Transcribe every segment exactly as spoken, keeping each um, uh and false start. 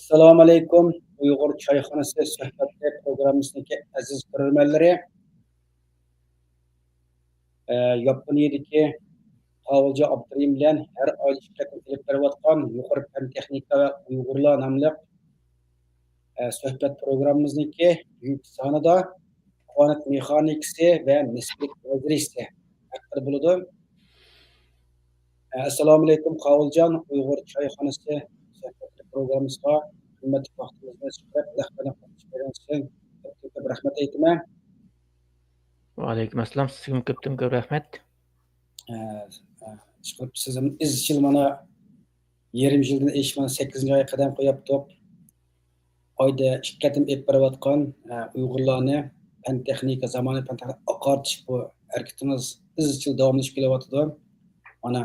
ئەسسالامۇ ئەلەيكۇم، ئۇيغۇر چايخانىسى سۆھبەتلىرى پروگراممىسىنىڭكى ئەزىز كۆرۈرمەنلىرى. ئە، ياپونىيەدىكى قاۋۇلجان ئابدۇرېھىم بىلەن ھەر ئايدا ئىككى قېتىم ئېلىپ بېرىۋاتقان يۇقىرى پەن تېخنىكا ۋە ئۇيغۇرلار ناملىق، ئە، سۆھبەت پروگراممىمىزنىڭكى بۈگۈنكى سانىدا كۋانت مېخانىكىسى ۋە نىسپىلىك نەزەرىيىسى ھەققىدە بولىدۇ. ئەسسالامۇ ئەلەيكۇم، قاۋۇلجان، ئۇيغۇر چايخانىسى سۆھبەتلىرى پروگراممىسىغا قىممەتلىك ۋاقتىڭىزنى چىقىرىپ، لەققىدە قاتنىشىپ بېرىۋاتقىنىڭىز ئۈچۈن كۆپ كۆپ رەھمەت ئېيتىمەن. ۋەئەلەيكۇم ئەسسالام، سىزگىمۇ كۆپتىن كۆپ رەھمەت. ئە، ئە، ئىشقىلىپ سىزمۇ ئىزچىل مانا يېرىم يىلدىن ئېشىپ مانا سەككىزىنچى ئايغا قەدەم قويۇپتۇق. ئايدا ئىككى قېتىم ئېلىپ بېرىۋاتقان، ئە، ئۇيغۇرلارنى پەن تېخنىكا، زامانىۋى پەن تېخنىكا ئاقارتىش بۇ ھەرىكىتىڭىز ئىزچىل داۋاملىشىپ كېلىۋاتىدۇ. مانا،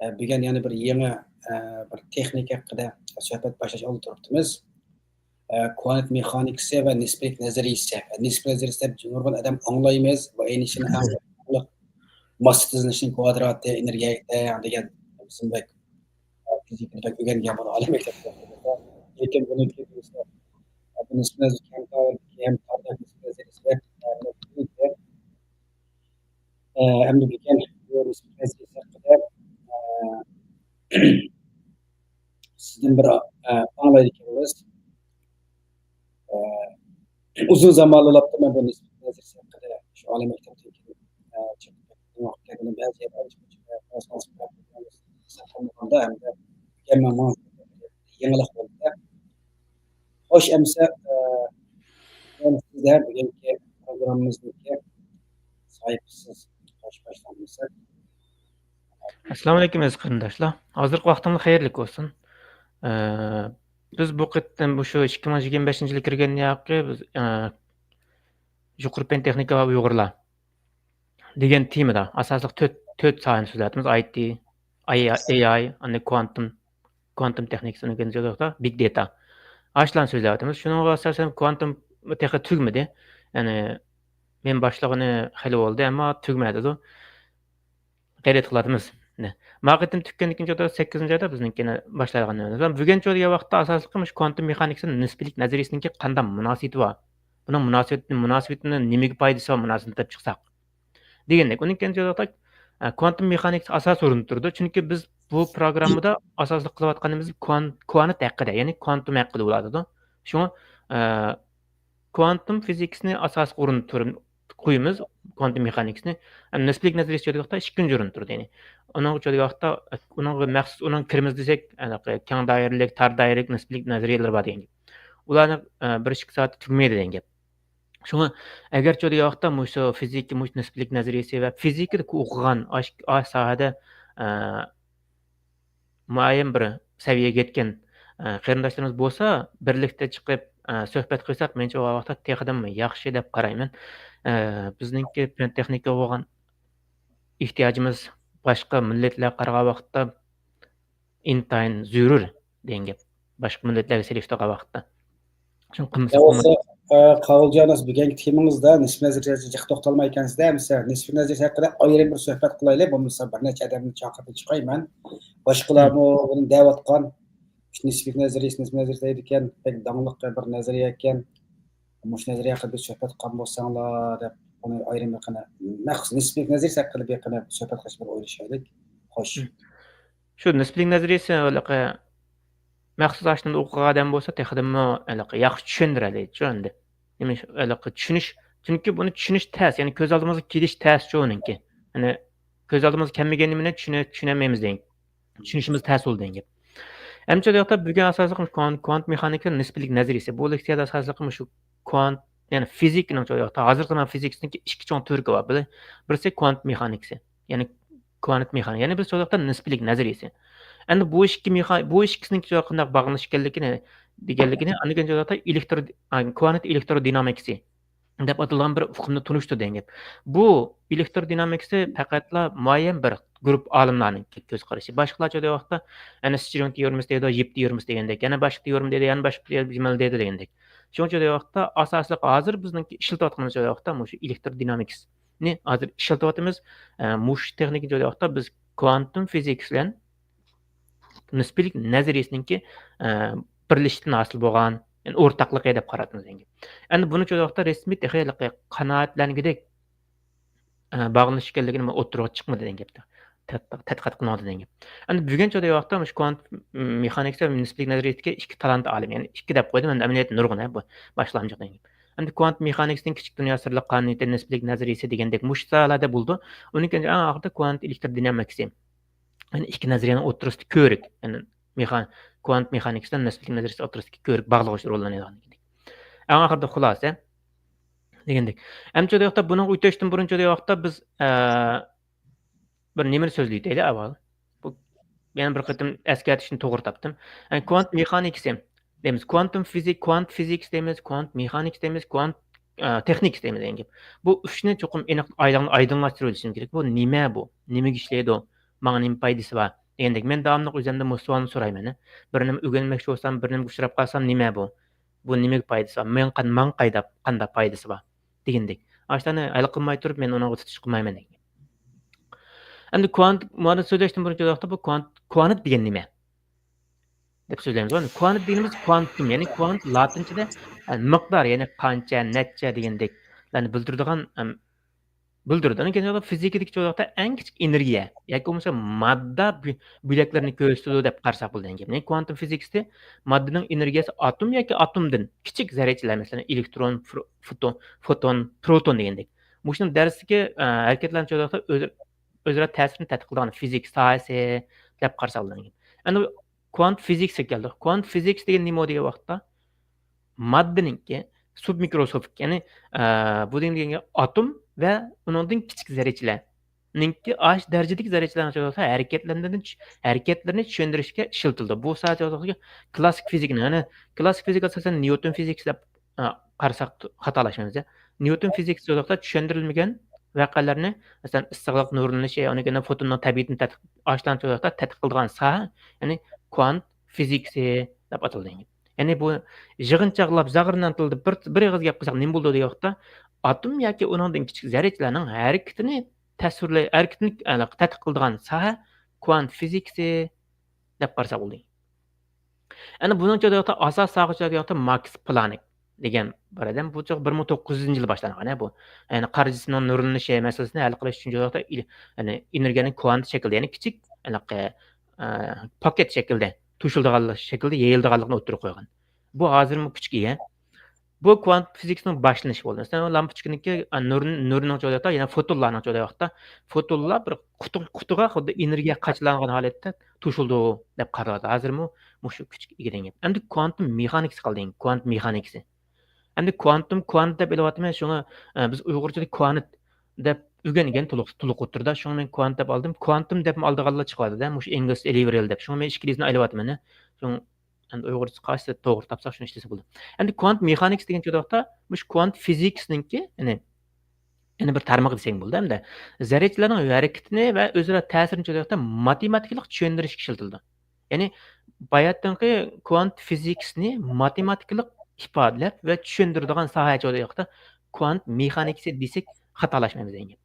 ئە، بۈگۈن يەنە بىر يېڭى، ئە، بىر تېخنىكا ھەققىدە سۆھبەت باشلاش ئالدىدا تۇرۇپتىمىز. ئە، كۋانت مېخانىكىسى ۋە نىسپىلىك نەزەرىيىسى. نىسپىلىك نەزەرىيىسى دەپ نۇرغۇن ئادەم ئاڭلايمىز. بۇ ئەينى چىن ماسسا تىزىلىشىنىڭ كۋادراتى، ئېنېرگىيەگە تەڭ دېگەن بىزمۇ بەك، ئە، فىزىكىنى بەك ئۆگەنگەن بۇنى ئالىي مەكتەپتە. لېكىن بۇنىڭكى بىز، ئە، بۇ نىسپىلىك نەزەرىيىسى كەڭ دائىرىدىكى ھەم تاردا نىسپىلىك نەزەرىيىسى بەك، ئە، ئە، ئەمدى بۈگۈن بۇ نىسپىلىك نەزەرىيىسى ھەققىدە، ئە، سىزدىن بىر، ئە، ئاڭلايدىكەنمىز. ئە، ئۇزۇن زامانلاپتۇ مەن بۇ نىسپىلىك نەزەرىيىسى ھەققىدە شۇ ئالىي مەكتەپتىن كېيىن، ئە، چىقىپ كەتكەن ۋاقىت كەلگىنى بەزى يەر ئاچىق-ئاچىق ھەمدە يېڭىلىق بولدى. خوش، ئەمسە، ئە، سىزدە بۈگۈنكى پروگراممىمىزنىڭكى ساھىبىسىز خوش باشلامساق. ئەسسالامۇئەلەيكۇم، ئەزىز قېرىنداشلار. ھازىرقى ۋاقتىڭلار خەيرلىك بولسۇن. ئە، بىز بۇ قېتىم مۇشۇ ئىككى مىڭ يىگىرمە بەشىنچى يىلى كىرگەندىن كېيىن بىز، ئە، يۇقىرى پەن تېخنىكا ۋە ئۇيغۇرلار دېگەن تېمىدا ئاساسلىق تۆت، تۆت ساھەنى سۆزلەۋاتىمىز. ئاي تى، ئاي، ئاي ئاي، ئاندىن كۋانتوم، كۋانتوم تېخنىكىسى، ئۇنىڭ كېيىن بىگ داتا. ئاشۇلارنى سۆزلەۋاتىمىز. شۇنىڭغا ئاساسەن كۋانتوم تېخى تۈگىمىدى. يەنى مەن باشلىغىنى خېلى بولدى، ئەمما تۈگىمەيدۇ. غەيرەت قىلىۋاتىمىز. ما قېتىم تۈگىگەندىن كېيىن سەككىزىنچى ئايدا بىزنىڭكىنى باشلايدىغان. بۈگۈنچە دېگەن ۋاقىتتا ئاساسلىقى مۇشۇ كۋانتوم مېخانىكىسى نىسپىلىك نەزەرىيىسىنىڭكى قانداق مۇناسىۋىتى بار؟ بۇنىڭ مۇناسىۋىتى، مۇناسىۋىتىنى نېمىگە پايدىسى بار مۇناسىۋىتىنى دەپ چىقساق. دېگەندەك، ئۇنىڭ كېيىن، ئە، كۋانتوم مېخانىكىسى ئاساسىي ئورۇندا تۇرىدۇ. چۈنكى بىز بۇ پروگراممىدا ئاساسلىق قىلىۋاتقىنىمىز كۋان-، كۋانت ھەققىدە، يەنى كۋانتوم ھەققىدە بولۇۋاتىدۇ. شۇڭا، ئە، كۋانتوم فىزىكىسىنى ئاساسلىق ئورۇندا تۇر-، قويىمىز، كۋانتوم مېخانىكىسىنى. ئەمما نىسپىلىك نەزەرىيىسى چۈشىدىغان ۋاقىتتا ئىككىنچى ئورۇندا تۇرىدۇ. يەنى ئۇنىڭغا چۈشىدىغان ۋاقىتتا، ئۇنىڭغا مەخسۇس، ئۇنىڭ كىرىمىز دېسەك، ھېلىقى كەڭ دائىرىلىك، تار دائىرىلىك نىسپىلىك نەزەرىيەلەر بار دېگەن گەپ. ئۇلارنى، ئە، بىر ئىككى سائەتتە تۈگىمەيدۇ دېگەن گەپ. شۇڭا ئەگەرچۇ دېگەن ۋاقىتتا مۇشۇ فىزىكا، مۇشۇ نىسپىلىك نەزەرىيىسى ۋە فىزىكىدا ئوقۇغان ئاش-، ئاشۇ ساھەدە، ئە، مۇئەييەن بىر سەۋىيەگە يەتكەن، ئە، قېرىنداشلىرىمىز بولسا، بىرلىكتە چىقىپ، ئە، سۆھبەت قىلساق، مېنىڭچە ئۇ ۋاقىتتا تېخىدىنمۇ ياخشى دەپ قارايمەن. ئە، بىزنىڭكى پەن تېخنىكىغا بولغان ئېھتىياجىمىز باشقا مىللەتلەرگە قارىغان ۋاقىتتا ئىنتايىن زۆرۈر دېگەن گەپ. باشقا مىللەتلەرگە سېلىشتۇرغان ۋاقىتتا. شۇڭا قىلمىسا يا بولمايدۇ. بولمىسا، ئە، قاۋۇلجان، بۈگۈنكى تېمىڭىزدا نىسپىي نەزەرىيەگە جىق توختالمايكەنسىز-دە، ئەمىسە نىسپىي نەزەرىيە ھەققىدە ئايرىم بىر سۆھبەت قىلايلى، بولمىسا بىر نەچچە ئادەمنى چاقىرىپ چىقايمەن. باشقىلارمۇ بۇنى دەۋاتقان، نىسپىي نەزەرىيەسى، نىسپىي نەزەرىيە دەيدىكەن، بەك داڭلىق بىر نەزەرىيە ئىكەن. مۇشۇ نەزەرىيە ھەققىدە بىر سۆھبەت قىلغان بولساڭلار دەپ، بۇنى ئايرىم بىر قېنى مەخسۇس نىسپىي نەزەرىيەسى ھەققىدە بىر قېنى سۆھبەت قىلىشنى بىر ئويلىشايلى. خوش. شۇ نىسپىلىك نەزەرىيىسى ھېلىقى مەخسۇس ئاشۇنداق ئوقۇغان ئادەم بولسا، تېخىدىنمۇ ھېلىقى ياخشى چۈشەندۈرەلەيدىچۇ ئەمدى. نېمە ئىش-، ھېلىقى چۈشىنىش، چۈنكى بۇنى چۈشىنىش تەس، يەنى كۆز ئالدىمىزغا كېلىش تەسچۇ ئۇنىڭكى. يەنى كۆز ئالدىمىزغا كەلمىگەن نېمىنى چۈشىنە-، چۈشىنەلمەيمىز دېگەن، چۈشىنىشىمىز تەس بولىدۇ دېگەن گەپ. ئەمدى شۇ ۋاقىتتا بۈگۈن ئاساسلىقى كۋانت، كۋانت مېخانىكا نىسپىلىك نەزەرىيىسى. بۇ لېكسىيەدە ئاساسلىقى مۇشۇ كۋانت، يەنى فىزىكىنىڭ شۇ ۋاقىتتا ھازىرقى زامان فىزىكىسىنىڭكى ئىككى چوڭ تۈركى بار. بىرى، بىرسى كۋانت مېخانىكىسى. يەنى كۋانت مېخانىكا، يەنە بىر سۆزلەپتە نىسپىلىك نەزەرىيىسى. ئەمدى بۇ ئىككى مېخا-، بۇ ئىككىسىنىڭ قانداق باغلىنىش ئىكەنلىكىنى، دېگەنلىكىنى، ئاندىن كېيىن سۆزلەپتە ئېلېكترو-، ئا، كۋانت ئېلېكترودىنامىكىسى دەپ ئاتالغان بىر ئۇقۇمنى تونۇشتۇردى دېگەن گەپ. بۇ ئېلېكترودىنامىكىسى پەقەتلا مۇئەييەن بىر گۇرۇپپا ئالىملارنىڭ كۆز قارىشى. باشقىلارچە دېگەن ۋاقىتتا، يەنە سترىڭ تېئورېمىسى دېيدۇ، يىپ تېئورېمىسى دېگەندەك، يەنە باشقا تېئورېما دېيدۇ، يەنە باشقا تېئورېما دېيدۇ دېگەندەك. شۇنىڭ ئۈچۈن دېگەن ۋاقىتتا ئاساسلىق ھازىر بىزنىڭ ئىشلىتىۋاتقىنىمىز دېگەن ۋاقىتتا مۇشۇ ئېلېكترودىنامىكس. نى ھازىر ئىشلىتىۋاتىمىز. ئە، مۇشۇ تېخنىكىنى جويلىغان ۋاقىتتا بىز كۋانتوم فىزىكىسى بىلەن نىسپىلىك نەزەرىيىسىنىڭكى، ئە، بىرلىشىشتىن ھاسىل بولغان، يەنى ئورتاقلىقى دەپ قاراتىمىز دېگەن گەپ. ئەمدى بۇنى چۈشىنىۋاقتا رەسمىي تېخى قانائەتلەنگۈدەك، ئە، باغلىنىش ئىكەنلىكىنى ئوتتۇرىغا چىقمىدى دېگەن گەپ. تەت-، تەتقىقات قىلمىدى دېگەن گەپ. ئەمدى بۈگۈنچە دېگەن ۋاقىتتا مۇشۇ كۋانت مېخانىكىسى ۋە نىسپىلىك نەزەرىيىتىدىكى ئىككى تالانت ئالىمى، يەنى ئىككى دەپ قويدۇم، ئەمدى ئەمەلىيەتتە نۇرغۇن، ھە، بۇ باشلامچىق دېگەن گەپ. ئەمدى كۋانت مېخانىكىسىنىڭ كىچىك دۇنيا سىرلىق قانۇنىيىتى، نىسپىلىك نەزەرىيىسى دېگەندەك مۇشۇ ساھەلەردە بولىدۇ. ئۇنىڭ كېيىن ئەڭ ئاخىرىدا كۋانت ئېلېكتر دىنامىكىسى. يەنى ئىككى نەزەرىيەنىڭ ئوتتۇرىسىدا كۆۋرۈك. يەنى مېخان-، كۋانت مېخانىكىسى بىلەن نىسپىلىك نەزەرىيىسى ئوتتۇرىسىدىكى كۆۋرۈك باغلىغۇچ رولىنى ئوينايدىغان دېگەندەك. ئەڭ ئاخىرىدا خۇلاسە دېگەندەك. ئەمدى شۇ ۋاقىتتا بۇنىڭغا ئۆتۈشتىن بۇرۇن شۇ ۋاقىتتا بىز، ئە، بىر نېمىنى سۆزلىۋېتەيلى ئاۋۋال. بۇ يەنە بىر قېتىم ئەسكەرتىشنى توغرا تاپتىم. يەنى كۋانت مېخانىكىسى دەيمىز، كۋانتوم فىزىك، كۋانت فىزىكس دەيمىز، كۋانت مېخانىكس دەيمىز، كۋانت، ئە، تېخنىكىسى دەيمىز دېگەن گەپ. بۇ ئۈچنى چوقۇم ئېنىق ئايدىڭ-، ئايدىڭلاشتۇرۇۋېلىشىمىز كېرەك. بۇ نېمە بۇ؟ نېمىگە ئىشلەيدۇ؟ ماڭا نېمە پايدىسى بار؟ دېگەندەك، مەن داۋاملىق ئۆزۈمدىن بۇ سوئالنى سورايمەن. بىر نېمە ئۆگەنمەكچى بولسام، بىر نېمىگە ئۇچراپ قالسام، نېمە بۇ؟ بۇ نېمىگە پايدىسى بار؟ مەن قان-، ماڭا قايدا-، قانداق پايدىسى بار؟ دېگەندەك. ئاشۇلارنى ھەل قىلماي تۇرۇپ، مەن ئۇنىڭغا تۇتۇش قىلمايمەن دېگەن. ئەمدى كۋانت، مۇئەللىپ سۆزلەشتىن بۇرۇن شۇ ۋاقىتتا بۇ كۋانت، كۋانت دېگەن نېمە؟ دەپ سۆزلەيمىز. كۋانت دېگىنىمىز كۋانتوم، يەنى كۋانت لاتىنچىدە، ئە، مىقدار، يەنى قانچە، نەچچە دېگەندەكلەرنى بىلدۈرىدىغان، ئەم، بىلدۈرىدۇ. ئۇنىڭ كېيىن فىزىكىدىكى چوقۇدا ئەڭ كىچىك ئېنېرگىيە ياكى بولمىسا ماددا بۆ-، بۆلەكلىرىنى كۆرسىتىدۇ دەپ قارىساق بولىدۇ. يەنى كۋانتوم فىزىكىسى ماددىنىڭ ئېنېرگىيەسى ئاتوم ياكى ئاتومدىن كىچىك زەررىچىلەر، مەسىلەن، ئېلېكترون، فر-، فوتون، فوتون، پروتون دېگەندەك. مۇشۇنىڭ دەرسىدىكى، ئە، ھەرىكەتلەرنى چوقدا ئۆز-، ئۆزئارا تەسىرىنى تەتقىق قىلىدىغان فىزىكا ساھەسى دەپ قارىساق بولىدۇ. ئەنە كۋانت فىزىكسىغا كەلدۇق. كۋانت فىزىكس دېگەن نېمە دېگەن ۋاقىتتا؟ ماددىنىڭكى سۇبمىكروسكوپىك، يەنى، ئە، بۇ دېگەن ئاتوم ۋە ئۇنىڭدىن كىچىك زەررىچىلەرنىڭكى ئاشۇ دەرىجىدىكى زەررىچىلەرنىڭ ھەرىكەتلىرىنى چۈش-، ھەرىكەتلىرىنى چۈشەندۈرۈشكە ئىشلىتىلىدۇ. بۇ ساھە كلاسسىك فىزىكىنىڭ، يەنى كلاسسىك فىزىكا ئاساسەن نيۇتون فىزىكىسى دەپ، ئە، قارىساق خاتالاشمايمىز. نيۇتون فىزىكىسى چۈشەندۈرۈلمىگەن ۋەقەلەرنى، مەسىلەن، ئىسسىقلىق نۇرلىنىشى، ئۇنىڭ كېيىن فوتوننىڭ تەبىئىتىنى تەتقىق، ئاشۇلارنى تەتقىق قىلىدىغان ساھە، يەنى كۋانت فىزىكسى دەپ ئاتىلىدۇ. يەنى بۇ يىغىنچاقلاپ، زاغرىنان تىلدا بىر، بىر ئېغىز گەپ قىلساق نېمە بولىدۇ دېگەن ۋاقىتتا، ئاتوم ياكى ئۇنىڭدىن كىچىك زەررىچىلەرنىڭ ھەرىكىتىنى تەسۋىرلەي-، ھەرىكىتىنى، ئە، تەتقىق قىلىدىغان ساھە كۋانت فىزىكسى دەپ قارىساق بولىدۇ. ئەنە بۇنىڭ ئىچىدە ئاساس ساقچىلار دېگەن ماكس پلانك دېگەن بار ئىدى. بۇ چاغ بىر مىڭ توققۇز يۈزىنچى يىلى باشلانغان، بۇ. يەنى قارا جىسىمنىڭ نۇرلىنىشى مەسىلىسىنى ھەل قىلىش ئۈچۈن بۇ ۋاقىتتا ئېنېرگىيەنى كۋانت شەكلىدە، يەنى كىچىك، ھېلىقى، ئە، پاكېت شەكلىدە، توشۇلىدىغان شەكىلدە يېيىلىدىغانلىقىنى ئوتتۇرىغا قويغان. بۇ ھازىرمۇ كۈچكە ئىگە. بۇ كۋانت فىزىكىسىنىڭ باشلىنىشى بولدى. مەسىلەن، لامپۇچكىنىڭكى، ئە، نۇر، نۇرنىڭ چوقدا، يەنى فوتونلارنىڭ چوقدا ۋاقىتتا، فوتونلار بىر قۇتۇ-، قۇتىغا خۇددى ئېنېرگىيە قاچىلانغان ھالەتتە توشۇلىدۇ دەپ قارىلىدۇ. ھازىرمۇ مۇشۇ كۈچكە ئىگە دېگەن گەپ. ئەمدى كۋانتوم مېخانىكىسى قالدى، كۋانت مېخانىكىسى. ئەمدى كۋانتوم، كۋانت دەپ ئېلىۋاتىمەن، شۇڭا، ئە، بىز ئۇيغۇرچىدا كۋانت دەپ ئۆگەنگەن تولۇق، تولۇق ئوتتۇرىدا. شۇڭا مەن كۋانت دەپ ئالدىم. كۋانتوم دەپمۇ ئالىدىغانلار چىقىۋاتىدۇ، مۇشۇ ئېنگلىس ئېلىۋېرىل دەپ. شۇڭا مەن ئىككىلىسىنى ئايرىۋاتىمەن. شۇڭا ئەمدى ئۇيغۇرچىسى قايسى توغرا تاپساق شۇنى ئىشلىسە بولىدۇ. ئەمدى كۋانت مېخانىكىسى دېگەن ۋاقىتتا مۇشۇ كۋانت فىزىكىسىنىڭكى، يەنى، يەنە بىر تارمىقى دېسەڭ بولىدۇ ئەمدى. زەررىچىلەرنىڭ ھەرىكىتىنى ۋە ئۆزئارا تەسىرىنى چۈشەنگەن ۋاقىتتا ماتېماتىكىلىق چۈشەندۈرۈشكە ئىشلىتىلىدۇ. يەنى باياتىنقى كۋانت فىزىكىسىنى ماتېماتىكىلىق ئىپادىلەپ ۋە چۈشەندۈرىدىغان ساھە چۈشەنگەن ۋاقىتتا كۋانت مېخانىكىسى دېسەك خاتالاشمايمىز دېگەن.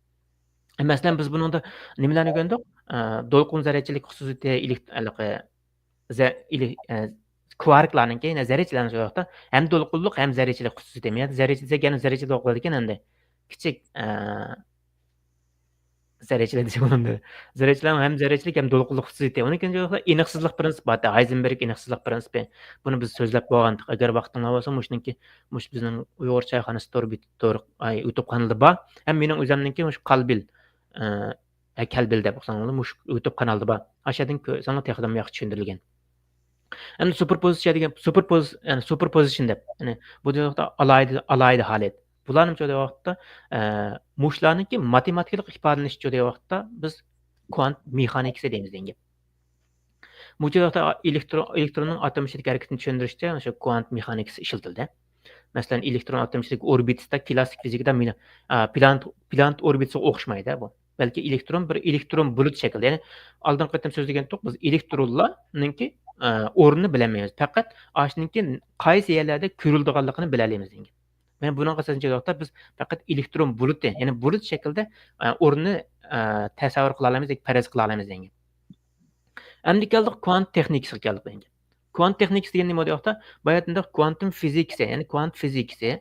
مەسىلەن، بىز بۇنىڭدا نېمىلەرنى ئۆگەندۇق؟ ئە، دولقۇن زەررىچىلىك خۇسۇسىيىتى، ئېلېكت-، ھېلىقى زە-، ئېلې-، ئە، كۋاركلارنىڭكى، يەنە زەررىچىلەرنىڭ شۇ ۋاقىتتا ھەم دولقۇنلۇق، ھەم زەررىچىلىك خۇسۇسىيىتى. يەنى زەررىچە دېسەك، يەنە زەررىچە دولقۇنلىكەن ئەمدى. كىچىك، ئە، زەررىچىلەر دېسەك بولامدۇ؟ زەررىچىلەرنىڭ ھەم زەررىچىلىك، ھەم دولقۇنلۇق خۇسۇسىيىتى. ئۇنىڭ كېيىن شۇ ۋاقىتتا ئېنىقسىزلىق پىرىنسىپى بار، ھايزېنبېرگ ئېنىقسىزلىق پىرىنسىپى. بۇنى بىز سۆزلەپ بولغانتۇق. ئەگەر ۋاقتىڭلار بولسا، مۇشۇنىڭكى، مۇشۇ بىزنىڭ ئۇيغۇرچە خانىسى تور بىت-، تور، ئاي، يۇتۇب قانىلىدا بار. ھەم مېنىڭ ئۆزۈمنىڭكى مۇشۇ قالبىل، ئە، ھە، كەلبىل دەپ ئوقۇساڭلار، مۇشۇ يۇتۇب قانالدا بار. ئاشۇ يەردىن كۆرسەڭلار تېخىمۇ ياخشى چۈشەندۈرۈلگەن. ئەمدى سۇپېرپوزىتسىيە دېگەن، سۇپېرپوز-، يەنى سۇپېرپوزىشن دەپ، يەنى بۇ دېگەن ۋاقىتتا ئالاھىدە، ئالاھىدە ھالەت. بۇلارنىمۇ دېگەن ۋاقىتتا، ئە، مۇشۇلارنىڭكى ماتېماتىكىلىق ئىپادىلىنىشى دېگەن ۋاقىتتا بىز كۋانت مېخانىكىسى دەيمىز دېگەن گەپ. مۇشۇ ۋاقىتتا ئېلېكترون، ئېلېكتروننىڭ ئاتوم ئىچىدىكى ھەرىكىتىنى چۈشەندۈرۈشتە شۇ كۋانت مېخانىكىسى ئىشلىتىلدى. مەسىلەن، ئېلېكترون ئاتوم ئىچىدىكى ئوربىتىسىدا كلاسسىك فىزىكىدا مىنا-، ئا، پلانېت، پلانېت ئوربىتىسىغا ئوخشىمايدۇ بۇ. بەلكى ئېلېكترون بىر ئېلېكترون بۇلۇت شەكلىدە. يەنى ئالدىنقى قېتىم سۆزلىگەنتۇق، بىز ئېلېكترونلارنىڭكى، ئا، ئورنىنى بىلەلمەيمىز. پەقەت ئاشۇنىڭكى قايسى يەرلەردە كۆرۈلىدىغانلىقىنى بىلەلەيمىز دېگەن. مەن بۇنىڭغا سەنچە ۋاقىتتا بىز پەقەت ئېلېكترون بۇلۇتى، يەنى بۇلۇت شەكلىدە، ئا، ئورنىنى، ئا، تەسەۋۋۇر قىلالايمىز ياكى پەرەز قىلالايمىز دېگەن. ئەمدى كەلدۇق كۋانت تېخنىكىسىغا كەلدۇق ئەمدى. كۋانت تېخنىكىسى دېگەن نېمە دېگەن ۋاقىتتا، باياتىنداق كوانتوم فىزىكىسى، يەنى كۋانت فىزىكىسى،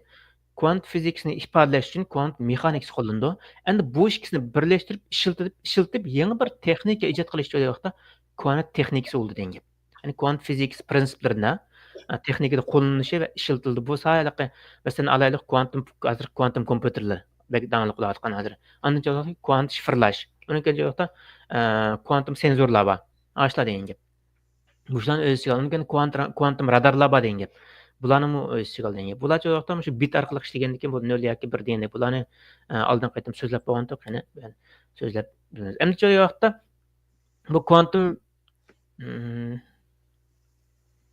كوانت فىزىكىسىنى ئىپادىلەش ئۈچۈن كوانت مېخانىكىسى قوللىنىدۇ. ئەمدى بۇ ئىككىسىنى بىرلەشتۈرۈپ، ئىشلىتىپ، ئىشلىتىپ، يېڭى بىر تېخنىكا ئىجاد قىلىش دېگەن ۋاقىتتا كوانت تېخنىكىسى بولىدۇ دېگەن گەپ. يەنى كوانت فىزىكىسى پرىنسىپلىرىدا، ئە، تېخنىكىدا قوللىنىلىشى ۋە ئىشلىتىلىدۇ. بۇ ساھەلىقى، مەسىلەن، ئالايلۇق، كوانتوم، ھازىر كوانتوم كومپيۇتېرلار بەك داڭلىق بولۇۋاتقان ھازىر. ئاندىن كېيىن كوانت شىفىرلاش. ئۇنىڭ كېيىن، ئە، كوانتوم سېنزورلار بار. ئاشۇلار دېگەن گەپ. مۇشۇلارنى ئۆز ئىچىگە ئالىدۇ. كېيىن كوانت-، كوانتوم رادارلار بار دېگەن گەپ. بۇلارنىمۇ ئۆز ئىچىگە ئالىدۇ دېگەن گەپ. بۇلار چوغ ۋاقىتتا مۇشۇ بىت ئارقىلىق ئىشلىگەندىكىن بۇ نۆل ياكى بىر دېگەندەك بۇلارنى، ئە، ئالدىنقى قېتىم سۆزلەپ بولغانتۇق. يەنە سۆزلەپ بېرىمىز. ئەمدى چوغ ۋاقىتتا بۇ كوانتوم، ئىم،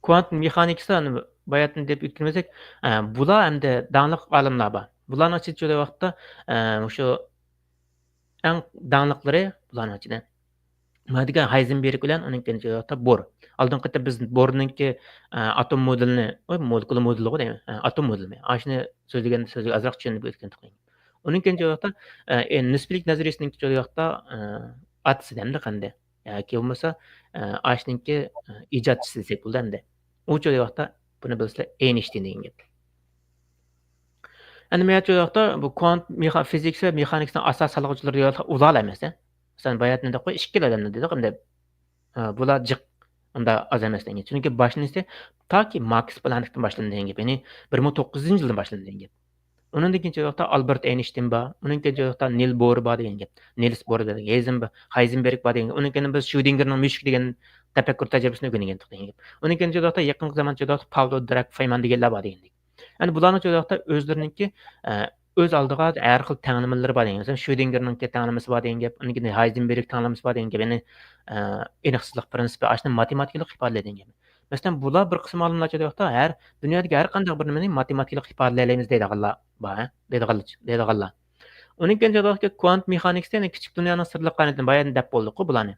كوانتوم مېخانىكىسى، ئەنە، باياتىن دەپ ئۆتكىنىمىزدەك، ئە، بۇلار ئەمدى داڭلىق ئالىملار بار. بۇلارنىڭ ئىچىدە چوغ ۋاقىتتا، ئە، مۇشۇ ئەڭ داڭلىقلىرى بۇلارنىڭ ئىچىدە. مانا دېگەن ھايزېنبېرگ بىلەن ئۇنىڭ كېيىن چوغ ۋاقىتتا بور. ئالدىنقى قېتىم بىز بورنىڭكى، ئە، ئاتوم مودېلىنى، ئوي، مولېكۇلا مودېلىغۇ دەيمەن. ئە، ئاتوم مودېلىنى. ئاشۇنى سۆزلىگەندە سۆزگە ئازراق چۈشىنىپ ئۆتكەن تۇقايلى. ئۇنىڭ كېيىن چوغ ۋاقىتتا، ئە، ئە، نىسپىلىك نەزەرىيىسىنىڭكى چوغ ۋاقىتتا، ئە، ئاتىسى دەمدى قەندى. ياكى بولمىسا، ئە، ئاشۇنىڭكى، ئە، ئىجادچىسى دېسەك بولىدۇ ئەمدى. ئۇ چوغ ۋاقىتتا بۇنى بىلىسىلەر، ئېينشتىين دېگەن گەپ. ئەمدى مەن چوغ ۋاقىتتا بۇ كوانت مېخا-، فىزىكىسى ۋە مېخانىكىسىنىڭ ئاساس سالغۇچىلىرى دېگەن ئۇلار ئەمەس، ھە؟ مەسىلەن، باياتىن دەپ قوي، ئىككىلا ئادەمنى دېدۇق ئەمدى. ئە، بۇلار جىق، ئۇنداق ئاز ئەمەس دېگەن. چۈنكى باشلىنىشى تاكى ماكس پلانكتىن باشلىنىدۇ دېگەن گەپ. يەنى بىر مىڭ توققۇز يۈزىنچى يىلدىن باشلىنىدۇ دېگەن گەپ. ئۇنىڭدىن كېيىن چوغ ۋاقىتتا ئالبېرت ئەينشتىين بار. ئۇنىڭ كېيىن چوغ ۋاقىتتا نىل بور بار دېگەن گەپ. نىلس بور دېگەن، ھايزېنب-، ھايزېنبېرگ بار دېگەن گەپ. ئۇنىڭ كېيىن بىز شرۆدىنگېرنىڭ مۈشۈك دېگەن تەپەككۇر تەجرىبىسىنى ئۆگەنگەنتۇق دېگەن گەپ. ئۇنىڭ كېيىن چوغ ۋاقىتتا يېقىنقى زامان چوغ ۋاقىتتا پاۋلو دىراك فېيمان دېگەنلەر بار دېگەندەك. يەنى بۇلارنىڭ چوغ ۋاقىتتا ئۆزلىرىنىڭكى، ئە، ئۆز ئالدىغا ھەر خىل تەڭلىمىلىرى بار دېگەن گەپ. مەسىلەن، شرۆدىنگېرنىڭكى تەڭلىمىسى بار دېگەن گەپ. ئۇنىڭ كېيىن ھايزېنبېرگ تەڭلىمىسى بار دېگەن گەپ. يەنى، ئە، ئېنىقسىزلىق پرىنسىپى، ئاشۇنى ماتېماتىكىلىق ئىپادىلەيدۇ دېگەن گەپ. مەسىلەن، بۇلار بىر قىسىم ئالىملار چوغ ۋاقىتتا ھەر دۇنيادىكى ھەر قانداق بىر نېمىنى ماتېماتىكىلىق ئىپادىلەيلەيمىز دەيدىغانلار بار، ھە؟ دەيدىغانلار، دەيدىغانلار. ئۇنىڭ كېيىن چوغ ۋاقىتتا كوانت مېخانىكىسى، يەنى كىچىك دۇنيانىڭ سىرلىق قانىتىنى بايا دەپ بولدۇققۇ بۇلارنى.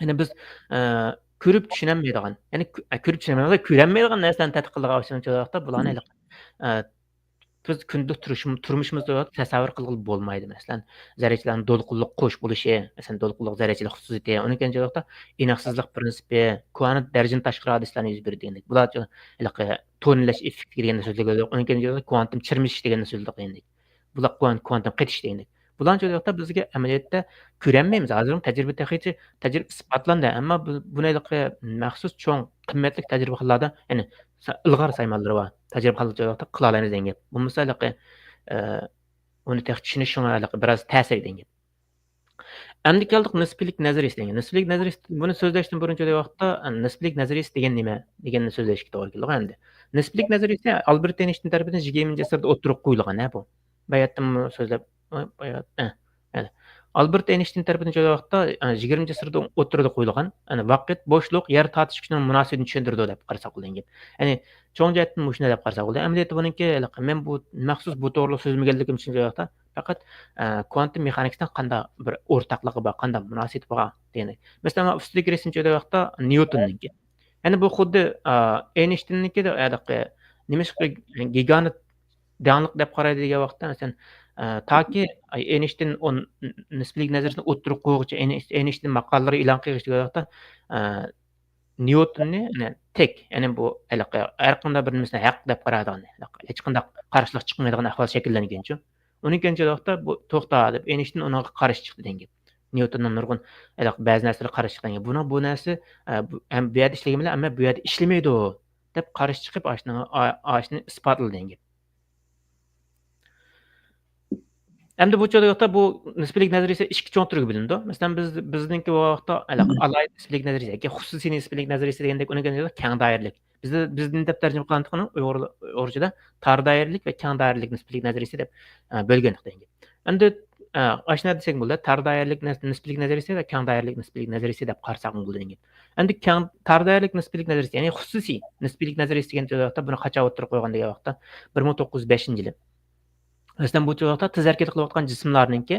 يەنى بىز، ئە، كۆرۈپ چۈشىنەلمەيدىغان، يەنى كۆ-، ئە، كۆرۈپ چۈشىنەلمەيدىغان، كۆرەلمەيدىغان نەرسىلەرنى تەتقىق قىلىدىغان ئىشنىڭ چوغ ۋاقىتتا بۇلارنى ھېلىقى، ئە، بىز كۈندىلىك تۇرۇشۇم-، تۇرمۇشىمىزدا تەسەۋۋۇر قىلغىلى بولمايدۇ. مەسىلەن، زەررىچىلەرنىڭ دولقۇنلۇق قوش بولۇشى، مەسىلەن، دولقۇنلۇق زەررىچىلىك خۇسۇسىيىتى، ئۇنىڭ كېيىن چوغ ۋاقىتتا ئېنىقسىزلىق پرىنسىپى، كونا دەرىجىدىن تاشقىرى ھادىسىلەرنى يۈز بېرىدۇ دېگەندەك. بۇلار چوغ ھېلىقى تونېللەش ئېففېكتى دېگەننى سۆزلىگەن بولدۇق. ئۇنىڭ كېيىن چوغ ۋاقىتتا كوانتوم چىرمىشىش دېگەننى سۆزلىدۇق دېگەندەك. بۇلار كوان-، كوانتوم قېتىش دېگەندەك. بۇلارنى چوغ ۋاقىتتا بىزگە ئەمەلىيەتتە كۆرەلمەيمىز. ھازىرمۇ تەجرىبە تېخىچە، تەجرىبە ئىسپاتلاندى. ئەمما بۇ، بۇنى ھېلىقى مەخسۇس چوڭ قىممەتلىك تەجرىبىخانىلاردا، يەنى سا-، ئىلغار سايمانلىرى بار. تەجرىبىخانىلاردا چوغ ۋاقىتتا قىلالايمىز دېگەن گەپ. بولمىسا ھېلىقى، ئە، ئۇنى تېخى چۈشىنىش شۇڭا ھېلىقى بىراز تەسىر دېگەن گەپ. ئەمدى كەلدۇق نىسپىيلىك نەزەرىيىسى دېگەن. نىسپىيلىك نەزەرىيىسى، بۇنى سۆزلەشتىن بۇرۇن چوغ ۋاقىتتا، ئە، نىسپىيلىك نەزەرىيىسى دېگەن نېمە دېگەننى سۆزلەشكە توغرا كېلىدۇ ئەمدى. نىسپىيلىك نەزەرىيىسى ئالبېرت ئەينشتىين تەرىپىدىن يىگىرمىنچى ئەسىردە ئوتتۇرىغا قويۇلغان، ھە، بۇ. باياتتىنمۇ سۆزلەپ، بايات-، ئە، ئە. ئالبېرت ئەينشتىين تەرىپىدىن چوغ ۋاقىتتا، ئە، يىگىرمىنچى ئەسىردە ئوتتۇرىغا قويۇلغان، يەنى ۋاقىت، بوشلۇق، يەر تارتىش كۈچىنىڭ مۇناسىۋىتىنى چۈشەندۈرىدۇ دەپ قارىساق بولىدۇ دېگەن گەپ. يەنى چوڭ جەھەتتىن مۇشۇنداق دەپ قارىساق بولىدۇ. ئەمەلىيەتتە بۇنىڭكى ھېلىقى مەن بۇ مەخسۇس بۇ توغرىلىق سۆزلىمىگەنلىكىم ئۈچۈن چوغ ۋاقىتتا پەقەت، ئە، كوانتوم مېخانىكىسىنىڭ قانداق بىر ئورتاقلىقى بار، قانداق مۇناسىۋىتى بار دېگەندەك. مەسىلەن، مانا ئۈستىدىكى رەسىم چوغ ۋاقىتتا نيۇتوننىڭكى. يەنى بۇ خۇددى، ئا، ئەينشتىيننىڭكى ھېلىقى نېمىشقا گىگانت داڭلىق دەپ قارايدۇ دېگەن ۋاقىتتا، مەسىلەن، ئا، تاكى ئەينشتىين ئون نىسپىيلىك نەزەرىيىسىنى ئوتتۇرىغا قويغۇچە، ئەينشتىين ماقالىلىرى ئېلان قىلغۇچە دېگەن ۋاقىتتا، ئا، نيۇتوننى، يەنى تەك، يەنى بۇ ھېلىقى ھەر قانداق بىر نېمىسىنى ھەق دەپ قارايدىغان، ھېلىقى ھېچقانداق قارشىلىق چىقمايدىغان ئەھۋال شەكىللەنگەنچۇ. ئۇنىڭ كېيىن چوغ ۋاقىتتا بۇ توختا دەپ ئەينشتىين ئۇنىڭغا قارشى چىقتى دېگەن گەپ. نيۇتوننىڭ نۇرغۇن ھېلىقى بەزى نەرسىلەرگە قارشى چىققان گەپ. بۇنىڭ بۇ نەرسە، ئە، بۇ، ھەم بۇ يەردە ئىشلىگەن بىلەن، ئەمما بۇ يەردە ئىشلىمەيدۇ دەپ قارشى چىقىپ، ئاشۇنىڭ، ئا-، ئاشۇنى ئىسپاتلىدى دېگەن گەپ. ئەمدى بۇ چوغ ۋاقىتتا بۇ نىسپىيلىك نەزەرىيىسى ئىككى چوڭ تۈرگە بۆلۈنىدۇ. مەسىلەن، بىز، بىزنىڭكى بۇ ۋاقىتتا ھېلىقى ئالاھىدە نىسپىيلىك نەزەرىيىسى ياكى خۇسۇسىي نىسپىيلىك نەزەرىيىسى دېگەندەك، ئۇنىڭ كەڭ دائىرىلىك. بىزدە، بىزدە نېمە دەپ تەرجىمە قىلغانتۇق ئۇنىڭ ئۇيغۇر-، ئۇيغۇرچىدا؟ تار دائىرىلىك ۋە كەڭ دائىرىلىك نىسپىيلىك نەزەرىيىسى دەپ، ئە، بۆلگەن دېگەن گەپ. ئەمدى، ئە، ئاشۇنداق دېسەك بولىدۇ، تار دائىرىلىك نىس-، نىسپىيلىك نەزەرىيىسى ۋە كەڭ دائىرىلىك نىسپىيلىك نەزەرىيىسى دەپ قارىساقمۇ بولىدۇ دېگەن گەپ. ئەمدى كەڭ، تار دائىرىلىك نىسپىيلىك نەزەرىيىسى، يەنى خۇسۇسىي نىسپىيلىك نەزەرىيىسى دېگەن ۋاقىتتا بۇنى قاچان ئوتتۇرىغا قويغان دېگەن ۋاقىتتا، بىر مىڭ توققۇز يۈز بەشىنچى يىلى. مەسىلەن، بۇ ۋاقىتتا تېز ھەرىكەت قىلىۋاتقان جىسىملارنىڭكى،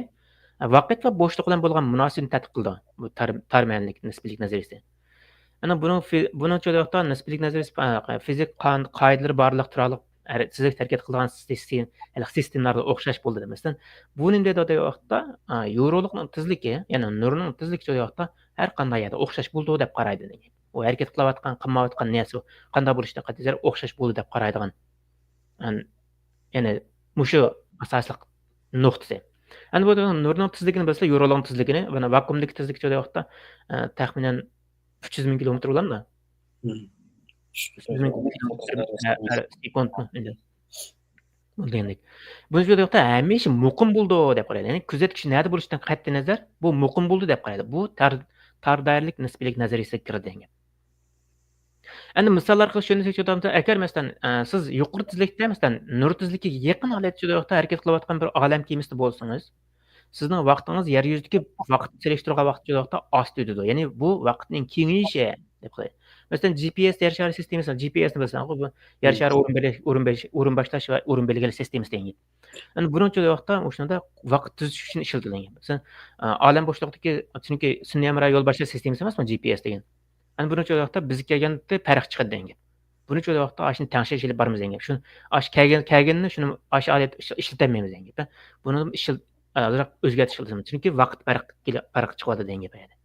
ئە، ۋاقىت ۋە بوشلۇق بىلەن بولغان مۇناسىۋىتىنى تەتقىق قىلىدۇ. بۇ تار-، تار مەنىلىك نىسپىيلىك نەزەرىيىسى. ئەنە بۇنىڭ في-، بۇنىڭ چوغ ۋاقىتتا نىسپىيلىك نەزەرىيىسى، ئە، فىزىك قان-، قائىدىلىرى بارلىق تۇرالىق ھەر-، تېزلىكتە ھەرىكەت قىلىدىغان سىستېم-، ھېلىقى سىستېمىلاردا ئوخشاش بولىدۇ دەپ. مەسىلەن، بۇ نېمە دەيدۇ دەيدىغان ۋاقىتتا، ئا، يورۇلۇقنىڭ تېزلىكى، يەنى نۇرنىڭ تېزلىكى دەيدىغان ۋاقىتتا ھەر قانداق يەردە ئوخشاش بولىدۇ دەپ قارايدۇ دېگەن. ئۇ ھەرىكەت قىلىۋاتقان، قىلمايۋاتقان نەرسە قانداق بولۇشىدىن قەتئىينەزەر ئوخشاش بولىدۇ دەپ قارايدىغان. يەنى، يەنى مۇشۇ ئاساسلىق نۇقتىسى. ئەمدى بۇ نۇرنىڭ تېزلىكىنى بىلسىلەر، يورۇلغان تېزلىكىنى، مانا ۋاكۇئۇمدىكى تېزلىك دەيدىغان ۋاقىتتا، ئە، تەخمىنەن ئۈچ يۈز مىڭ كىلومېتىر بولامدۇ؟ مم. ئۈچ يۈز مىڭ كىلومېتىر ھەر، ھەر سېكۇنتمۇ ئەمدى. بۇ دېگەندەك. بۇنى دەيدىغان ۋاقىتتا ھەمىشە مۇقىم بولىدۇ دەپ قارايدۇ. يەنى كۆزەتكۈچ نەدە بولۇشىدىن قەتئىينەزەر، بۇ مۇقىم بولىدۇ دەپ قارايدۇ. بۇ تار، تار دائىرىلىك نىسپىيلىك نەزەرىيىسىگە كىرىدۇ دېگەن گەپ. ئەمدى مىسال ئارقىلىق چۈشەندۈرسەك، ئەگەر مەسىلەن، ئە، سىز يۇقىرى تېزلىكتە، مەسىلەن، نۇر تېزلىكىگە يېقىن ھالەتتە ھەرىكەت قىلىۋاتقان بىر ئالەم كېمىسىدە بولسىڭىز، سىزنىڭ ۋاقتىڭىز يەر يۈزىدىكى ۋاقىتقا سېلىشتۇرغان ۋاقىت ئاستا ئۆتىدۇ. يەنى بۇ ۋاقىتنىڭ كېڭىيىشى دەپ قارايدۇ. مەسىلەن، جى پى ئېس يەر شارى سىستېمىسى، جى پى ئېسنى بىلىسەنغۇ، بۇ يەر شارى ئورۇن بېلىش، ئورۇن بېلىش، ئورۇن باشلاش ۋە ئورۇن بەلگىلەش سىستېمىسى دېگەن. يەنى بۇنىڭ ئىچىدە ۋاقىتتا مۇشۇنداق ۋاقىت تۈزىتىش ئۈچۈن ئىشلىتىلگەن. مەسىلەن، ئالەم بوشلۇقىدىكى، چۈنكى سۈنئىي ھەمراھ يول باشلاش سىستېمىسى ئەمەسمۇ جى پى ئېس دېگەن. ئەنە بۇنى چۆرىدىغان ۋاقىتتا بىزگە كەلگەندە پەرق چىقىدۇ دېگەن گەپ. بۇنى چۆرىدىغان ۋاقىتتا ئاشۇنى تەڭشەش ئېلىپ بارىمىز دېگەن گەپ. شۇ ئاش كەلگەن، كەلگىنىنى شۇنى ئاشۇ ئالەتتە ئىش-، ئىشلىتەلمەيمىز دېگەن گەپ. بۇنى ئىشل-، ئازراق ئۆزگەرتىش قىلىمىز. چۈنكى ۋاقىت پەرق كېلە-، پەرق چىقىۋاتىدۇ دېگەن گەپ يەنە.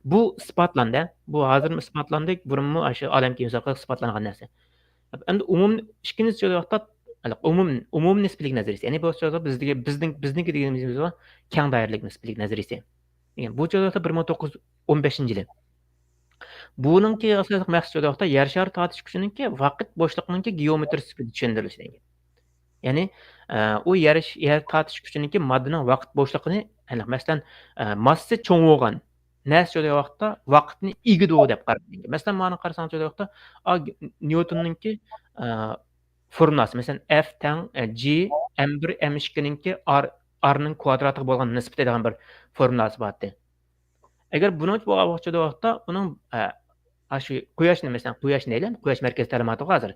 بۇ ئىسپاتلاندى. بۇ ھازىرمۇ ئىسپاتلاندى. بۇرۇنمۇ ئاشۇ ئالەم كېمىسى ئارقىلىق ئىسپاتلانغان نەرسە. ئەمدى ئومۇم-، ئىككىنچى چۆرىدىغان ۋاقىتتا، ئومۇم، ئومۇم نىسپىيلىك نەزەرىيىسى. يەنى بۇ چۆرىدىغان بىزدىكى، بىزنىڭ، بىزنىڭكى دېگىنىمىز بار، كەڭ دائىرىلىك نىسپىيلىك نەزەرىيىسى. دېگەن. بۇ چۆرىدىغان ۋاقىتتا بىر مىڭ توققۇز يۈز ئون بەشىنچى يىلى. بۇنىڭكى ئاساسلىق مەقسىتى شۇ ۋاقىتتا يەر شارى تارتىش كۈچىنىڭكى ۋاقىت بوشلۇقىنىڭكى گېئومېترىيىسى سۈپىتىدە چۈشەندۈرۈلۈشى دېگەن. يەنى، ئە، ئۇ يەر، يەر تارتىش كۈچىنىڭكى ماددىنىڭ ۋاقىت بوشلۇقىنى، يەنى مەسىلەن، ئە، ماسسىسى چوڭ بولغان نەرسە چۆرىدىغان ۋاقىتتا ۋاقىتنى ئىگىدۇ دەپ قارايدۇ. مەسىلەن، مانا قارىساڭ چۆرىدىغان ۋاقىتتا، ئا، نيۇتوننىڭكى، ئە، فورمۇلاسى، مەسىلەن، ئەف تەڭ، ئە، جى، ئەم بىر، ئەم ئىككىنىڭكى ئار، ئارنىڭ كۋادراتىغا بولغان نىسبىتى دېگەن بىر فورمۇلاسى بار ئىدى. ئەگەر بۇنىڭ بولغان چۆرىدىغان ۋاقىتتا ئۇنىڭ، ئە، ئاشۇ قۇياشنى، مەسىلەن، قۇياشنى دەيلى، قۇياش مەركەزىي تەلىماتىغا ھازىر.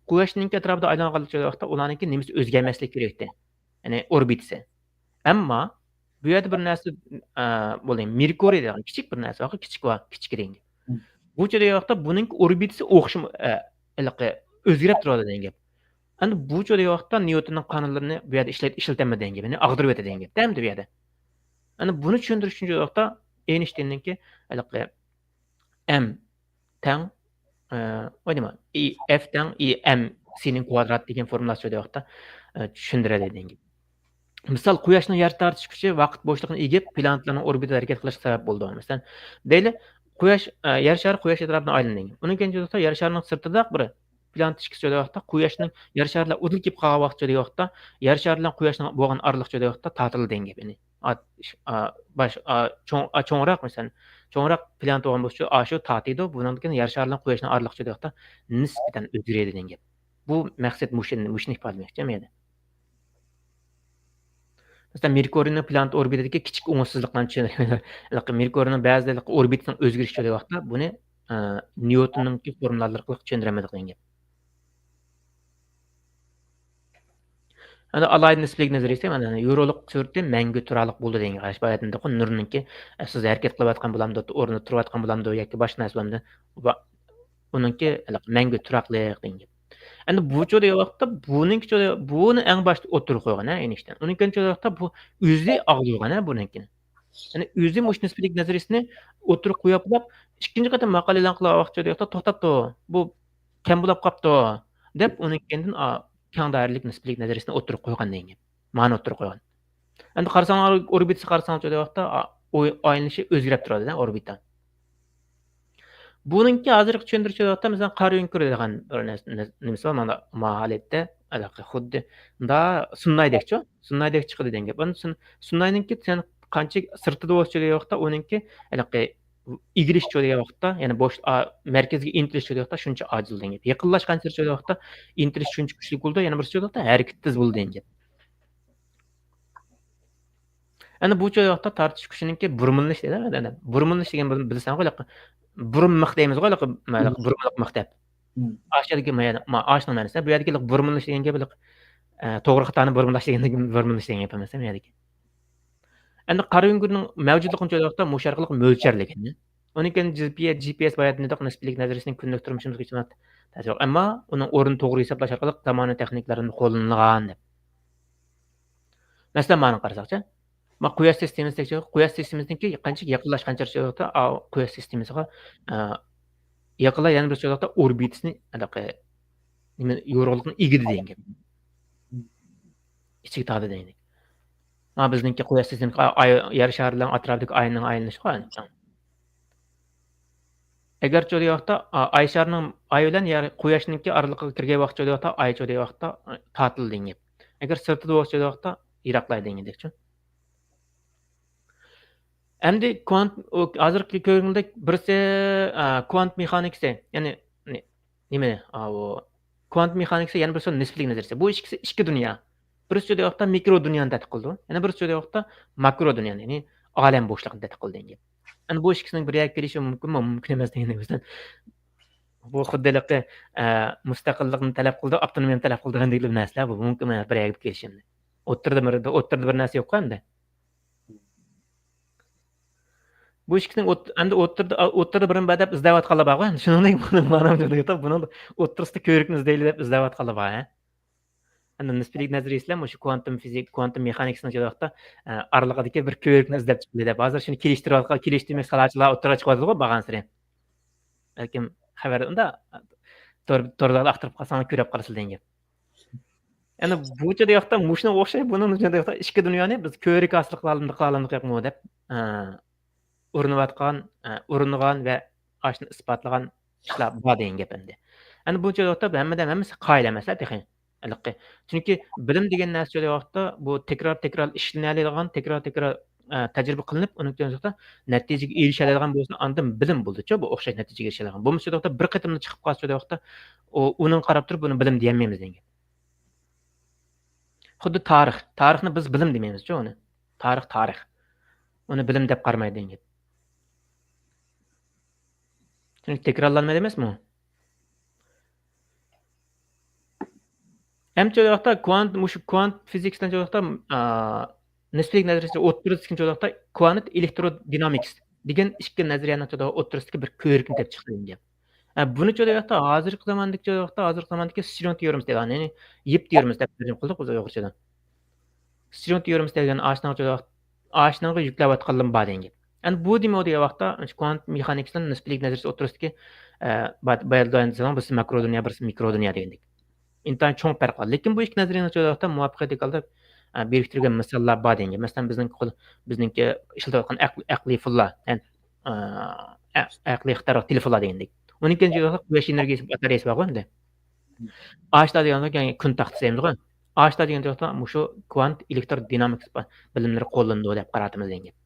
قۇياشنىڭكى ئەتراپىدا ئايلانغان چۆرىدىغان ۋاقىتتا ئۇلارنىڭكى نېمىسى ئۆزگەرمەسلىكى كېرەك ئىدى. يەنى ئوربىتىسى. ئەمما بۇ يەردە بىر نەرسە، ئە، بولدى، مېركۇرىي دېگەن كىچىك بىر نەرسە بار، كىچىك بار، كىچىك رەڭگى. مم. بۇ چۆرىدىغان ۋاقىتتا بۇنىڭكى ئوربىتىسى ئوخشىما-، ئە، ھېلىقى ئۆزگىرىپ تۇرىدۇ دېگەن گەپ. ئەمدى بۇ چۆرىدىغان ۋاقىتتا نيۇتوننىڭ قانۇنلىرىنى بۇ يەردە ئىشلەت-، ئىشلىتەلمىدى دېگەن گەپ. يەنى ئاغدۇرۇۋېتىدۇ دېگەن گەپ. ئەمدى بۇنى چۈشەندۈرۈش ئۈچۈن چۆرىدىغان ۋاقىتتا ئېينىشتىيننىڭكى ھېلىقى ئەم تەڭ، ئە، ئوينىما، ئى، ئەف تەڭ ئى ئەم سىنىڭ كۋادرات دېگەن فورمۇلاسى چۆرىدىغان ۋاقىتتا، ئە، چۈشەندۈرەلەيدۇ دېگەن گەپ. مىسال، قۇياشنىڭ يەر تارتىش كۈچى ۋاقىت بوشلۇقىنى ئېگىپ، پلانېتىلارنىڭ ئوربىتىدا ھەرىكەت قىلىشقا سەۋەب بولىدۇ. مەسىلەن، دەيلى، قۇياش، ئە، يەر شارى قۇياش ئەتراپىدا ئايلىنىدۇ. ئۇنىڭ كېيىن چۆرىدىغان ۋاقىتتا يەر شارىنىڭ سىرتىدا بىر پلانېتا ئىككىسى چۆرىدىغان ۋاقىتتا قۇياشنىڭ يەر شارى بىلەن ئۇدۇل كېلىپ قالغان ۋاقىت چۆرىدىغان ۋاقىتتا يەر شارى بىلەن قۇياشنىڭ بولغان ئارىلىق چۆرىدىغان ۋاقىتتا تارتىلىدۇ دېگەن گەپ. يەنى، ئا، ئا، باش، ئا، چوڭ، ئا، چوڭراق، مەسىلەن، چوڭراق پلانېتا بولغان بولسا، ئاشۇ تارتىدۇ. بۇنىڭدىن كېيىن يەر شارى بىلەن قۇياشنىڭ ئارىلىق چۆرىدىغان ۋاقىتتا نىسبەتەن ئۆزگىرىدۇ دېگەن گەپ. بۇ مەقسەت مۇشۇ، مۇشۇنى ئىپادىلىمەكچى مەن يەنە. مەسىلەن، مېركۇرىينىڭ پلانېتا ئوربىتىدىكى كىچىك ئوڭۇشسىزلىقلارنى چۈشەندۈرىمىز. مېركۇرىينىڭ بەزىدە ئوربىتىسىنىڭ ئۆزگىرىشى چۆرىدىغان ۋاقىتتا بۇنى، ئە، نيۇتوننىڭكى فورمۇلالىرى ئارقىلىق چۈشەندۈرەلمىدۇق دېگەن گەپ. ئەنە ئالاھىدە نىسپىلىك نەزەرىيىسى، مانا يورۇقلۇق سۈرئىتى مەڭگۈ تۇراقلىق بولىدۇ دېگەن قاراش. باياتىندىقى نۇرنىڭكى، ئە، سىز ھەرىكەت قىلىۋاتقان بولامدۇ، ئورنىدا تۇرۇۋاتقان بولامدۇ ياكى باشقا نەرسە بولامدۇ؟ ۋا-، ئۇنىڭكى ھېلىقى مەڭگۈ تۇراقلىق دېگەن گەپ. ئەمدى بۇ چۆرىدىغان ۋاقىتتا بۇنىڭكى چۆرىدىغان، بۇنى ئەڭ باشتا ئوتتۇرىغا قويغان، ھە، ئېينىشتاين. ئۇنىڭ كېيىن چۆرىدىغان ۋاقىتتا بۇ ئۆزى ئاغدۇرغان، ھە، بۇنىڭكىنى. يەنى ئۆزى مۇشۇ نىسپىلىك نەزەرىيىسىنى ئوتتۇرىغا قويۇپلا، ئىككىنچى قېتىم ماقالە ئېلان قىلغان ۋاقىت چۆرىدىغان ۋاقىتتا توختاپتۇ، بۇ كەم بولاپ قاپتۇ، دەپ ئۇنىڭ كەينىدىن، ئا، كەڭ دائىرىلىك نىسپىلىك نەزەرىيىسىنى ئوتتۇرىغا قويغان دېگەن گەپ. مانا ئوتتۇرىغا قويغان. ئەمدى قارىساڭلار، ئوربىتىسى قارىساڭلار چۆرىدىغان ۋاقىتتا، ئا، ئوي-، ئايلىنىشى ئۆزگىرىپ تۇرىدۇ، ئوربىتا. بۇنىڭكى ھازىرقى چۈشەندۈرۈشى ۋاقىتتا، مەسىلەن، قارا ئۆڭكۈر دېگەن بىر نەرسە، نەرسە، نېمىسى بار، مانا، ما ھالەتتە، ھېلىقى خۇددى مۇنداق سۇنايدەكچۇ؟ سۇنايدەك چىقىدۇ دېگەن گەپ. ئۇنى سۇن-، سۇناينىڭكى سەن قانچە سىرتىدا بولسا چۆرىدىغان ۋاقىتتا، ئۇنىڭكى ھېلىقى ئېگىلىش چۆرىدىغان ۋاقىتتا، يەنى بوش، ئا، مەركەزگە ئىنتىلىش چۆرىدىغان ۋاقىتتا شۇنچە ئاجىز دېگەن گەپ. يېقىنلاشقانسېرى چۆرىدىغان ۋاقىتتا ئىنتىلىش شۇنچە كۈچلۈك بولىدۇ، يەنە بىرسى چۆرىدىغان ۋاقىتتا ھەرىكىتى تېز بولىدۇ دېگەن گەپ. ئەنە بۇ چۆرىدىغان ۋاقىتتا تارتىش كۈچىنىڭكى بۇرمىلىنىش دەيدۇ، ئادەم. بۇرمىلىنىش دېگەن بىل-، بىلسەڭغۇ، ھېلىقى بۇرۇم مىخ دەيمىزغۇ، ھېلىقى، مم. ھېلىقى بۇرۇملۇق مىخ دەپ. مم. ئاشۇ يەردىكى ما-، ما-، ئاشۇنىڭ مەنىسى. بۇ يەردىكى ھېلىقى بۇرمىلىنىش دېگەن گەپ ھېلىقى، ئە، توغرا خاتانى بۇرمىلاش دېگەندىكى بۇرمىلىنىش دېگەن گەپ ئەمەس، بۇ يەردىكى. ئەمدى قارا ئۆڭكۈرنىڭ مەۋجۇتلۇقىنى چۆرىدىغان ۋاقىتتا مۇشۇ ئارقىلىق مۆلچەرلىگەن. ئۇنىڭ كېيىن جى پى ئېس، جى پى ئېس باياتىن دېدۇق، نىسپىلىك نەزەرىيىسىنىڭ كۈندىلىك تۇرمۇشىمىزغا ھېچقانداق تەسىرى يوق. ئەمما ئۇنىڭ ئورنىنى توغرا ھېسابلاش ئارقىلىق زامانىۋى تېخنىكىلارنى قوللىنىلغان دەپ. مەسىلەن، مانا قارىساقچە، ما قۇياش سىستېمىسىدىكى، قۇياش سىستېمىسىنىڭكى قانچە يېقىنلاشقانچە، قۇياش سىستېمىسىغا، ئا، يېقىنلا يەنە بىر سۆزلەردە ئوربىتىسىنى ھېلىقى نېمە، يورۇقلۇقنى ئىگىدە دېگەن گەپ. ئىچىگە تاغدى دېگەن. ما بىزنىڭكى قۇياش سىستېمىسى، ئاي، يەر شارىنىڭ ئەتراپىدىكى ئاينىڭ ئايلىنىشىغا. ئەگەرچە ئۇ ۋاقىتتا، ئا، ئاي شارىنىڭ، ئاي بىلەن يەر، قۇياشنىڭكى ئارىلىقىغا كىرگەن ۋاقىتتا، ئۇ ۋاقىتتا ئايچە ئۇ ۋاقىتتا، ئا، تارتىلدى دېگەن گەپ. ئەگەر سىرتىدا بولسا، ئۇ ۋاقىتتا يىراقلايدۇ دېگەندەكچۇ. ئەمدى كۋانت، ئۇ ھازىرقى كۆرگىنىدەك بىرسى، ئا، كۋانت مېخانىكىسى، يەنى نى-، نېمە، ئاۋۇ كۋانت مېخانىكىسى، يەنە بىرسى نىسپىلىك نەزەرىيىسى. بۇ ئىككىسى ئىككى دۇنيا. بىرسى شۇ ۋاقىتتا مىكرو دۇنيانى تەتقىق قىلىدۇ، يەنە بىرسى شۇ ۋاقىتتا ماكرو دۇنيانى، يەنى ئالەم بوشلۇقىنى تەتقىق قىلىدۇ دېگەن گەپ. ئەمدى بۇ ئىككىسىنىڭ بىر يەرگە كېلىشى مۇمكىنمۇ؟ مۇمكىن ئەمەس دېگەن گەپ. بۇ خۇددى ھېلىقى، ئە، مۇستەقىللىقنى تەلەپ قىلىدۇ، ئاپتونومىيەنى تەلەپ قىلىدىغان دېگەن نەرسىلەر بۇ. مۇمكىن ئەمەس بىر يەرگە كېلىشىمنى. ئوتتۇرىدا بىر، ئوتتۇرىدا بىر نەرسە يوققۇ ئەمدى. بۇ ئىككىسىنىڭ ئوت-، ئەمدى ئوتتۇرىدا، ئوتتۇرىدا بىرىنى بار دەپ ئىزدەۋاتقانلار بارغۇ. ئەمدى شۇنىڭدەك بۇنىڭ مانا بۇنىڭ ئوتتۇرىسىدا كۆۋرۈكنى ئىزدەيلى دەپ ئىزدەۋاتقانلار بار، ھە؟ ئەمدى نىسپىلىك نەزەرىيىسى بىلەن مۇشۇ كۋانتۇم فىزىك، كۋانتۇم مېخانىكىسىنىڭ شۇ ۋاقىتتا، ئە، ئارىلىقىدىكى بىر كۆۋرۈكنى ئىزدەپ چىقىلى دەپ. ھازىر شۇنى كېلىشتۈرۈۋاتقان، كېلىشتۈرمەك سالاچىلار ئوتتۇرىغا چىقىۋاتىدىغۇ بارغانسېرى. بەلكىم خەۋەر ئۇندا تور، تورلاردا ئاختۇرۇپ قالساڭلار كۆرۈپ قالىسىلەر دېگەن گەپ. يەنى بۇ چاغدا ياقتا مۇشۇنىڭغا ئوخشاش، بۇنىڭ ئۈچۈن ياقتا ئىككى دۇنيانى بىز كۆۋرۈك ھاسىل قىلالمىدۇق، قىلالمىدۇق ياقمۇ دەپ، ئە، ئۇرۇنۇۋاتقان، ئە، ئۇرۇنغان ۋە ئاشۇنى ئىسپاتلىغان ئىشلار بار دېگەن گەپ ئەمدى. ئەمدى بۇ چاغدا ياقتا ھەممىدە ھەممىسى قايىل ئەمەسلەر تېخى. ھېلىقى. چۈنكى بىلىم دېگەن نەرسە شۇ ۋاقىتتا بۇ تەكرار، تەكرار ئىشلىنەلەيدىغان، تەكرار، تەكرار، ئە، تەجرىبە قىلىنىپ، ئۇنىڭ كېيىن نەتىجىگە ئېرىشەلەيدىغان بولسا، ئاندىن بىلىم بولىدۇچۇ، بۇ ئوخشاش نەتىجىگە ئېرىشەلەيدىغان. بولمىسا، شۇ ۋاقىتتا بىر قېتىملا چىقىپ قالسا، شۇ ۋاقىتتا ئۇ، ئۇنىڭغا قاراپ تۇرۇپ، بۇنى بىلىم دېيەلمەيمىز دېگەن گەپ. خۇددى تارىخ. تارىخنى بىز بىلىم دېمەيمىزچۇ ئۇنى. تارىخ، تارىخ. ئۇنى بىلىم دەپ قارىمايدۇ دېگەن گەپ. چۈنكى تەكرارلانمايدۇ ئەمەسمۇ؟ ئەمدى شۇ ۋاقىتتا كۋانت، مۇشۇ كۋانت فىزىكىسنىڭ شۇ ۋاقىتتا، ئا، نىسپىلىك نەزەرىيىسى ئوتتۇرىسىدىكى شۇ ۋاقىتتا كۋانت ئېلېكترودىنامىكس دېگەن ئىككى نەزەرىيەنىڭ شۇ ئوتتۇرىسىدىكى بىر كۆۋرۈكنى دەپ چىقتى دېگەن گەپ. ئە، بۇنى شۇ ۋاقىتتا، ھازىرقى زاماندىكى شۇ ۋاقىتتا، ھازىرقى زاماندىكى سترۇڭ تېئورېمىسى دەيدىغان، يەنى يىپ تېئورېمىسى دەپ تەرجىمە قىلدۇق بىز ئۇيغۇرچىدا. سترۇڭ تېئورېمىسى دېگەن ئاشۇنىڭغا، ئاشۇنىڭغا يۈكلەۋاتقانلىرىم بار دېگەن گەپ. ئەمدى بۇ دېمە دېگەن ۋاقىتتا كۋانت مېخانىكىسىنىڭ نىسپىلىك نەزەرىيىسى ئوتتۇرىسىدىكى، ئە، با-، بايا دېگەن، بىرسى مىكرو دۇنيا، بىرسى مىكرو دۇنيا دېگەندەك. ئىنتايىن چوڭ پەرق بار. لېكىن بۇ ئىككى نەزەرىيەنىڭ شۇ ۋاقىتتا مۇۋەپپەقىيەتلىك ھالدا، ئە، بىرىكتۈرگەن مىساللار بار دېگەن گەپ. مەسىلەن، بىزنىڭكى قول-، بىزنىڭكى ئىشلىتىۋاتقان ئەقلى، ئەقلىي پۇللار، يەنى، ئە، ئە-، ئەقلىي ئىقتىدارلىق تېلېفونلار دېگەندەك. ئۇنىڭ كېيىن شۇ ۋاقىتتا قۇياش ئېنېرگىيەسى باتارېيەسى بارغۇ ئەمدى. ئاشتا دېگەن يەنى كۈن تاختىسى دەيمىزغۇ. ئاشتا دېگەن ۋاقىتتا مۇشۇ كۋانت ئېلېكتر دىنامىكىسى بىلىملىرى قوللىنىدۇ دەپ قاراتىمىز دېگەن گەپ.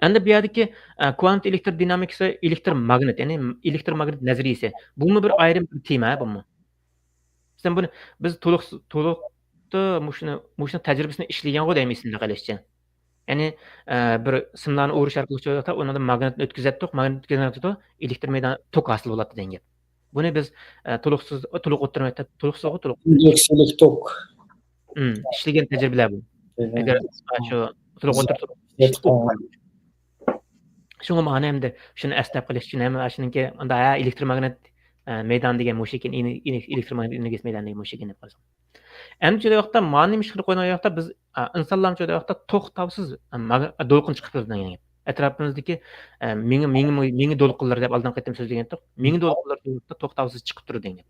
ئەمدى بۇ يەردىكى، ئە، كۋانت ئېلېكتر دىنامىكىسى، ئېلېكتر ماگنىت، يەنى ئېلېكتر ماگنىت نەزەرىيىسى. بۇمۇ بىر ئايرىم بىر تېما، بۇمۇ. مەسىلەن، بۇنى بىز تولۇق، تولۇقتا مۇشۇنى، مۇشۇنىڭ تەجرىبىسىنى ئىشلىگەنغۇ دەيمەن ئېسىمدە قېلىشىچە. يەنى، ئە، بىر سىملارنى ئۇرۇش ئارقىلىق شۇ ۋاقىتتا ئۇنىڭدىن ماگنىتنى ئۆتكۈزەتتۇق، ماگنىت ئۆتكۈزگەن ۋاقتىدا ئېلېكتر مەيدان توك ھاسىل بولاتتى دېگەن گەپ. بۇنى بىز، ئە، تولۇقسىز، تولۇق ئوتتۇرا مەكتەپ، تولۇقسىزغۇ، تولۇق. ئىندېكسىيلىك توك. ئىم، ئىشلىگەن تەجرىبىلەر بۇ. ئەگەر، ئە، شۇ تولۇق ئوتتۇرا، تولۇق. شۇڭا مانا ئەمدى شۇنى ئەسلەپ قېلىش ئۈچۈن ھەم شۇنىڭكى ئۇندا، ھە، ئېلېكتر ماگنىت، ئە، مەيدان دېگەن مۇشۇ ئىكەن، ئېلېكتر ماگنىت ئېنېرگىيەسى مەيدان دېگەن مۇشۇ ئىكەن دەپ قارىساڭ. ئەمدى شۇ ۋاقىتتا مانا نېمە ئىش قىلىپ قويغان ۋاقىتتا بىز، ئە، ئىنسانلارمۇ شۇ ۋاقىتتا توختاۋسىز، ئە، ماگ-، دولقۇن چىقىپ تۇرىدۇ دېگەن گەپ. ئەتراپىمىزدىكى، ئە، مېڭە، مېڭە، مېڭە دولقۇنلىرى دەپ ئالدىنقى قېتىم سۆزلىگەنتۇق. مېڭە دولقۇنلىرى شۇ ۋاقىتتا توختاۋسىز چىقىپ تۇرىدۇ دېگەن گەپ.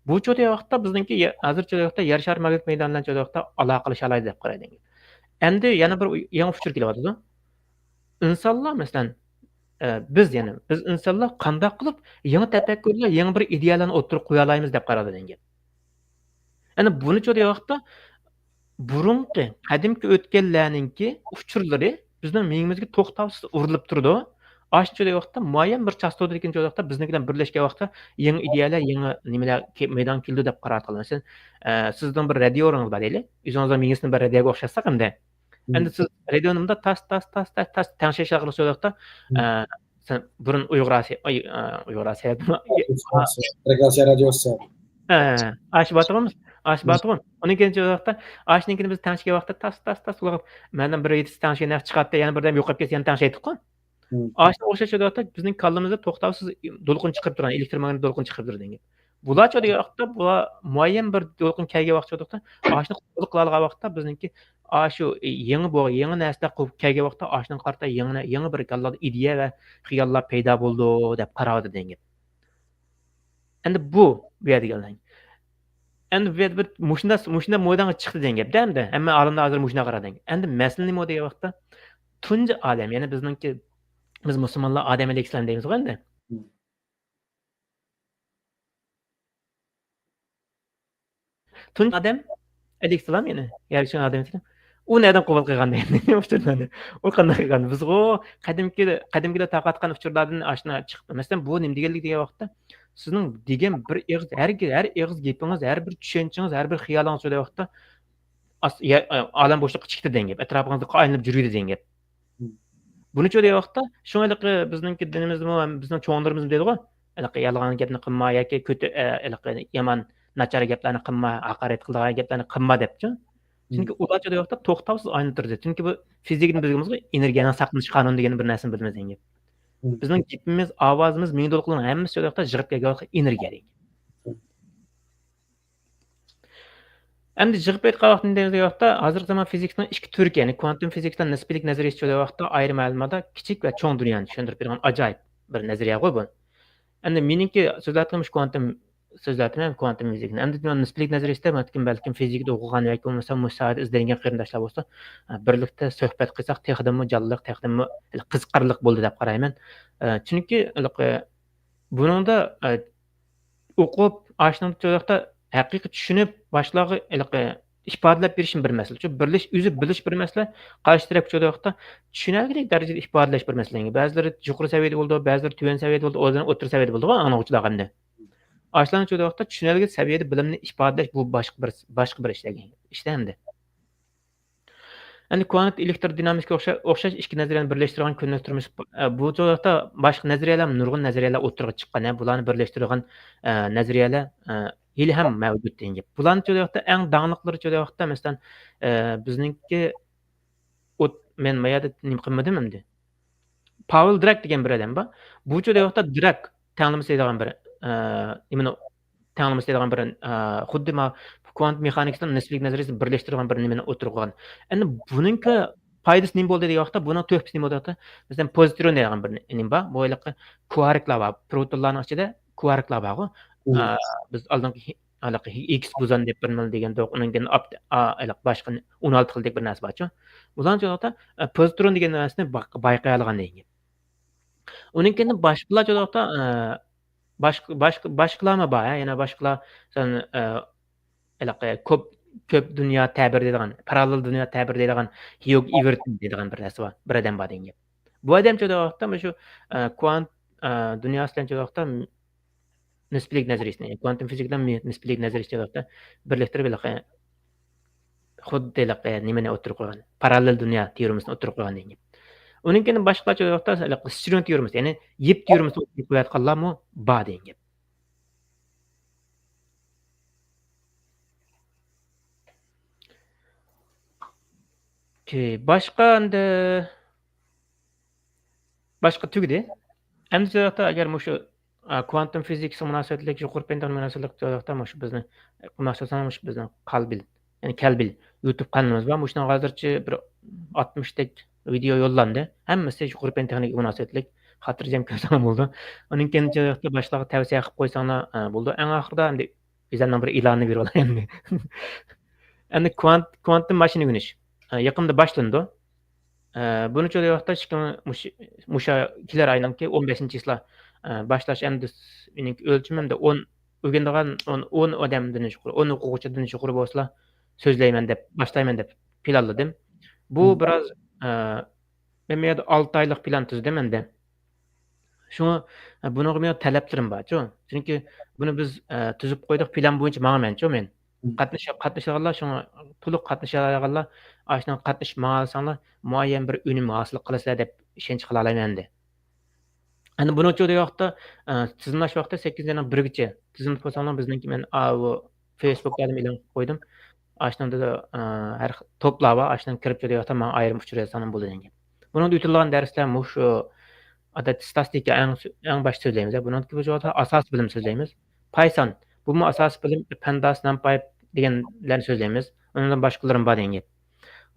بۇ چاغدا ۋاقىتتا بىزنىڭكى يە-، ھازىر چاغدا ۋاقىتتا يەر شارى ماگنىت مەيدانى بىلەن چاغدا ۋاقىتتا ئالاقىلىشالايدۇ دەپ قارايدۇ دېگەن گەپ. ئەمدى يەنە بىر يېڭى ئۇچۇر كېلىۋاتىدۇ. ئىنسانلار، مەسىلەن، ئە، بىز، يەنى بىز ئىنسانلار قانداق قىلىپ يېڭى تەپەككۇرلار، يېڭى بىر ئىدىيەلەرنى ئوتتۇرىغا قويالايمىز دەپ قارىدۇ دېگەن گەپ. يەنى بۇنى چاغدا ۋاقىتتا بۇرۇنقى، قەدىمكى ئۆتكەنلەرنىڭكى ئۇچۇرلىرى بىزنىڭ مېڭىمىزگە توختاۋسىز ئۇرۇلۇپ تۇرىدۇ. ئاشۇنچە ۋاقىتتا مۇئەييەن بىر چاستوتىدىكى ۋاقىتتا بىزنىڭ بىلەن بىرلەشكەن ۋاقىتتا يېڭى ئىدىيەلەر، يېڭى نېمىلەر كە-، مەيدانغا كېلىدۇ دەپ قاراۋاتقانلار. مەسىلەن، ئە، سىزنىڭ بىر رادىيولىرىڭىز بار دەيلى. ئۆزىڭىزنىڭ مېڭىسىنى بىر رادىيوغا ئوخشاتساق ئەمدى. مم. ئەمدى سىز رادىيونى مۇنداق تاس، تاس، تاس، تاس، تاس تەڭشەش ئارقىلىق سۆزلەۋاتتا، مم. ئە، سەن بۇرۇن ئۇيغۇر ئاسىيا، ئۇي-، ئە، ئۇيغۇر ئاسىيا، رېگرېسسىيە رادىيوسى. ئە، ئاشۇ بارتۇغۇن، ئاشۇ مم. بارتۇغۇن. ئۇنىڭ كېيىن شۇ ۋاقىتتا، ئاشۇنىڭ كېيىن بىز تەڭشىگەن ۋاقىتتا تاس، تاس، تاس قىلىپ، مەندىن بىر يېتىسى تەڭشىگەن نەرسە چىقاتتى، يەنە بىردەم يوقاپ كەتسە يەنە تەڭشەيتتۇققۇ. ئاشۇنىڭغا ئوخشاش چۆدۈۋاتتا بىزنىڭ كاللىمىزدا توختاۋسىز دولقۇن چىقىرىپ تۇرغان، ئېلېكتروماگنىت دولقۇن چىقىرىپ تۇرىدۇ دېگەن گەپ. بۇلار چۆدۈۋاتتا، بۇلار مۇئەييەن بىر دولقۇن كەلگەن ۋاقىت چۆدۈۋاتتا، ئاشۇنى قوبۇل قىلالىغان ۋاقىتتا بىزنىڭكى ئاشۇ يېڭى بۇ، يېڭى نەرسىلەر قوبۇل كەلگەن ۋاقىتتا ئاشۇنىڭغا قارىتا يېڭى، يېڭى بىر كاللادا ئىدىيە ۋە خىياللار پەيدا بولىدۇ دەپ قاراۋاتىدۇ دېگەن گەپ. ئەمدى بۇ، بۇ يەردە گەپ. ئەمدى بۇ يەردە بىر مۇشۇنداق، مۇشۇنداق مەيدانغا چىقتى دېگەن گەپ-دە ئەمدى. ھەممە ئالىملار ھازىر مۇشۇنداق قارايدۇ دېگەن گەپ. ئەمدى مەسىلە نېمە دېگەن ۋاقىتتا، تۇنجى ئادەم، يەنى بىزنىڭكى، بىز مۇسۇلمانلار ئادەم ئەلەيھىسسالام دەيمىزغۇ ئەمدى. تۇنجى ئادەم ئەلەيھىسسالام، يەنى يەر يۈزىدىكى ئادەم ئەلەيھىسسالام. ئۇ نەدىن قوبۇل قىلغان دېگەن ئۇچۇرلارنى؟ ئۇ قانداق قىلغان؟ بىزغۇ قەدىمكى، قەدىمكىدە تارقاتقان ئۇچۇرلاردىن ئاشۇنداق چىقىپتۇ. مەسىلەن، بۇ نېمە دېگەنلىك دېگەن ۋاقىتتا، سىزنىڭ دېگەن بىر ئېغىز، ھەر، ھەر ئېغىز گېپىڭىز، ھەر بىر چۈشەنچىڭىز، ھەر بىر خىيالىڭىز شۇ ۋاقىتتا ئاس-، يە-، ئالەم بوشلۇققا چىقتى دېگەن گەپ، ئەتراپىڭىزدا ئايلىنىپ يۈرىدۇ دېگەن گەپ. بۇنى چۆدۈۋەتكەن ۋاقىتتا، شۇڭا ھېلىقى بىزنىڭكى دىنىمىزدىمۇ ھەم بىزنىڭ چوڭلىرىمىزمۇ دەيدىغۇ، ھېلىقى يالغان گەپنى قىلما ياكى كۆتە-، ئە، ھېلىقى يامان، ناچار گەپلەرنى قىلما، ھاقارەت قىلىدىغان گەپلەرنى قىلما دەپچۇ. چۈنكى ئۇلار چۆدۈۋەتكەن ۋاقىتتا توختاۋسىز ئايلىنىپ تۇرىدۇ. چۈنكى بۇ فىزىكىنى بىلگىنىمىزگە ئېنېرگىيەنىڭ ساقلىنىش قانۇنى دېگەن بىر نەرسىنى بىلىمىز دېگەن گەپ. بىزنىڭ گېپىمىز، ئاۋازىمىز، مىڭ دولقۇننىڭ ھەممىسى چۆدۈۋەتكەن ۋاقىتتا يىغىپ كەلگەن ۋاقىتتا ئېنېرگىيە دېگەن. ئەمدى يىغىپ ئېيتقان ۋاقىتتا، ھازىرقى زامان فىزىكىسىنىڭ ئىككى تۈرى، يەنى كۋانتوم فىزىكىسىدا نىسپىيلىك نەزەرىيىسى چۆدۈۋەتكەن ۋاقىتتا ئايرىم ئەلمادا كىچىك ۋە چوڭ دۇنيانى چۈشەندۈرۈپ بېرىدىغان ئاجايىپ بىر نەزەرىيەغۇ بۇ. ئەمدى مېنىڭكى سۆزلەۋاتقىنىم شۇ كۋانتوم، سۆزلەۋاتىمەن كۋانتوم فىزىكىنى. ئەمدى نىسپىيلىك نەزەرىيىسىدە بەلكىم، بەلكىم فىزىكىدا ئوقۇغان ياكى بولمىسا مۇشۇ ساھەدە ئىزدەنگەن قېرىنداشلار بولسا، بىرلىكتە سۆھبەت قىلساق تېخىدىنمۇ جانلىق، تېخىدىنمۇ قىزىقارلىق بولىدۇ دەپ قارايمەن. چۈنكى بۇنىڭدا ئوقۇپ، ئاشۇنىڭ چۆدۈۋەتكەن ۋاقىتتا ھەقىقىي چۈشىنىپ، باشقىلارغا ھېلىقى ئىپادىلەپ بېرىشىم بىر مەسىلە. چۈنكى بىرلىش-، ئۆزى بىلىش بىر مەسىلە، قارشى تەرەپكە چۆدۈۋەتكەن ۋاقىتتا چۈشىنەرلىك دەرىجىدە ئىپادىلەش بىر مەسىلە. بەزىلىرى يۇقىرى سەۋىيەدە بولىدۇ، بەزىلىرى تۆۋەن سەۋىيەدە بولىدۇ، ئۆزلىرى ئوتتۇرا سەۋىيەدە بولىدىغۇ ئاڭلىغۇچىلار ئەمدى. ئاشۇلارنى چۆدۈۋەتكەن ۋاقىتتا چۈشىنەرلىك سەۋىيەدە بىلىمنى ئىپادىلەش، بۇ باشقا بىر، باشقا بىر ئىش دېگەن ئىش ئەمدى. ئەمدى كۋانت ئېلېكتر دىنامىكىغا ئوخشا-، ئوخشاش ئىككى نەزەرىيەنى بىرلەشتۈرىدىغان كۆرۈنۈپ تۇرمىسى، ئە، بۇ جايلىقتا باشقا نەزەرىيەلەر، نۇرغۇن نەزەرىيەلەر ئوتتۇرىغا چىققان، ھە، بۇلارنى بىرلەشتۈرىدىغان، ئە، نەزەرىيەلەر، ئە، ھېلىھەم مەۋجۇت دېگەن گەپ. بۇلارنى چۆدۈۋەتكەن ۋاقىتتا ئەڭ داڭلىقلىرى چۆدۈۋەتكەن ۋاقىتتا، مەسىلەن، ئە، بىزنىڭكى ئوت-، مەن ما يەردە نېمە قىلمىدىم ئەمدى. پاۋېل دىراك دېگەن بىر ئادەم بار. بۇ چۆدۈۋەتكەن ۋاقىتتا دىراك تەڭلىمىسى دەيدىغان بىر، ئە، نېمىنى تەڭلىمىسى دەيدىغان بىر، ئە، خۇددى ما كۋانت مېخانىكىسىنىڭ نىسپىيلىك نەزەرىيىسىنى بىرلەشتۈرىدىغان بىر نېمىنى ئوتتۇرىغا قويغان. ئەمدى بۇنىڭكى پايدىسى نېمە بولدى دېگەن ۋاقىتتا، بۇنىڭ تۆھپىسى نېمە بولدى دېگەن ۋاقىتتا، مەسىلەن، پوزىترون دەيدىغان بىر نېمە بار. بۇ ھېلىقى كۋاركلار بار. پروتونلارنىڭ ئىچىدە كۋاركلار بارغۇ. ئە، بىز ئالدىنقى ھېلىقى ھىگگىس بوزون دەپ بىر نېمە دېگەندۇق. ئۇنىڭ كېيىن ئاپت-، ئا، ھېلىقى باشقا ئون ئالتە خىلدەك بىر نەرسە بارچۇ. بۇلارنىڭ ئىچىدە، ئە، پوزىترون دېگەن نەرسىنى باق-، بايقىيالىغان دېگەن. ئۇنىڭ كېيىن باشقىلار چۆدۈۋەتكەن ۋاقىتتا، ئە، باشقا، باشقا، باشقىلارمۇ بار، ھە؟ يەنە باشقىلار، مەسىلەن، ئە، ھېلىقى كۆپ، كۆپ دۇنيا تەبىرى دەيدىغان، پاراللېل دۇنيا تەبىرى دەيدىغان ھيۇگ ئېۋېرتون دەيدىغان بىر نەرسە بار، بىر ئادەم بار دېگەن گەپ. بۇ ئادەم چۆدۈۋەتكەن ۋاقىتتا مۇشۇ، ئە، كۋانت، ئە، دۇنياسى بىلەن چۆدۈۋەتكەن ۋاقىتتا نىسپىيلىك نەزەرىيىسىنى، كۋانتوم فىزىكا بىلەن مى-، نىسپىيلىك نەزەرىيىسى چۆدۈۋەتكەن ۋاقىتتا بىرلەشتۈرۈپ ھېلىقى خۇددى ھېلىقى نېمىنى ئوتتۇرىغا قويغان، پاراللېل دۇنيا تېئورېمىسىنى ئوتتۇرىغا قويغان دېگەن گەپ. ئۇنىڭ كېيىن باشقىلار چۆدۈۋەتكەن ۋاقىتتا ھېلىقى سترۇن تېئورېمىسى، يەنى يىپ تېئورېمىسىنى ئوتتۇرىغا قويۇۋاتقانلارمۇ بار دېگەن گەپ. ئوكەي، باشقا ئەمدى، باشقا تۈگىدى. ئەمدى بۇ ۋاقىتتا ئەگەر مۇشۇ، ئا، كۋانتوم فىزىكىسىغا مۇناسىۋەتلىك، يۇقىرى پەن تېخنىكىغا مۇناسىۋەتلىك بۇ ۋاقىتتا مۇشۇ بىزنىڭ، مۇناسىۋەتلىك مۇشۇ بىزنىڭ قالبىل، يەنى كەلبىل يۇتۇب قانىلىمىز بار. مۇشۇنىڭغا ھازىرچە بىر ئاتمىشتەك ۋىدېئو يوللاندى. ھەممىسى يۇقىرى پەن تېخنىكىغا مۇناسىۋەتلىك. خاتىرجەم كۆرسەڭلار بولىدۇ. ئۇنىڭ كېيىن بۇ ۋاقىتتا باشقىلارغا تەۋسىيە قىلىپ قويساڭلار، ئا، بولىدۇ. ئەڭ ئاخىرىدا ئەمدى ئۆزۈمنىڭ بىر ئېلانىنى بېرىۋالاي ئەمدى. ئەمدى كۋانت-، كۋانتوم ماشىنا ئۆگىنىش، ئە، يېقىندا باشلىنىدۇ. ئە، بۇنى چۆدۈۋەتكەن ۋاقىتتا ئىككى مىڭ، مۇشۇ، مۇشۇ كېلەر ئاينىڭكى ئون بەشىنچى چىسلا، ئە، باشلاش ئەمدى مېنىڭكى ئۆلچىمىمدە ئون، ئۆگىنىدىغان ئون، ئون ئادەمدىن يۇقىرى، ئون ئوقۇغۇچىدىن يۇقىرى بولسىلا سۆزلەيمەن دەپ، باشلايمەن دەپ پىلانلىدىم. بۇ بىراز، ئە، مەن بۇ يەردە ئالتە ئايلىق پىلان تۈزدۈم ئەمدى. شۇڭا، ئە، بۇنىڭغا مېنىڭ تەلەپلىرىم بارچۇ. چۈنكى بۇنى بىز، ئە، تۈزۈپ قويدۇق، پىلان بويىچە ماڭىمەنچۇ مەن. قاتنىشا-، قاتنىشىدىغانلار، شۇڭا تولۇق قاتنىشالايدىغانلار ئاشۇنىڭغا قاتنىشىپ ماڭالىساڭلار، مۇئەييەن بىر ئۈنۈم ھاسىل قىلىسىلەر دەپ ئىشەنچ قىلالايمەن ئەمدى. ئەمدى بۇنىڭ ئۈچۈن ۋاقىتتا، ئە، تىزىملاش ۋاقتى سەككىزىنچى ئاينىڭ بىرىگىچە. تىزىملىتىپ قويساڭلار بىزنىڭكى مەن، ئاۋۇ فېيسبۇكتا ئېلان قىلىپ قويدۇم. ئاشۇنىڭدا، ئە، ھەر خىل توپلار بار، ئاشۇنىڭ كىرىپ چۆدۈۋاتقان ماڭا ئايرىم ئۇچۇر يازساڭلار بولىدۇ دېگەن گەپ. بۇنىڭدا ئۆتۈلىدىغان دەرسلەر مۇشۇ، ئادەتتە ستاتىستىكا ئەڭ، ئەڭ باشتا سۆزلەيمىز. بۇنىڭدىكى بۇ جاۋابتا ئاساسىي بىلىم سۆزلەيمىز. پايسان، بۇمۇ ئاساسىي بىلىم، پانداس، نامپاي دېگەنلەرنى سۆزلەيمىز. ئۇنىڭدىن باشقىلىرىمۇ بار دېگەن گەپ.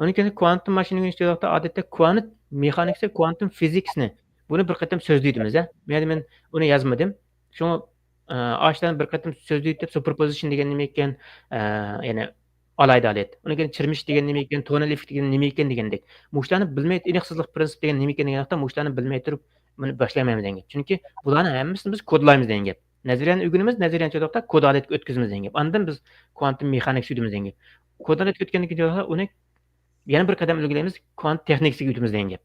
ئۇنىڭ كېيىن كۋانتوم ماشىنا ئۆگىنىش دېگەن ۋاقىتتا ئادەتتە كۋانت مېخانىكىسى، كۋانتوم فىزىكسنى، بۇنى بىر قېتىم سۆزلەيدىمىز، ھە؟ مەيلى، مەن ئۇنى يازمىدىم. شۇڭا، ئە، ئاشۇلارنى بىر قېتىم سۆزلەيدۇ دەپ، سۇپېرپوزىشن دېگەن نېمە ئىكەن، ئە، يەنى ئالاھىدە ھالەت. ئۇنىڭ كېيىن چىرمىش دېگەن نېمە ئىكەن، تونال ئېففېكت دېگەن نېمە ئىكەن دېگەندەك. مۇشۇلارنى بىلمەي، ئېنىقسىزلىق پىرىنسىپ دېگەن نېمە ئىكەن دېگەن ۋاقىتتا، مۇشۇلارنى بىلمەي تۇرۇپ، بۇنى باشلايمەن دېگەن گەپ. چۈنكى بۇلارنى ھەممىسىنى بىز كودلايمىز دېگەن گەپ. نەزەرىيەنى ئۆگىنىمىز، نەزەرىيەنى چاتاقتا كود ھالەتكە ئۆتكۈزىمىز دېگەن گەپ. ئاندىن بىز كۋانتوم مېخانىكىسى ئۆگىنىمىز دېگەن گەپ. كود ھالەتكە ئۆتكەندىن كېيىن ئۇنى، يەنە بىر قەدەم ئىلگىرىلەيمىز، كۋانت تېخنىكىسىگە ئۆتىمىز دېگەن گەپ.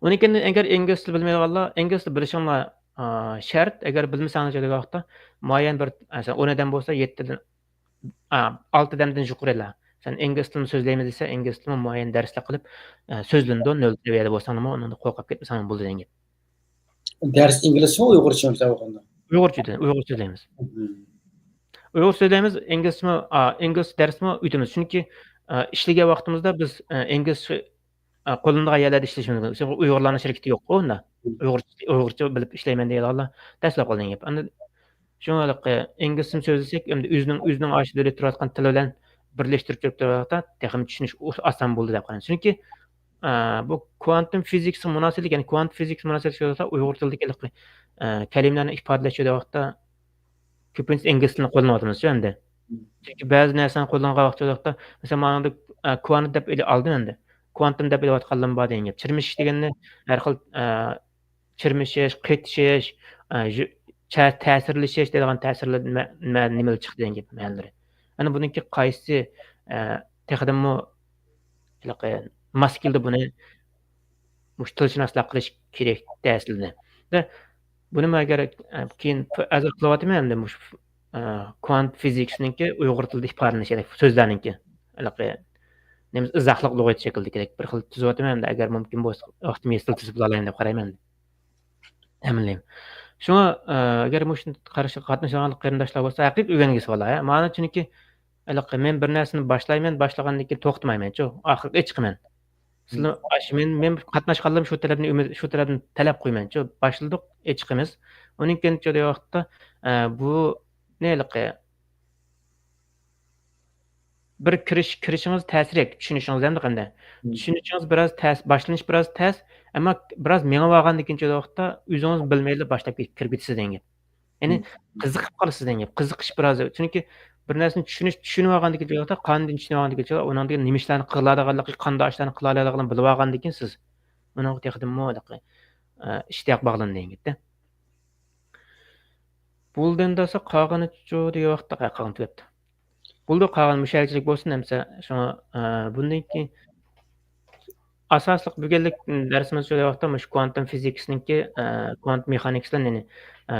ئۇنىڭ كېيىن ئەگەر ئىنگلىز تىلى بىلمەيدىغانلار، ئىنگلىز تىلى بىلىشىڭلار، ئا، شەرت. ئەگەر بىلمىسەڭلار، شۇ ۋاقىتتا مۇئەييەن بىر، مەسىلەن، ئون ئادەم بولسا، يەتتىدىن، ئا، ئالتە ئادەمدىن يۇقىرىلا. سەن ئىنگلىز تىلىنى سۆزلەيمىز دېسە، ئىنگلىز تىلىمۇ مۇئەييەن دەرسلىك قىلىپ، ئە، سۆزلىنىدۇ، نۆل سەۋىيەدە بولساڭمۇ، ئۇنىڭدا قورقۇپ كەتمىسەڭمۇ بولىدۇ دېگەن گەپ. دەرس ئىنگلىزچىمۇ، ئۇيغۇرچىمۇ مۇشۇنداق بولغاندا؟ ئۇيغۇرچە، ئۇيغۇرچە سۆزلەيمىز. مم. ئۇيغۇرچە سۆزلەيمىز، ئىنگلىزچىمۇ، ئا، ئىنگلىز دەرسمۇ ئۆتىمىز. چۈنكى، ئا، ئىشلىگەن ۋاقتىمىزدا بىز، ئا، ئىنگلىزچە، ئا، قوللىنىدىغان يەرلەردە ئىشلىشىمىز مۇمكىن. چۈنكى ئۇيغۇرلارنىڭ شىركىتى يوققۇ ئۇندا. مم. ئۇيغۇرچە، ئۇيغۇرچە بىلىپ ئىشلەيمەن دەيدىغانلار دەسلەپ قالغان گەپ. ئاندىن شۇڭا ھېلىقى ئىنگلىزچە سۆزلىسەك، ئەمدى ئۆزىنىڭ، ئۆزىنىڭ ئاشۇ دۆلەتتە تۇرۇۋاتقان تىلى بىلەن بىرلەشتۈرۈپ تۇرۇپ تۇرغاندا تېخىمۇ چۈشىنىش ئۇ-، ئاسان بولىدۇ دەپ قارايمەن. چۈنكى، ئا، بۇ كۋانتوم فىزىكىسىغا مۇناسىۋەتلىك، يەنى كۋانتوم فىزىكىسىغا مۇناسىۋەتلىك سۆزلەپ، ئۇيغۇر تىلىدىكى ھېلىقى، ئا، كەلىمىلەرنى ئىپادىلەش ۋاقتىدا كۆپىنچە ئىنگلىز تىلىنى قوللىنىۋاتىمىز ئەمدى. مم. چۈنكى بەزى نەرسىنى قوللانغان ۋاقتىدا، مەسىلەن، مانا، ئا، كۋانت دەپ ئېلى-، ئالدىم ئەمدى. كۋانتوم دەپ ئېلىۋاتقانلىرىم بار دېگەن گەپ. چىرمىشىش دېگەننى ھەر خىل، ئا، چىرمىشىش، قېتىشىش، ئە، ژ-، چە-، تەسىرلىشىش دەيدىغان تەسىرلەر مە-، مە-، نېمىلەر چىقتى دېگەن گەپ مەنىلىرى. ئەنە بۇنىڭكى قايسى، ئە، تېخىدىنمۇ ھېلىقى ماس كېلىدۇ بۇنى مۇشۇ تىلشۇناسلار قىلىش كېرەك ئەسلىدە. بۇنىمۇ ئەگەر، ئە، كېيىن پ-، ھازىر قىلىۋاتىمەن ئەمدى مۇشۇ، ئە، كۋانت فىزىكسنىڭكى ئۇيغۇر تىلىدا ئىپادىلىنىشى، سۆزلەرنىڭكى. ھېلىقى نېمە، ئىزاھلىق لۇغەت شەكلىدىكىدەك بىر خىل تۈزۈۋاتىمەن ئەمدى، ئەگەر مۇمكىن بولسا ۋاقتىم يەتسە تۈزۈپ بولالايمەن دەپ قارايمەن. تەمىنلەيمەن. شۇڭا، ئە، ئەگەر مۇشۇ قارشى قاتنىشىدىغان قېرىنداشلار بولسا، ھەقىقىي ئۆگەنگۈسى بولار، ھە. مانا چۈنكى ھېلىقى مەن بىر نەرسىنى باشلايمەن، باشلىغاندىن كېيىن توختىمايمەنچۇ، ئاخىرقى ئېچىقىمەن. مم. سىلەر ئاش-، مەن، مەن قاتناشقانلىرىم شۇ تەرەپنى ئۈمىد، شۇ تەرەپنى تەلەپ قويمايمەنچۇ، باشلىدۇق، ئېچىقىمىز. ئۇنىڭ كېيىن شۇ ۋاقىتتا، ئە، بۇنى ھېلىقى بىر كىرىش، كىرىشىڭىز تەسرەك، چۈشىنىشىڭىز ئەمدى قانداق؟ مم. چۈشىنىشىڭىز بىراز تەس، باشلىنىش بىراز تەس، ئەمما بىراز مېڭىۋالغاندىن كېيىن شۇ ۋاقىتتا ئۆزىڭىز بىلمەيلا باشلاپ كىرىپ كېتىسىز دېگەن گەپ. يەنى مم. قىزىقىپ قالىسىز دېگەن گەپ. قىزىقىش بىراز، چۈنكى بىر نەرسىنى چۈشىنىش، چۈشىنىۋالغاندىن كېيىن شۇ ۋاقىتتا قاندىن چۈشىنىۋالغاندىن كېيىن شۇ ۋاقىتتا ئۇنىڭدىن نېمە ئىشلارنى قىلالىغانلىقى، قانداق ئىشلارنى قىلالايدىغانلىقىنى بىلىۋالغاندىن كېيىن سىز ئۇنىڭغا تېخىدىنمۇ ھېلىقى، ئە، ئىشتىياق باغلىنىدۇ دېگەن گەپتە. بولدى ئەمدى قالغىنىچۇ دېگەن ۋاقىتتا، ھە، قالغىنى تۈگەپتۇ. بولدى، قالغان مۇشۇ يەرچىلىك بولسۇن ئەمسە. شۇڭا، ئە، بۇندىن كېيىن ئاساسلىق بۈگۈنلۈك دەرسىمىز شۇ ۋاقىتتا مۇشۇ كۋانتوم فىزىكىسىنىڭكى، ئە، كۋانتوم مېخانىكىسى بىلەن، يەنى، ئە،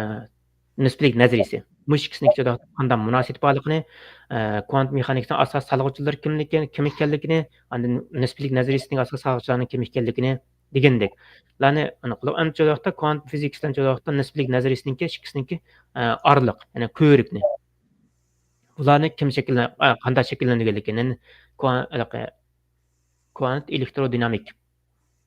نىسپىلىك نەزەرىيىسى. مۇشۇ ئىككىسىنىڭكى شۇ ۋاقىتتا قانداق مۇناسىۋىتى بارلىقىنى، ئە، كۋانتوم مېخانىكىسىنىڭ ئاساس سالغۇچىلىرى كىملىكى، كىم ئىكەنلىكىنى، ئاندىن نىسپىلىك نەزەرىيىسىنىڭ ئاساس سالغۇچىلارنىڭ كىم ئىكەنلىكىنى دېگەندەك. بۇلارنى ئېنىقلاپ، ئەمدى شۇ ۋاقىتتا كۋانتوم فىزىكىسى بىلەن شۇ ۋاقىتتا نىسپىلىك نەزەرىيىسىنىڭكى ئىككىسىنىڭكى، ئە، ئارىلىق، يەنى كۆۋرۈكنى. بۇلارنى كىم شەكىللەن-، ئە، قانداق شەكىللەندۈرگەنلىكىنى، كۋا-، ھېلىقى كۋانت ئېلېكترودىنامىك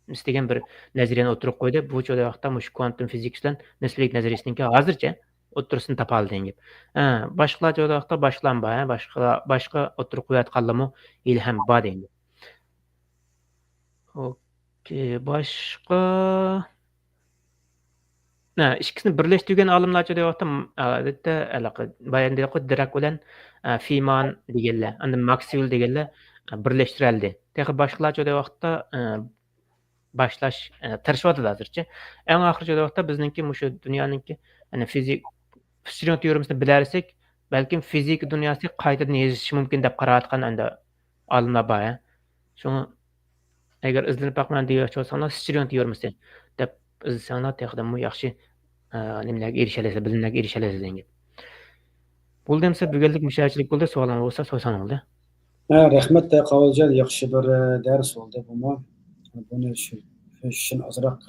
دېگەن بىر نەزەرىيەنى ئوتتۇرىغا قويدى. بۇ چاغدا ۋاقىتتا مۇشۇ كۋانتوم فىزىكىسى بىلەن نىسپىلىك نەزەرىيىسىنىڭكى ھازىرچە ئوتتۇرىسىنى تاپالىدى دېگەن گەپ. ھە، باشقىلار چاغدا ۋاقىتتا باشقىلارمۇ بار، ھە، باشقىلار، باشقا ئوتتۇرىغا قويۇۋاتقانلىرىمۇ ھېلىھەم بار دېگەن گەپ. ئوكەي، باشقا. ھە، ئىككىسىنى بىرلەشتۈرگەن ئالىملارچە دەۋاتتىم. ئادەتتە، ھېلىقى بايان دېدۇققۇ، دىراك بىلەن، ئە، فېيمان دېگەنلەر، ئاندىن ماكسۋېل دېگەنلەر، ئە، بىرلەشتۈرەلىدى. تېخى باشقىلارچە دەۋاتتا، ئە، باشلاش، ئە، تىرىشىۋاتىدۇ ھازىرچە. ئەڭ ئاخىرىچە دەۋاتتا بىزنىڭكى مۇشۇ دۇنيانىڭكى، يەنى فىزىك-، سترىڭ تېئورېمىسىنى بىلەلىسەك، بەلكىم فىزىكا دۇنياسى قايتىدىن يېزىشى مۇمكىن دەپ قاراۋاتقان ئەمدى ئالىملار بار، ھە. شۇڭا ئەگەر ئىزدىنىپ باقىمەن دېيىۋاتقان بولساڭلار، سترىڭ تېئورېمىسى دەپ ئىزدىسەڭلار، تېخىدىنمۇ ياخشى، ئە، نېمىلەرگە ئېرىشەلەيسىز، بىلىملەرگە ئېرىشەلەيسىز دېگەن گەپ. بولدى ئەمسە بۈگۈنلۈك مۇشۇ يەرچىلىك بولدى، سوئالىڭلار بولسا سورىساڭلار بولدى. ھە، رەھمەت، قاۋۇلجان، ياخشى بىر، ئە، دەرس بولدى بۇمۇ. بۇنى شۇ، شۇ ئۈچۈن ئازراق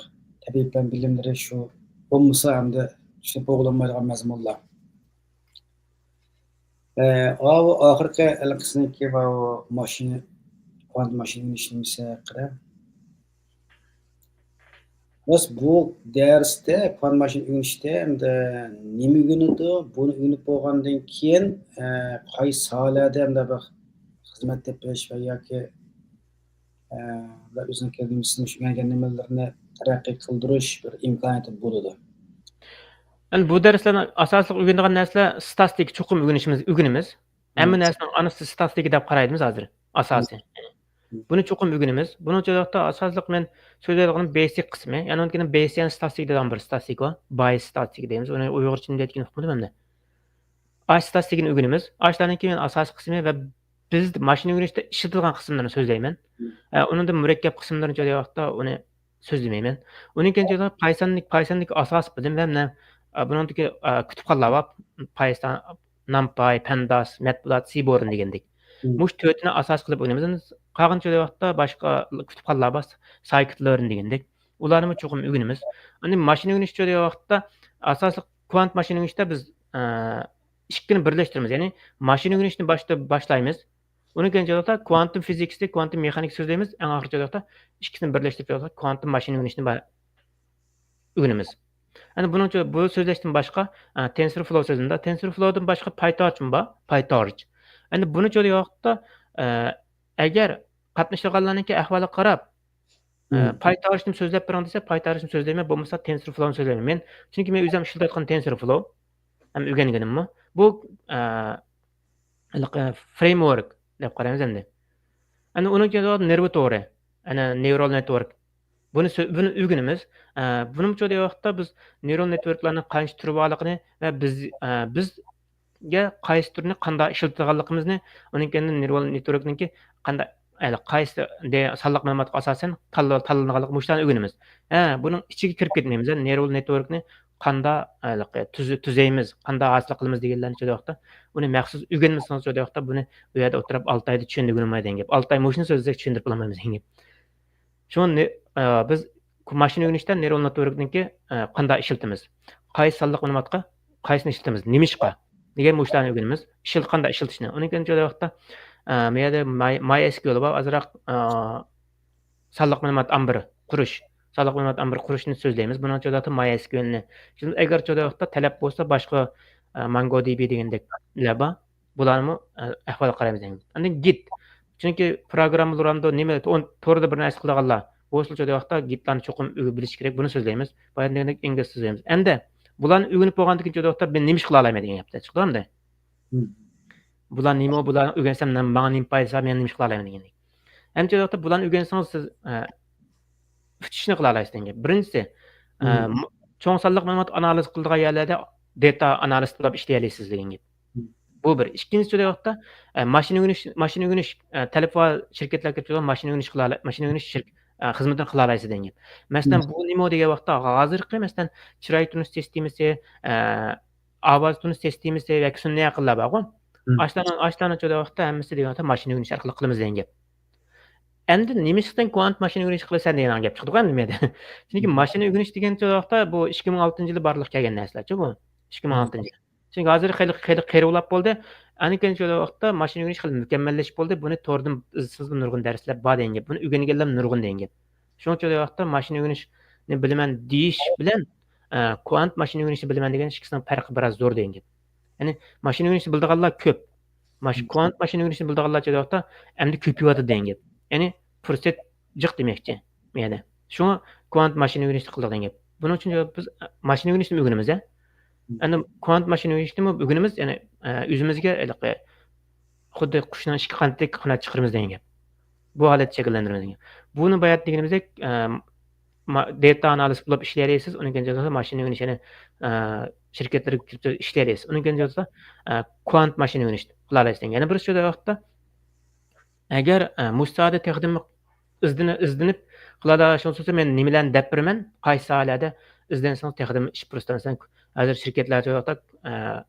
تەبىئىي پەن بىلىملىرى شۇ بولمىسا ئەمدى چۈشىنىپ بولغىلى بولمايدىغان مەزمۇنلار. ئە، ئاۋۇ ئاخىرقى ھېلىقىسىنىڭكى ماۋۇ ماشىنا، كۋانت ماشىنا ئىشلىمىسى ھەققىدە. بەس، بۇ دەرستە، پان ماشىنا ئۆگىنىشتە ئەمدى نېمە ئۆگىنىدۇ؟ بۇنى ئۆگىنىپ بولغاندىن كېيىن، ئە، قايسى ساھەلەردە ئەمدى بىر خىزمەت تېپىش ۋە ياكى، ئە، بىر ئۆزىنىڭ كەلگۈسىدە مۇشۇ ئۆگەنگەن نېمىلىرىنى تەرەققىي قىلدۇرۇش بىر ئىمكانىيىتى بولىدۇ. ئەمدى بۇ دەرسلەرنىڭ ئاساسلىق ئۆگىنىدىغان نەرسىلەر ستاتىستىكا چوقۇم ئۆگىنىشىمىز، ئۆگىنىمىز. ھەممە نەرسىنىڭ ئانىسى ستاتىستىكا دەپ قارايدىمىز ھازىر، ئاساسىي. بۇنى چوقۇم ئۆگىنىمىز. بۇنىڭ ئىچىدە ھازىر ئاساسلىق مەن سۆزلەيدىغىنىم بەيسىك قىسمى. يەنى ئۇنىڭدىن كېيىن بەيس، يەنى ستاتىستىكا دەيدىغان بىر ستاتىستىكا بار. بايس ستاتىستىكا دەيمىز. ئۇنى ئۇيغۇرچە نېمە دەيدىكىنى ئۇقمىدىم ئەمدى. ئاشۇ ستاتىستىكىنى ئۆگىنىمىز. ئاشۇلاردىن كېيىن ئاساسىي قىسمى ۋە بىز ماشىنا ئۆگىنىشتە ئىشلىتىدىغان قىسىملىرىنى سۆزلەيمەن. ئە، ئۇنىڭدىن مۇرەككەپ قىسىملىرىنى جاي ۋاقىتتا ئۇنى سۆزلىمەيمەن. ئۇنىڭ كېيىن جاي ۋاقىتتا پايساندىكى، پايساندىكى ئاساسىي بىلىم ۋە مەن، ئە، بۇنىڭدىكى، ئە، كۇتۇپخانىلار بار. پايسان، نامپاي، پەنداس، مەتبۇلات، سىبورن دېگەندەك. مۇشۇ تۆتىنى ئاساس قىلىپ ئوينايمىز. قالغان جاي ۋاقىتتا باشقا كۇتۇپخانىلار بار. سايكىت لېرن دېگەندەك. ئۇلارنىمۇ چوقۇم ئۆگىنىمىز. ئەمدى ماشىنا ئۆگىنىش جاي ۋاقىتتا ئاساسلىق كۋانت ماشىنا ئۆگىنىشتە بىز، ئە، ئىككىنى بىرلەشتۈرىمىز. يەنى ماشىنا ئۆگىنىشنى باشتا باشلايمىز. ئۇنىڭ كېيىن جاي ۋاقىتتا كۋانتۇم فىزىكىسى، كۋانتۇم مېخانىكا سۆزلەيمىز. ئەڭ ئاخىرى جاي ۋاقىتتا ئىككىسىنى بىرلەشتۈرۈپ جاي ۋاقىتتا كۋانتۇم ماشىنا ئۆگىنىشنى با-، ئۆگىنىمىز. ئەمدى بۇنىڭ ئۈچۈن بۇ سۆزلەشتىن باشقا، ئە، تېنسور فلو سۆزلىنىدۇ. تېنسور فلودىن باشقا پايتورچمۇ بار؟ پايتورچ. ئەمدى بۇنى جاي ۋاقىتتا، ئە، ئەگەر قاتنىشىدىغانلارنىڭكى ئەھۋالىغا قاراپ، ئە، پايتورچنى سۆزلەپ بېرىڭ دېسە، پايتورچنى سۆزلەيمەن، بولمىسا تېنسور فلونى سۆزلەيمەن. مەن، چۈنكى مەن ئۆزۈم ئىشلىتىۋاتقان تېنسور فلو ھەم ئۆگەنگىنىممۇ. بۇ، ئە، ھېلىقى فرېيمۋورك دەپ قارايمىز ئەمدى. ئەنە ئۇنىڭ كېيىن نېرۋا تورى، ئەنە نېيرال نېتۋورك. بۇنى سۆ-، بۇنى ئۆگىنىمىز. ئە، بۇنىڭ ئىچىدە ۋاقىتتا بىز نېيرال نېتۋوركلارنىڭ قانچە تۈرى بارلىقىنى ۋە بىز، ئە، بىزگە قايسى تۈرنى قانداق ئىشلىتىدىغانلىقىمىزنى، ئۇنىڭ كېيىن نېيرال نېتۋوركنىڭكى قانداق، ھەي، قايسى دە-، سانلىق مەلۇماتقا ئاساسەن تاللا-، تاللىنىدىغانلىقى مۇشۇلارنى ئۆگىنىمىز. ھە، بۇنىڭ ئىچىگە كىرىپ كەتمەيمىز. نېيرال نېتۋوركنى قانداق، ھېلىقى، تۈز-، تۈزەيمىز، قانداق ھاسىل قىلىمىز دېگەنلەرنى شۇ ۋاقىتتا، ئۇنى مەخسۇس ئۆگەنمىسىڭىز شۇ ۋاقىتتا بۇنى ئۇ يەردە ئولتۇرۇپ ئالتە ئايدا چۈشەندۈرگىلى بولمايدىغان گەپ. ئالتە ئاي مۇشۇنى سۆزلىسەك چۈشەندۈرۈپ بولالمايمىز دېگەن گەپ. شۇڭا نى-، ئە، بىز ماشىنا ئۆگىنىشتە نېيرال نېتۋوركنىڭكى، ئە، قانداق ئىشلىتىمىز؟ قايسى سانلىق مەلۇماتقا قايسىنى ئىشلىتىمىز؟ نېمىشقا؟ دېگەن مۇشۇلارنى ئۆگىنىمىز. ئىشلىتىش، قانداق ئىشلىتىشنى. ئۇنىڭ كېيىن شۇ ۋاقىتتا، ئە، مۇ يەردە ماي-، ماي ئېس كيۇ ئېل بار، ئازراق، ئە، سانلىق مەلۇمات ئامبىرى قۇرۇش، سانلىق مەلۇمات ئامبىرى قۇرۇشنى سۆزلەيمىز. بۇنىڭ ئىچىدە ماي ئېس كيۇ ئېل نى. شۇنداق ئەگەر شۇ ۋاقىتتا تەلەپ بولسا، باشقا، ئە، مونگو دى بى دېگەندەكلەر بار. بۇلارنىمۇ، ئە، ئەھۋالغا قارايمىز دېگەن. ئاندىن گىت. چۈنكى پروگراممىلىرامدا نېمە، تو-، توردا بىر نەرسە قىلىدىغانلار بولسا، شۇ ۋاقىتتا گىتلارنى چوقۇم ئۆگە-، بىلىش كېرەك. بۇنى سۆزلەيمىز. بايا دېگەندەك ئىنگلىزچە سۆزلەيمىز. ئەمدى بۇلارنى ئۆگىنىپ بولغاندىن كېيىن شۇ ۋاقىتتا مەن نېمە ئىش قىلالايمەن دېگەن گەپ چىقىدۇ ئەمدى. بۇلار نېمە، بۇلارنى ئۆگەنسەم نېمە، ماڭا نېمە پايدىسى بار، مەن نېمە ئىش قىلالايمەن دېگەندەك. ئەمدى شۇ ۋاقىتتا بۇلارنى ئۆگەنسىڭىز سىز، ئە، ئۈچ ئىشنى قىلالايسىز دېگەن گەپ. بىرىنچىسى، ئە، م-، چوڭ سانلىق مەلۇمات ئانالىز قىلىدىغان يەرلەردە داتا ئانالىز قىلىپ ئىشلىيەلەيسىز دېگەن گەپ. بۇ بىر. ئىككىنچىسى، شۇ ۋاقىتتا، ئە، ماشىنا ئۆگىنىش، ماشىنا ئۆگىنىش، ئە، تەلەپ ۋە شىركەتلەرگە كىرىپ ماشىنا ئۆگىنىش قىلالا-، ماشىنا ئۆگىنىش شىرك-، ئە، خىزمىتىنى قىلالايسىز دېگەن گەپ. مەسىلەن، بۇ نېمە دېگەن ۋاقىتتا ھازىرقى، مەسىلەن، چىراي تونۇش سىستېمىسى، ئە، ئاۋاز تونۇش سىستېمىسى ۋە سۈنئىي ئەقىللەر بارغۇ. ئاشۇلارنى، ئاشۇلارنى شۇ ۋاقىتتا ھەممىسى دېگەن ۋاقىتتا ماشىنا ئۆگىنىش ئارقىلىق قىلىمىز دېگەن گەپ. ئەمدى نېمىشقا سەن كۋانت ماشىنا ئۆگىنىش قىلىسەن دېگەن گەپ چىقىدىغۇ ئەمدى بۇ يەردە. چۈنكى ماشىنا ئۆگىنىش دېگەن شۇ ۋاقىتتا بۇ ئىككى مىڭ ئالتىنچى يىلى بارلىققا كەلگەن نەرسىلەرچۇ بۇ. ئىككى مىڭ ئالتىنچى يىل. چۈنكى ھازىر خېلى، خېلى قېرىۋلاپ بولدى. ئاندىن كېيىن شۇ ۋاقىتتا ماشىنا ئۆگىنىش خېلى مۇكەممەللىشىپ بولدى. بۇنى توردىن ئىزدىسىڭىزمۇ نۇرغۇن دەرسلەر بار دېگەن گەپ. بۇنى ئۆگەنگەنلەر نۇرغۇن دېگەن گەپ. شۇڭا شۇ ۋاقىتتا ماشىنا ئۆگىنىشنى بىلىمەن دېيىش بىلەن، ئە، كۋانت ماشىنا ئۆگىنىشنى بىلىمەن دېگەن ئىككىسىنىڭ پەرقى بىراز زور دېگەن گەپ. يەنى ماشىنا ئۆگىنىشنى بىلىدىغانلار كۆپ. ماش-، كۋانت ماشىنا ئۆگىنىشنى بىلىدىغانلار شۇ ۋاقىتتا ئەمدى كۆپىيىۋاتىدۇ دېگەن گەپ. يەنى پۇرسەت جىق دېمەكچى بۇ يەردە. شۇڭا كۋانت ماشىنا ئۆگىنىشنى قىلدۇق دېگەن گەپ. بۇنىڭ ئۈچۈن بىز ماشىنا ئۆگىنىشنى ئۆگىنىمىز، ھە. ئەمدى كۋانت ماشىنا ئۆگىنىشنىمۇ ئۆگىنىمىز، يەنى، ئە، ئۆزىمىزگە ھېلىقى خۇددى قۇشنىڭ ئىككى قانىتىدەك قانات چىقىرىمىز دېگەن گەپ. بۇ ھالەتتە شەكىللەندۈرىمىز دېگەن گەپ. بۇنى بايا دېگىنىمىزدەك، ئە، ما-، داتا ئانالىز قىلىپ ئىشلىيەلەيسىز، ئۇنىڭ كېيىن ماشىنا ئۆگىنىش، يەنى، ئە، شىركەتلەرگە كىرىپ ئىشلىيەلەيسىز. ئۇنىڭ كېيىن، ئە، كۋانت ماشىنا ئۆگىنىش قىلالايسىز دېگەن. يەنە بىر شۇ ۋاقىتتا ئەگەر، ئە، مۇشۇ ساھەدە تېخىمۇ ئىزدىنىپ، ئىزدىنىپ قىلالايدىغان بولسا، مەن نېمىلەرنى دەپ بېرىمەن، قايسى ساھەلەردە ئىزدەنسىڭىز تېخىمۇ ئىش پۇرسىتى. مەسىلەن، ھازىر شىركەتلەر شۇ ۋاقىتتا، ئە،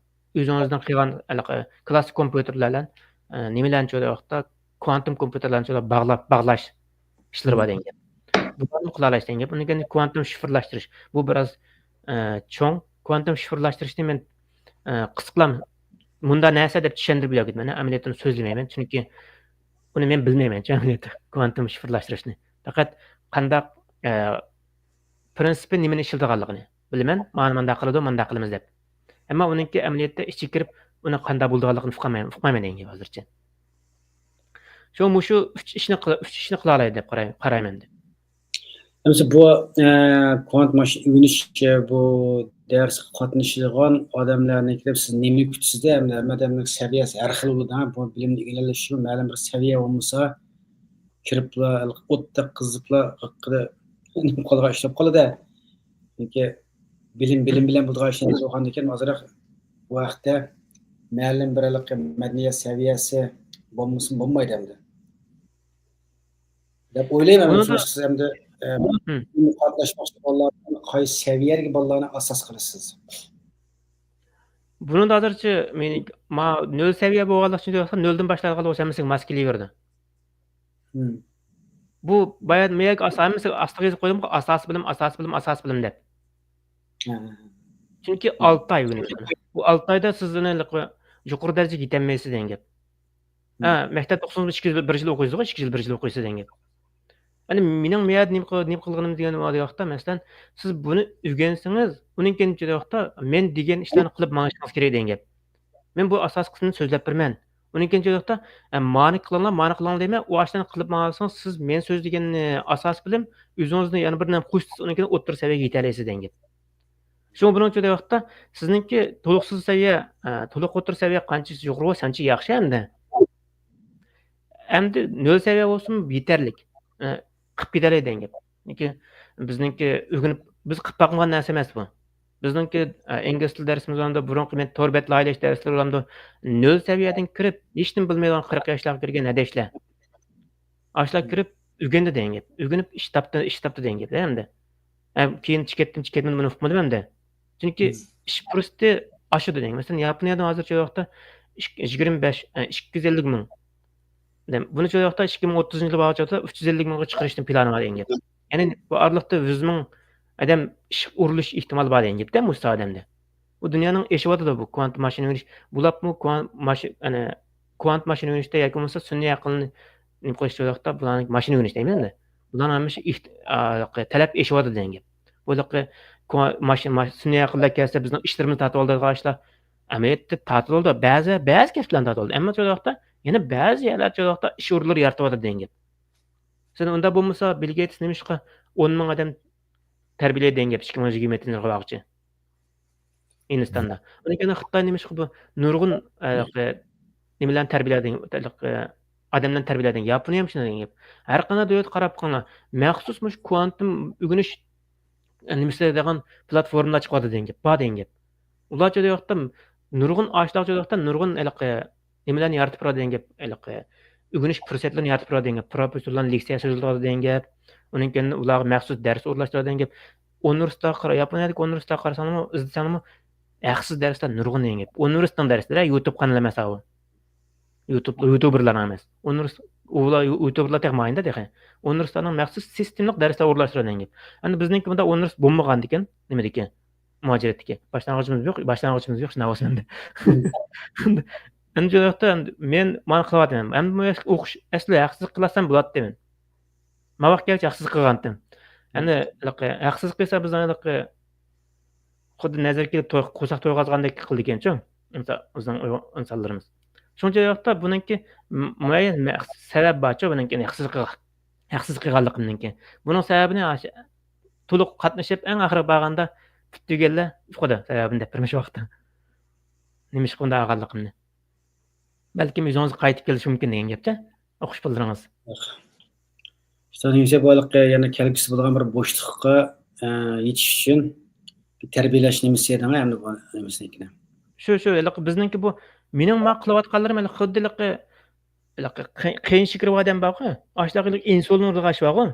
ئۆزىڭىزنىڭ قىلغان ھېلىقى كلاسسىك كومپيۇتېرلار بىلەن، ئە، نېمىلەرنى شۇ ۋاقىتتا كۋانتۇم كومپيۇتېرلارنى شۇ باغلاپ، باغلاش ئىشلىرى بار دېگەن گەپ. بۇلارنى قىلالايسىز دېگەن گەپ. ئۇنىڭ كېيىن كۋانتۇم شىفىرلاشتۇرۇش. بۇ بىراز، ئە، چوڭ. كۋانتۇم شىفىرلاشتۇرۇشنى مەن، ئە، قىسقىلا مۇنداق نەرسە دەپ چۈشەندۈرۈپ بېرىپ كېتىمەن. ئەمەلىيەتتە ئۇنى سۆزلىمەيمەن، چۈنكى ئۇنى مەن بىلمەيمەن، ئەمەلىيەتتە كۋانتۇم شىفىرلاشتۇرۇشنى. پەقەت قانداق، ئە، پىرىنسىپى نېمىنى ئىشلىتىدىغانلىقىنى بىلىمەن، مانا مۇنداق قىلىدۇ، مۇنداق قىلىمىز دەپ. ئەمما ئۇنىڭكى ئەمەلىيەتتە ئىچىگە كىرىپ، ئۇنىڭ قانداق بولىدىغانلىقىنى ئۇقالمايمەن، ئۇقمايمەن دېگەن گەپ ھازىرچە. شۇڭا مۇشۇ ئۈچ ئىشنى قىل-، ئۈچ ئىشنى قىلالايدۇ دەپ قاراي-، قارايمەن. ئەمىسە بۇ، ئە، كۋانت ماشىنا ئۆگىنىش، ئە، بۇ دەرسكە قاتنىشىدىغان ئادەملەرنى كېلىپ سىز نېمە كۈتىسىز دە؟ ھەمدە ھەممە ئادەمنىڭ سەۋىيەسى ھەر خىل بولىدۇ، ھە؟ بۇ بىلىمنى ئىگىلەشمۇ مەلۇم بىر سەۋىيە بولمىسا، كىرىپلا ئوتتەك قىزىپلا ھەققىدە نېمە قىلغان ئىش بولۇپ قالىدۇ. چۈنكى بىلىم، بىلىم بىلەن بولىدىغان ئىشلار بولغاندىكىن ئازراق بۇ ھەقتە مەلۇم بىر ھېلىقى مەدەنىيەت سەۋىيەسى بولمىسا بولمايدۇ ئەمدى. دەپ ئويلايمەن. بۇنىڭدا سىز ئەمدى، ئە، مم. قاتناشماقچى بالىلارنى قايسى سەۋىيەدىكى بالىلارنى ئاساس قىلىسىز؟ بۇنىڭدا ھازىرچە مېنىڭ ما نۆل سەۋىيە بولغانلىقى ئۈچۈن دېۋاتقان، نۆلدىن باشلايدىغان بولسا ھەممىسىگە ماس كېلىۋېرىدۇ. مم. بۇ بايا-، مەيەك ئاسا-، ھەممىسى ئاستىغا يېزىپ قويدۇمغۇ، ئاساسىي بىلىم، ئاساسىي بىلىم، ئاساسىي بىلىم دەپ. ھە. چۈنكى ئالتە ئاي ئۆگىنىش. بۇ ئالتە ئايدا سىز ئۇنى يۇقىرى دەرىجىگە يېتەلمەيسىز دېگەن گەپ. ھە، مەكتەپتە ئوقۇسىڭىز ئىككى يىل، بىر يىل ئوقۇيسىزغۇ، ئىككى يىل، بىر يىل ئوقۇيسىز دېگەن گەپ. يەنى مېنىڭ مۇ يەردە نېمە قىل-، نېمە قىلغىنىم دېگەن ۋاقىتتا، مەسىلەن، سىز بۇنى ئۆگەنسىڭىز، ئۇنىڭ كېيىن دېگەن ۋاقىتتا مەن دېگەن ئىشلارنى قىلىپ ماڭىشىڭىز كېرەك دېگەن گەپ. مەن بۇ ئاساسىي قىسمىنى سۆزلەپ بېرىمەن. ئۇنىڭ كېيىن دېگەن ۋاقىتتا، ئە، مانى قىلىڭلار، مانى قىلىڭلار دەيمەن، ئۇ ئاشۇلارنى قىلىپ ماڭالىسىڭىز، سىز مەن سۆزلىگەننى ئاساس بىلىم، ئۆزىڭىزنى يەنە بىر نېمە قوشسىز، ئۇنىڭ كېيىن ئوتتۇرا سەۋىيەگە يېتەلەيسىز دېگەن گەپ. شۇڭا بۇنىڭ ئۈچۈن دەيۋاتقاندا، سىزنىڭكى تولۇقسىز سەۋىيە، ئە، تولۇق ئوتتۇرا سەۋىيە قانچە يۇقىرى بولسا، شۇنچە ياخشى ئەمدى. ئەمدى نۆل سەۋىيە بولسىمۇ يېتەرلىك. ئە، قىلىپ كېتەلەيدۇ دېگەن گەپ. چۈنكى بىزنىڭكى ئۆگىنىپ، بىز قىلىپ باقمىغان نەرسە ئەمەس بۇ. بىزنىڭكى، ئە، ئىنگلىز تىل دەرسىمىز بولغاندا، بۇرۇنقى مەن تور بەت لايىھەلەش دەرسلىرى بولامدۇ، نۆل سەۋىيەدىن كىرىپ، ھېچنېمە بىلمەيدىغان قىرىق ياشلارغا كىرگەن ھەدەشلەر. ئاشۇلار كىرىپ ئۆگەندى دېگەن گەپ. ئۆگىنىپ ئىش تاپتى، ئىش تاپتى دېگەن گەپ ئەمدى. ھەم كېيىن چىقىپ كەتتىم، چىقىپ كەتمىدىم، بۇنى ئۇقمىدىم ئەمدى. چۈنكى ئىش پۇرسىتى ئاشىدۇ دېگەن. مەسىلەن، ياپونىيەدە ھازىرچە ۋاقىتتا ئىك-، يىگىرمە بەش، ئە، ئىككى يۈز ئەللىك مىڭ. بۇنى چۈشۈرۈۋاقتا ئىككى مىڭ ئوتتۇزىنچى يىلى بارغۇچە ئۈچ يۈز ئەللىك مىڭغا چىقىرىشنىڭ پىلانى بار دېگەن گەپ. يەنى بۇ ئارىلىقتا يۈز مىڭ ئادەم ئىش ئۇرۇلۇش ئېھتىمالى بار دېگەن گەپتە، مۇشۇ ئادەمدە. بۇ دۇنيانىڭ ئېشىۋاتىدۇ بۇ كۋانت ماشىنا ئۆگىنىش. بۇلاپمۇ كۋان-، ماشىنا، يەنى كۋانت ماشىنا ئۆگىنىشتە ياكى بولمىسا سۈنئىي ئەقىلنى نېمە قىلىشتا بۇلارنىڭ ماشىنا ئۆگىنىش دەيمەن ئەمدى. بۇلارنىڭ ھەممىسى ئېھت-، ئا، تەلەپ ئېشىۋاتىدۇ دېگەن گەپ. بۇ ھېلىقى كۋان-، ماشىنا، ماش-، سۈنئىي ئەقىللەر كەلسە بىزنىڭ ئىشلىرىمىزنى تارتىۋالىدىغان ئىشلار ئەمەلىيەتتە تارتىۋالىدۇ. بەزى، بەزى كەسىپلەرنى تارتىۋالىدۇ. ئەمما شۇ ۋاقىتتا يەنە بەزى يەرلەر شۇ ۋاقىتتا ئىش ئورۇنلىرى يارىتىۋاتىدۇ دېگەن گەپ. سەن ئۇنداق بولمىسا، بىل گېيتس نېمىشقا ئون مىڭ ئادەم تەربىيەلەيدۇ دېگەن گەپ، ئىككى مىڭ يىگىرمە يەتتىنچى يىلغا بارغۇچە ھىندىستاندا. ئۇنىڭ كېيىن خىتاي نېمىشقا بۇ نۇرغۇن، ھېلىقى، نېمىلەرنى تەربىيەلەيدۇ، ھېلىقى، ئادەملەرنى تەربىيەلەيدۇ. ياپونىيە ھەم شۇنداق دېگەن گەپ. ھەر قانداق دۆلەتكە قاراپ بېقىڭلار، مەخسۇس مۇشۇ كۋانتۇم ئۆگىنىش نېمىسى دەيدىغان پلاتفورمىلار چىقىۋاتىدۇ دېگەن گەپ، بار دېگەن گەپ. ئۇلارچە دېگەن ۋاقىتتا نۇرغۇن ئاشۇنداق دېگەن ۋاقىتتا نۇرغۇن ھېلىقى نېمىلەرنى يارىتىپ بېرىدۇ دېگەن گەپ، ھېلىقى ئۆگىنىش پۇرسەتلىرىنى يارىتىپ بېرىدۇ دېگەن گەپ، پروفېسسورلارنى لېكسىيە سۆزلىتىۋاتىدۇ دېگەن گەپ، ئۇنىڭ كېيىن ئۇلارغا مەخسۇس دەرس ئورۇنلاشتۇرىدۇ دېگەن گەپ. ئۇنىۋېرسىتېتلارغا قارا-، ياپونىيەدىكى ئۇنىۋېرسىتېتلارغا قارىساڭلارمۇ، ئىزدىسەڭلارمۇ ھەقسىز دەرسلەر نۇرغۇن دېگەن گەپ. ئۇنىۋېرسىتېتنىڭ دەرسلىرى، يۇتۇب قانىلى ئەمەس ئاۋۇ. يۇتۇب، يۇتۇبېرلارنىڭ ئەمەس. ئۇنىۋېرس-، ئۇلار يۇ-، يۇتۇبېرلار تېخى مايىندا تېخى. ئۇنىۋېرسىتېتلارنىڭ مەخسۇس سىستېمىلىق دەرسلەر ئورۇنلاشتۇرىدۇ دېگەن گەپ. ئەمدى بىزنىڭكى بۇنداق ئۇنىۋېرسىتېت بولمىغاندىكىن، نېمىدىكى؟ مۇھاجىرەتتىكى. باشلانغۇچىمىز يوق، باشلانغۇچىمىز يوق، شۇنداق بولسا ئەمدى. ئەمدى شۇ ۋاقىتتا ئەمدى مەن مانا قىلىۋاتىمەن. ئەمدى بۇ ئوقۇش ئەسلى ھەقسىز قىلسام بولاتتى مەن. ماۋاق كەلگۈچە ھەقسىز قىلغانتىم. ئەمدى ھېلىقى ھەقسىز قىلسا بىز ھېلىقى خۇددى نەزەرگە كېلىپ توي، قورساق تويغازغاندەك قىلىدىكەنچۇ. ئىنسا-، بىزنىڭ ئۇيغۇر ئىنسانلىرىمىز. شۇنچە ۋاقىتتا بۇنىڭكى م-، مۇئەييەن مە-، سەۋەب بارچۇ بۇنىڭكى ھەقسىز قىلغا-، ھەقسىز قىلغانلىقىمنىڭكى. بۇنىڭ سەۋەبىنى ئاشۇ تولۇق قاتنىشىپ، ئەڭ ئاخىرىغا بارغاندا پۈتتۈرگەنلەر ئۇقىدۇ سەۋەبىنى دەپ بېرىمىز شۇ ۋاقىتتا. نېمىشقا بۇنداق قىلغانلىقىمنى. بەلكىم ئۆزىڭىزگە قايتىپ كېلىشى مۇمكىن دېگەن گەپتە. ئوقۇش بالىلىرىڭىز. شۇنىڭ ئۈچۈن بۇ ھېلىقى يەنە كەلگۈسى بولىدىغان بىر بوشلۇققا، ئە، يېتىش ئۈچۈن تەربىيەلەش نېمىسى دېدىڭ ئەمدى بۇ نېمىسىنىڭكىنى. شۇ، شۇ، ھېلىقى بىزنىڭكى بۇ، مېنىڭ ما قىلىۋاتقانلىرىم ھېلىقى خۇددى ھېلىقى، ھېلىقى قېيىن، قېيىن شېكىرى بار ئادەم بارغۇ، ئاشۇنداق ھېلىقى ئىنسۇلىن ئۇرىدىغان ئىش بارغۇ.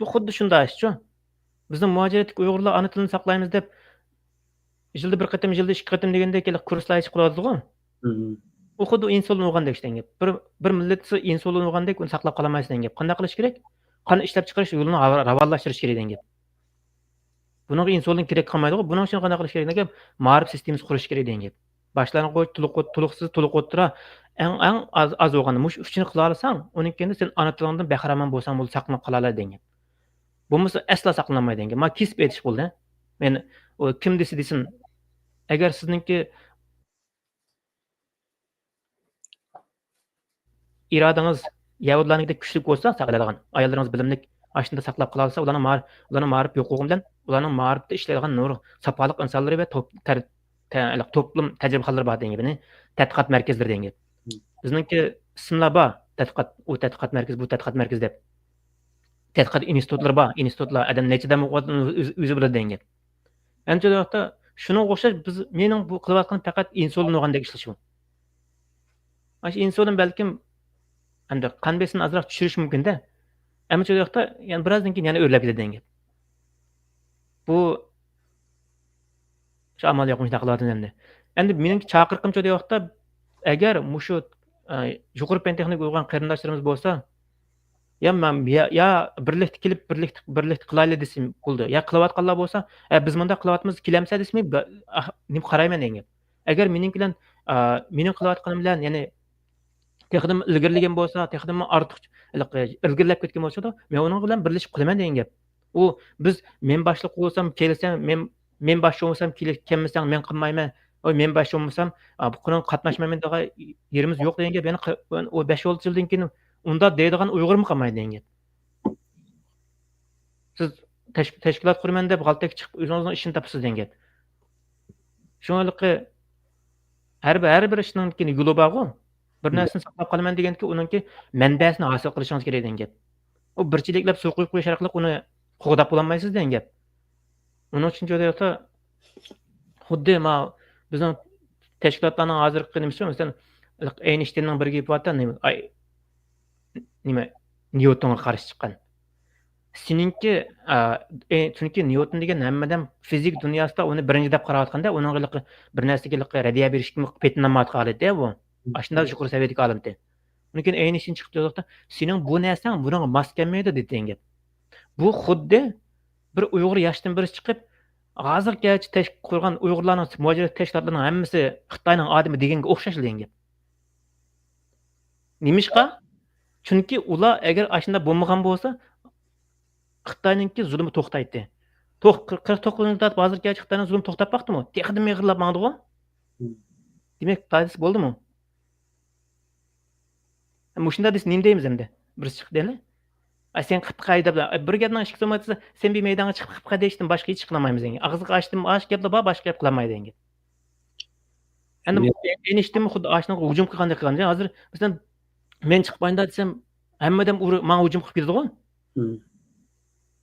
بۇ خۇددى شۇنداق ئىشچۇ. بىزنىڭ مۇھاجىرەتتىكى ئۇيغۇرلار ئانا تىلىنى ساقلايمىز دەپ، يىلدا بىر قېتىم، يىلدا ئىككى قېتىم دېگەندەك ھېلىقى كۇرسلار ئېچىپ قىلىۋاتىدىغۇ. ئۇ خۇددى ئىنسۇلىن ئۇرغاندەك ئىشتەن گەپ. بىر، بىر مىللەت دېسە ئىنسۇلىن ئۇرغاندەك ئۇنى ساقلاپ قالالمايسەن دېگەن گەپ. قانداق قىلىش كېرەك؟ قان ئىشلەپ چىقىرىش يولىنى راۋا-، راۋانلاشتۇرۇش كېرەك دېگەن گەپ. بۇنىڭغا ئىنسۇلىن كېرەك قالمايدىغۇ. بۇنىڭ ئۈچۈن قانداق قىلىش كېرەك دېگەن گەپ؟ مائارىپ سىستېمىسى قۇرۇش كېرەك دېگەن گەپ. باشلانغۇچ، تولۇق، تولۇقسىز، تولۇق ئوتتۇرا، ئەڭ، ئەڭ ئاز، ئاز بولغاندا مۇشۇ ئۈچىنى قىلالىساڭ، ئۇنىڭ كېيىنىدە سەن ئانا تىلىڭدىن بەھرىمەن بولساڭ بولدى، ساقلىنىپ قالالايدۇ دېگەن گەپ. بولمىسا ئەسلا ساقلىنالمايدۇ دېگەن گەپ. ما كېسىپ ئېيتىش بولدى. مەن ئۇ كىم دېسە دېسۇن، ئەگەر سىزنىڭكى ئىرادىڭىز يەھۇدىيلارنىڭكىدەك كۈچلۈك بولسا، ساقلايدىغان ئاياللىرىڭىز بىلىملىك، ئاشۇنداق ساقلاپ قالالىسا، ئۇلارنىڭ مائار-، ئۇلارنىڭ مائارىپى يوق بولغان بىلەن، ئۇلارنىڭ مائارىپتا ئىشلەيدىغان نۇر ساپالىق ئىنسانلىرى ۋە توپ-، تەر-، تە-، توپلۇم تەجرىبىخانىلىرى بار دېگەن گەپ، يەنى تەتقىقات مەركەزلىرى دېگەن گەپ. بىزنىڭكى ئىسىملار بار، تەتقىقات، ئۇ تەتقىقات مەركىزى، بۇ تەتقىقات مەركىزى دەپ. تەتقىقات ئىنستىتۇتلىرى بار، ئىنستىتۇتلار ئادەم نەچچە ئادەم ئوقۇۋاتقان ئۆزى، ئۆزى بىلىدۇ دېگەن گەپ. ئەنچە ۋاقىتتا شۇنىڭغا ئوخشاش بىز، مېنىڭ بۇ قىلىۋاتقىنىم پەقەت ئىنسۇلىن ئوخشىغاندەك ئىشلىشىۋۇ. ئاشۇ ئىنسۇلىن بەلكىم ئەمدى قان بېسىمنى ئازراق چۈشۈرۈشى مۇمكىن-دە. ئەمما شۇ ۋاقىتتا يەنە بىرازدىن كېيىن يەنە ئۆرلەپ كېتىدۇ دېگەن گەپ. بۇ شۇ ئامال يوق، مۇشۇنداق قىلىۋاتىمىز ئەمدى. ئەمدى مېنىڭكى چاقىرىقىم شۇ ۋاقىتتا، ئەگەر مۇشۇ، ئە، يۇقىرى پەن تېخنىكا ئوقۇغان قېرىنداشلىرىمىز بولسا، يا مەن، يا، يا بىرلىكتە كېلىپ، بىرلىكتە، بىرلىكتە قىلايلى دېسە بولىدۇ. يا قىلىۋاتقانلار بولسا، ئە، بىز مۇنداق قىلىۋاتىمىز، كېلەمسە دېسىمۇ، بە-، ئاھ، نېمە قارايمەن دېگەن گەپ. ئەگەر مېنىڭكى بىلەن، ئا، مېنىڭ قىلىۋاتقىنىم بىلەن، يەنى تېخىدىمۇ ئىلگىرىلىگەن بولسا، تېخىدىمۇ ئارتۇق، ھېلىقى، ئىلگىرىلەپ كەتكەن بولسىدۇ، مەن ئۇنىڭ بىلەن بىرلىشىپ قىلىمەن دېگەن گەپ. ئۇ، بىز، مەن باشلىق بولسام، كەلسەم، مەن، مەن باشچى بولسام، كېلە-، كەلمىسەڭ، مەن قىلمايمەن. ۋاي، مەن باشچى بولمىسام، ئا، بۇ قۇرۇڭ قاتناشمايمەن دېگەن يېرىمىز يوق دېگەن گەپ. يەنە ق-، ئۇ بەش ئالتە يىلدىن كېيىن ئۇنداق دەيدىغان ئۇيغۇرمۇ قالمايدۇ دېگەن گەپ. سىز تەش-، تەشكىلات قۇرىمەن دەپ غالتەككە چىقىپ ئۆزىڭىزنىڭ ئىشىنى تاپىسىز دېگەن گەپ. شۇڭا ھېلىقى ھەر بىر، ھەر بىر ئىشنىڭ يولى بارغۇ. بىر نەرسىنى ساقلاپ قالىمەن دېگەندىكى ئۇنىڭكى مەنبەسىنى ھاسىل قىلىشىڭىز كېرەك دېگەن گەپ. ئۇ بىر چېلەكلەپ سۇ قۇيۇپ قويۇش ئارقىلىق ئۇنى قوغداپ بولالمايسىز دېگەن گەپ. ئۇنىڭ ئۈچۈن شۇ ۋاقىتتا خۇددى ما بىزنىڭ تەشكىلاتلارنىڭ ھازىرقى نېمىسى، مەسىلەن، ئەينىشتىننىڭ بىر گېپى باردا، نېمە، ئاي، نېمە، نيۇتونغا قارشى چىققان. سېنىڭكى، ئا، ئە، چۈنكى نيۇتون دېگەن ھەممە ئادەم فىزىك دۇنياسىدا ئۇنى بىرىنچى دەپ قاراۋاتقاندا، ئۇنىڭغا ھېلىقى بىر نەرسىگە ھېلىقى رەددىيە بېرىشكىمۇ پېتىنالمايۋاتقان ھالىتى بۇ. ئاشۇنداق يۇقىرى سەۋىيەدىكى ئالىمتى. ئۇنىڭ كېيىن ئەينىشتىن چىقىپ تۇرۇپ، سېنىڭ بۇ نەرسەڭ بۇنىڭغا ماس كەلمەيدۇ دېگەن گەپ. بۇ خۇددى بىر ئۇيغۇر ياشتىن بىرسى چىقىپ، ھازىرغىچە تەش-، قۇرغان ئۇيغۇرلارنىڭ مۇھاجىرەت تەشكىلاتلىرىنىڭ ھەممىسى خىتاينىڭ ئادىمى دېگەنگە ئوخشاش دېگەن گەپ. نېمىشقا؟ چۈنكى ئۇلار ئەگەر ئاشۇنداق بولمىغان بولسا، خىتاينىڭكى زۇلۇمى توختايتتى. توق-، قىرىق توققۇزىنچى يىلدا ھازىرغىچە خىتاينىڭ زۇلۇمى توختاپ باقتىمۇ؟ تېخىدىمۇ ئېغىرلاپ ماڭدىغۇ؟ دېمەك، پايدىسى بولدىمۇ؟ مۇشۇنداق دېسە نېمە دەيمىز ئەمدى؟ بىرسى چىقىپ دەيلى. ئاي، سەن قىپقاي دەپ، ئاي، بىر گەپنىڭ ئىككىسى بولمايدۇ دېسە، سەن بىر مەيدانغا چىقىپ قىپقاي دېيىشتىن باشقا ھېچ قىلالمايمىز دېگەن. ئاغزىغا ئاچتىم، ئاش گەپلا بار، باشقا گەپ قىلالمايدۇ دېگەن گەپ. ئەمدى ئەينىشتىنمۇ خۇددى ئاشۇنىڭغا ھۇجۇم قىلغاندەك قىلغان. ھازىر مەسىلەن، مەن چىقمايمەن دېسەم، ھەممە ئادەم ئۇر-، ماڭا ھۇجۇم قىلىپ كېتىدىغۇ.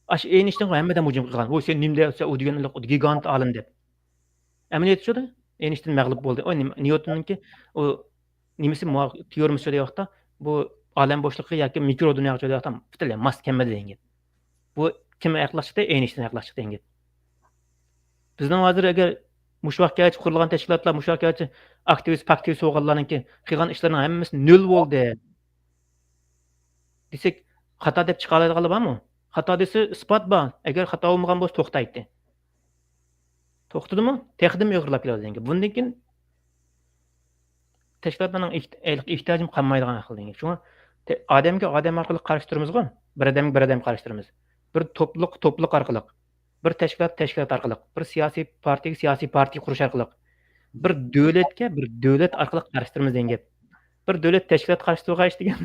ئاشۇ ئەينىشتىنغا ھەممە ئادەم ھۇجۇم قىلغان. ۋوي، سەن نېمە دەيسەن، ئۇ دېگەن گىگانت ئالىم دەپ. ئەمەلىيەتتە شۇ، ئەينىشتىن مەغلۇپ بولدى. ئۇ نېمە، نيۇتوننىڭكى ئۇ نېمىسى مۇۋاپىق، تېئورېمىسى شۇ دەيۋاقىتتا، بۇ ئالەم بوشلۇقى ياكى مىكرو دۇنياغا شۇ دەيۋاقىتتا پۈتۈنلەي ماس كەلمىدى دېگەن گەپ. بۇ كىم ھەقلىق چىقتى؟ ئەينىشتىن ھەقلىق چىقتى دېگەن گەپ. بىزنىڭ ھازىر ئەگەر مۇشۇ ۋاقىتقىچە قۇرۇلغان تەشكىلاتلار، مۇشۇ ۋاقىتقىچە ئاكتىۋىست، پاكتىۋىست بولغانلارنىڭكى قىلغان ئىشلىرىنىڭ ھەممىسى نۆل بولدى دېسەك، خاتا دەپ چىقالايدىغانلار بارمۇ؟ خاتا دېسە ئىسپات بار. ئەگەر خاتا بولمىغان بولسا توختايتتى. توختىدىمۇ؟ تېخىدىمۇ ئېغىرلاپ كېلىۋاتىدۇ. بۇندىن كېيىن تەشكىلاتلارنىڭ ئېھت-، ئېھتىياجىمۇ قالمايدىغان ئەھۋال دېگەن. شۇڭا تە-، ئادەمگە ئادەم ئارقىلىق قارشى تۇرىمىزغۇ، بىر ئادەمگە بىر ئادەم قارشى تۇرىمىز. بىر توپلۇق، توپلۇق ئارقىلىق، بىر تەشكىلات، تەشكىلات ئارقىلىق، بىر سىياسىي پارتىيەگە سىياسىي پارتىيە قۇرۇش ئارقىلىق، بىر دۆلەتكە بىر دۆلەت ئارقىلىق قارشى تۇرىمىز دېگەن گەپ. بىر دۆلەت تەشكىلات قارشى تۇرغاچ دېگەن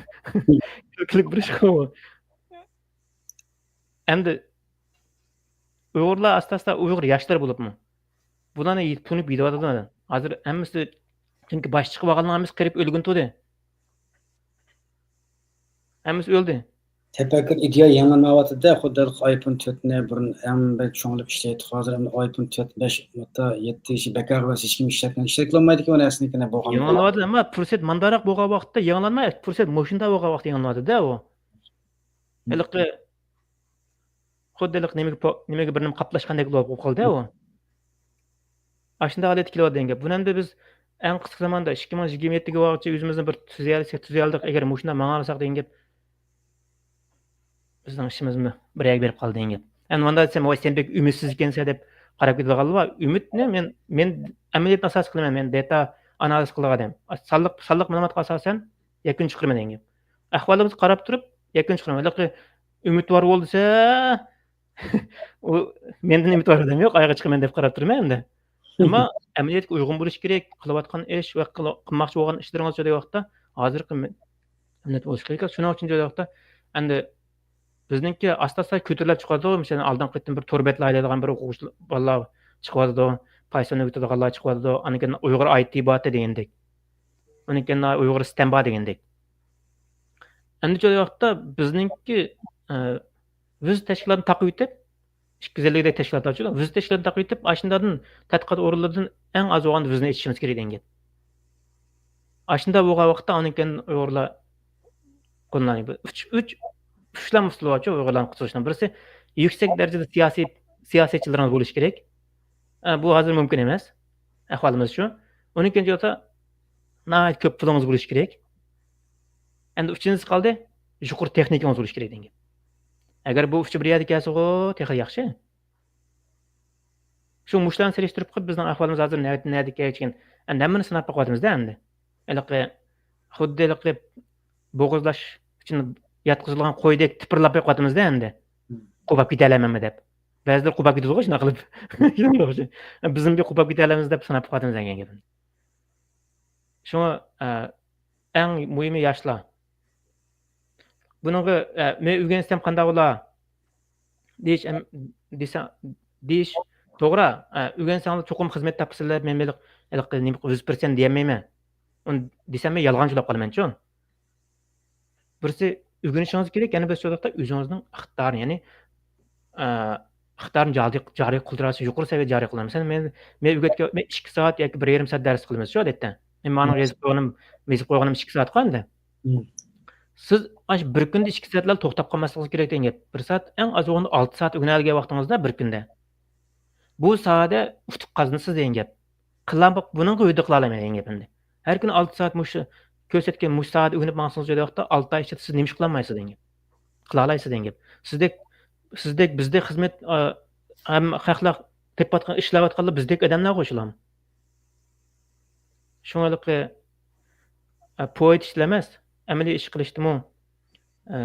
كۈلكىلىك بىر ئىش بۇ. ئەمدى ئۇيغۇرلار ئاستا-ئاستا ئۇيغۇر ياشلىرى بولۇپمۇ بۇلارنى يېتىپ تونۇپ يېتىۋاتىدۇ. ھازىر ھەممىسى، چۈنكى باشچى چىقىپ ئالغانلار ھەممىسى قېرىپ ئۆلگىنى تۇردى. ھەممىسى ئۆلدى. تەپەككۇر ئىدىيە يېڭىلانمايۋاتىدۇ-دە، خۇددى ئايفون تۆتنى بۇرۇن ئەڭ بەك چوڭلاپ ئىشلەيتتۇق. ھازىر ئەمدى ئايفون تۆت، بەش، ھەتتا يەتتە يېشى بەك ئاغىر، ھېچكىم ئىشلەتمەي، ئىشلەتكىلى بولمايدىكەن ئۇ نەرسىنى بولغان. يېڭىلىنىۋاتىدۇ، ئەمما پۇرسەت مانداراق بولغان ۋاقىتتا يېڭىلانماي، پۇرسەت مۇشۇنداق بولغان ۋاقىتتا يېڭىلىنىۋاتىدۇ-دە ئۇ. ھېلىقى خۇددى ھېلىقى نېمىگە پو-، نېمىگە بىر نېمە قاپلاشقاندەك بولۇپ قالدى ئۇ. ئاشۇنداق ھالەتكە كېلىۋاتىدۇ دېگەن گەپ. بۇنى ئەمدى بىز ئەڭ قىسقا زاماندا ئىككى مىڭ يىگىرمە يەتتىگە بارغۇچە ئۆزىمىزنى بىر تۈزىيەلىسەك، تۈزىيەلدۇق. ئەگەر مۇشۇنداق ماڭالىساق دېگەن گەپ، بىزنىڭ ئىشىمىزمۇ بىر يەرگە بېرىپ قالدى دېگەن گەپ. ئەمدى مۇنداق دېسەم، ۋاي، سەن بەك ئۈمىدسىز ئىكەنسەن دەپ قاراپ كېتىدىغانلار بار. ئۈمىدنى مەن، مەن ئەمەلىيەتنى ئاساس قىلىمەن، مەن دېتا ئانالىز قىلىدىغان ئادەم. سانلىق، سانلىق مەلۇماتقا ئاساسەن يەكۈن چىقىرىمەن دېگەن گەپ. ئەھۋالىمىزغا قاراپ تۇرۇپ يەكۈن چىقىرىمەن. ھېلىقى ئۈمىد بار بولسا، ئۇ مەندىن ئۈمىدۋار ئادەم يوق، ئايىغى چىقىمەن دەپ قاراپ تۇرىمەن ئەمدى. ئەمما ئەمەلىيەتكە ئۇيغۇن بولۇش كېرەك، قىلىۋاتقان ئىش ۋە قىل-، قىلماقچى بولغان ئىشلىرىڭىز شۇ ۋاقىتتا ھازىرقى مە-، ئەمەلىيەت بولۇش كېرەك. شۇنىڭ ئۈچۈن شۇ ۋاقىتتا ئەمدى بىزنىڭكى ئاستا-ئاستا كۆتۈرۈلۈپ چىقىۋاتىدۇ. مىسالەن، ئالدىنقى قېتىم بىر تور بەتلەر ئايلايدىغان بىر ئوقۇغۇچى بالىلار چىقىۋاتىدۇ، پايساننى ئۆگىتىدىغانلار چىقىۋاتىدۇ، ئاندىن كېيىن ئۇيغۇر ئاي تى بار دېگەندەك، ئاندىن كېيىن ئۇيغۇر ستەم بار دېگەندەك. ئەمدى شۇ ۋاقىتتا بىزنىڭكى، ئە، بىز تەشكىلاتنى تاقىۋېتىپ، ئىككى يۈز ئەللىكدەك تەشكىلات بار، بىز تەشكىلاتنى تاقىۋېتىپ، ئاشۇنداقتىن تەتقىقات ئورۇنلىرىدىن ئەڭ ئاز بولغاندا بىزنى ئېچىشىمىز كېرەك دېگەن گەپ. ئاشۇنداق بولغان ۋاقىتتا ئاندىن كېيىن ئۇيغۇرلار قوللىنىدۇ. ئۈچ، ئۈچ، ئۈچلا ئۇسۇل بارچۇ ئۇيغۇرلارنى قۇتقۇزۇشنىڭ. بىرسى، يۈكسەك دەرىجىدە سىياسىي، سىياسەتچىلىرىڭىز بولۇشى كېرەك. ئە، بۇ ھازىر مۇمكىن ئەمەس، ئەھۋالىمىز شۇ. ئۇنىڭ كېيىن بولسا، ناھايىتى كۆپ پۇلىڭىز بولۇشى كېرەك. ئەمدى ئۈچىنچىسى قالدى، يۇقىرى تېخنىكىڭىز بولۇشى كېرەك دېگەن گەپ. ئەگەر بۇ ئۈچى بىر يەردە كەلسىغۇ، تېخى ياخشى. شۇ مۇشۇلارنى سېلىشتۇرۇپ قىلىپ، بىزنىڭ ئەھۋالىمىز ھازىر نەدە، نەدىكەن؟ ئەمدى ھەممىنى سىناپ باقىۋاتىمىز-دە ئەمدى. ھېلىقى، خۇددى ھېلىقى بوغۇزلاش ئۈچۈن ياتقۇزۇلغان قويدەك تىپىرلاپ باقىۋاتىمىز-دە ئەمدى. مم. قوپاپ كېتەلەيمەنمۇ دەپ. بەزىلەر قوپاپ كېتىدىغۇ شۇنداق قىلىپ. شۇنداق ئۈچۈن. بىزمۇ بىر قوپاپ كېتەلەيمىز دەپ سىناپ باقىۋاتىمىز دېگەن گەپىم. شۇڭا، ئە، ئەڭ مۇھىمى ياشلار. بۇنىڭغا، ئە، مەن ئۆگەنسەم قانداق بولا؟ دېيىش، ئەم-، دېسە، دېيىش توغرا. ئە، ئۆگەنسەڭلار چوقۇم خىزمەت تاپىسىلەر، مەن ھېلىقى، ھېلىقى نېمە يۈز پىرسەنت دېيەلمەيمەن. ئۇنى دېسەم مەن يالغانچىلاپ قالىمەنچۇ. بىرسى ئۆگىنىشىڭىز كېرەك، يەنە بىرسى شۇ ۋاقىتتا ئۆزىڭىزنىڭ ئىقتىدارىنى، يەنى، ئە، ئىقتىدارنى جارى، جارى قىلدۇراسىز، يۇقىرى سەۋىيەدە جارى قىلىدۇ. مەسىلەن، مەن، مەن ئۆگەتكەن، مەن ئىككى سائەت ياكى بىر يېرىم سائەەت دەرس قىلىمىز شۇ ئادەتتە. مەن ماڭا يېزىپ قويغىنىم، يېزىپ قويغىنىم ئىككى سائەتقۇ ئەمدى. مم. سىز ئاشۇ بىر كۈندە ئىككى سائەتلا توختاپ قالماسلىقىڭىز كېرەك دېگەن گەپ. بىر سائەت ئەڭ ئاز بولغاندا ئالتە سائەت ئۆگىنەلىگەن ۋاقتىڭىزدا بىر كۈندە، بۇ ساھەدە ئۇتۇق قازىنىسىز دېگەن گەپ. قىلالماپ، بۇنىڭغا ھۆددە قىلالايمەن دېگەن گەپ ئەمدى. ھەر كۈنى ئالتە سائەت مۇشۇ كۆرسەتكەن مۇشۇ ساھەدە ئۆگىنىپ ماڭسىڭىز، شۇ ۋاقىتتا ئالتە ئاي ئىچىدە سىز نېمە ئىش قىلالمايسىز دېگەن گەپ. قىلالايسىز دېگەن گەپ. سىزدەك، سىزدەك بىزدەك خىزمەت، ئا، ھەم خەقلەر تېپىۋاتقان، ئىشلەۋاتقانلار بىزدەك ئادەملەرغۇ شۇلار. شۇڭا ھېلىقى، ئە، پوئېت ئىشلار ئەمەس، ئەمەلىي ئىش قىلىشتىمۇ، ئە،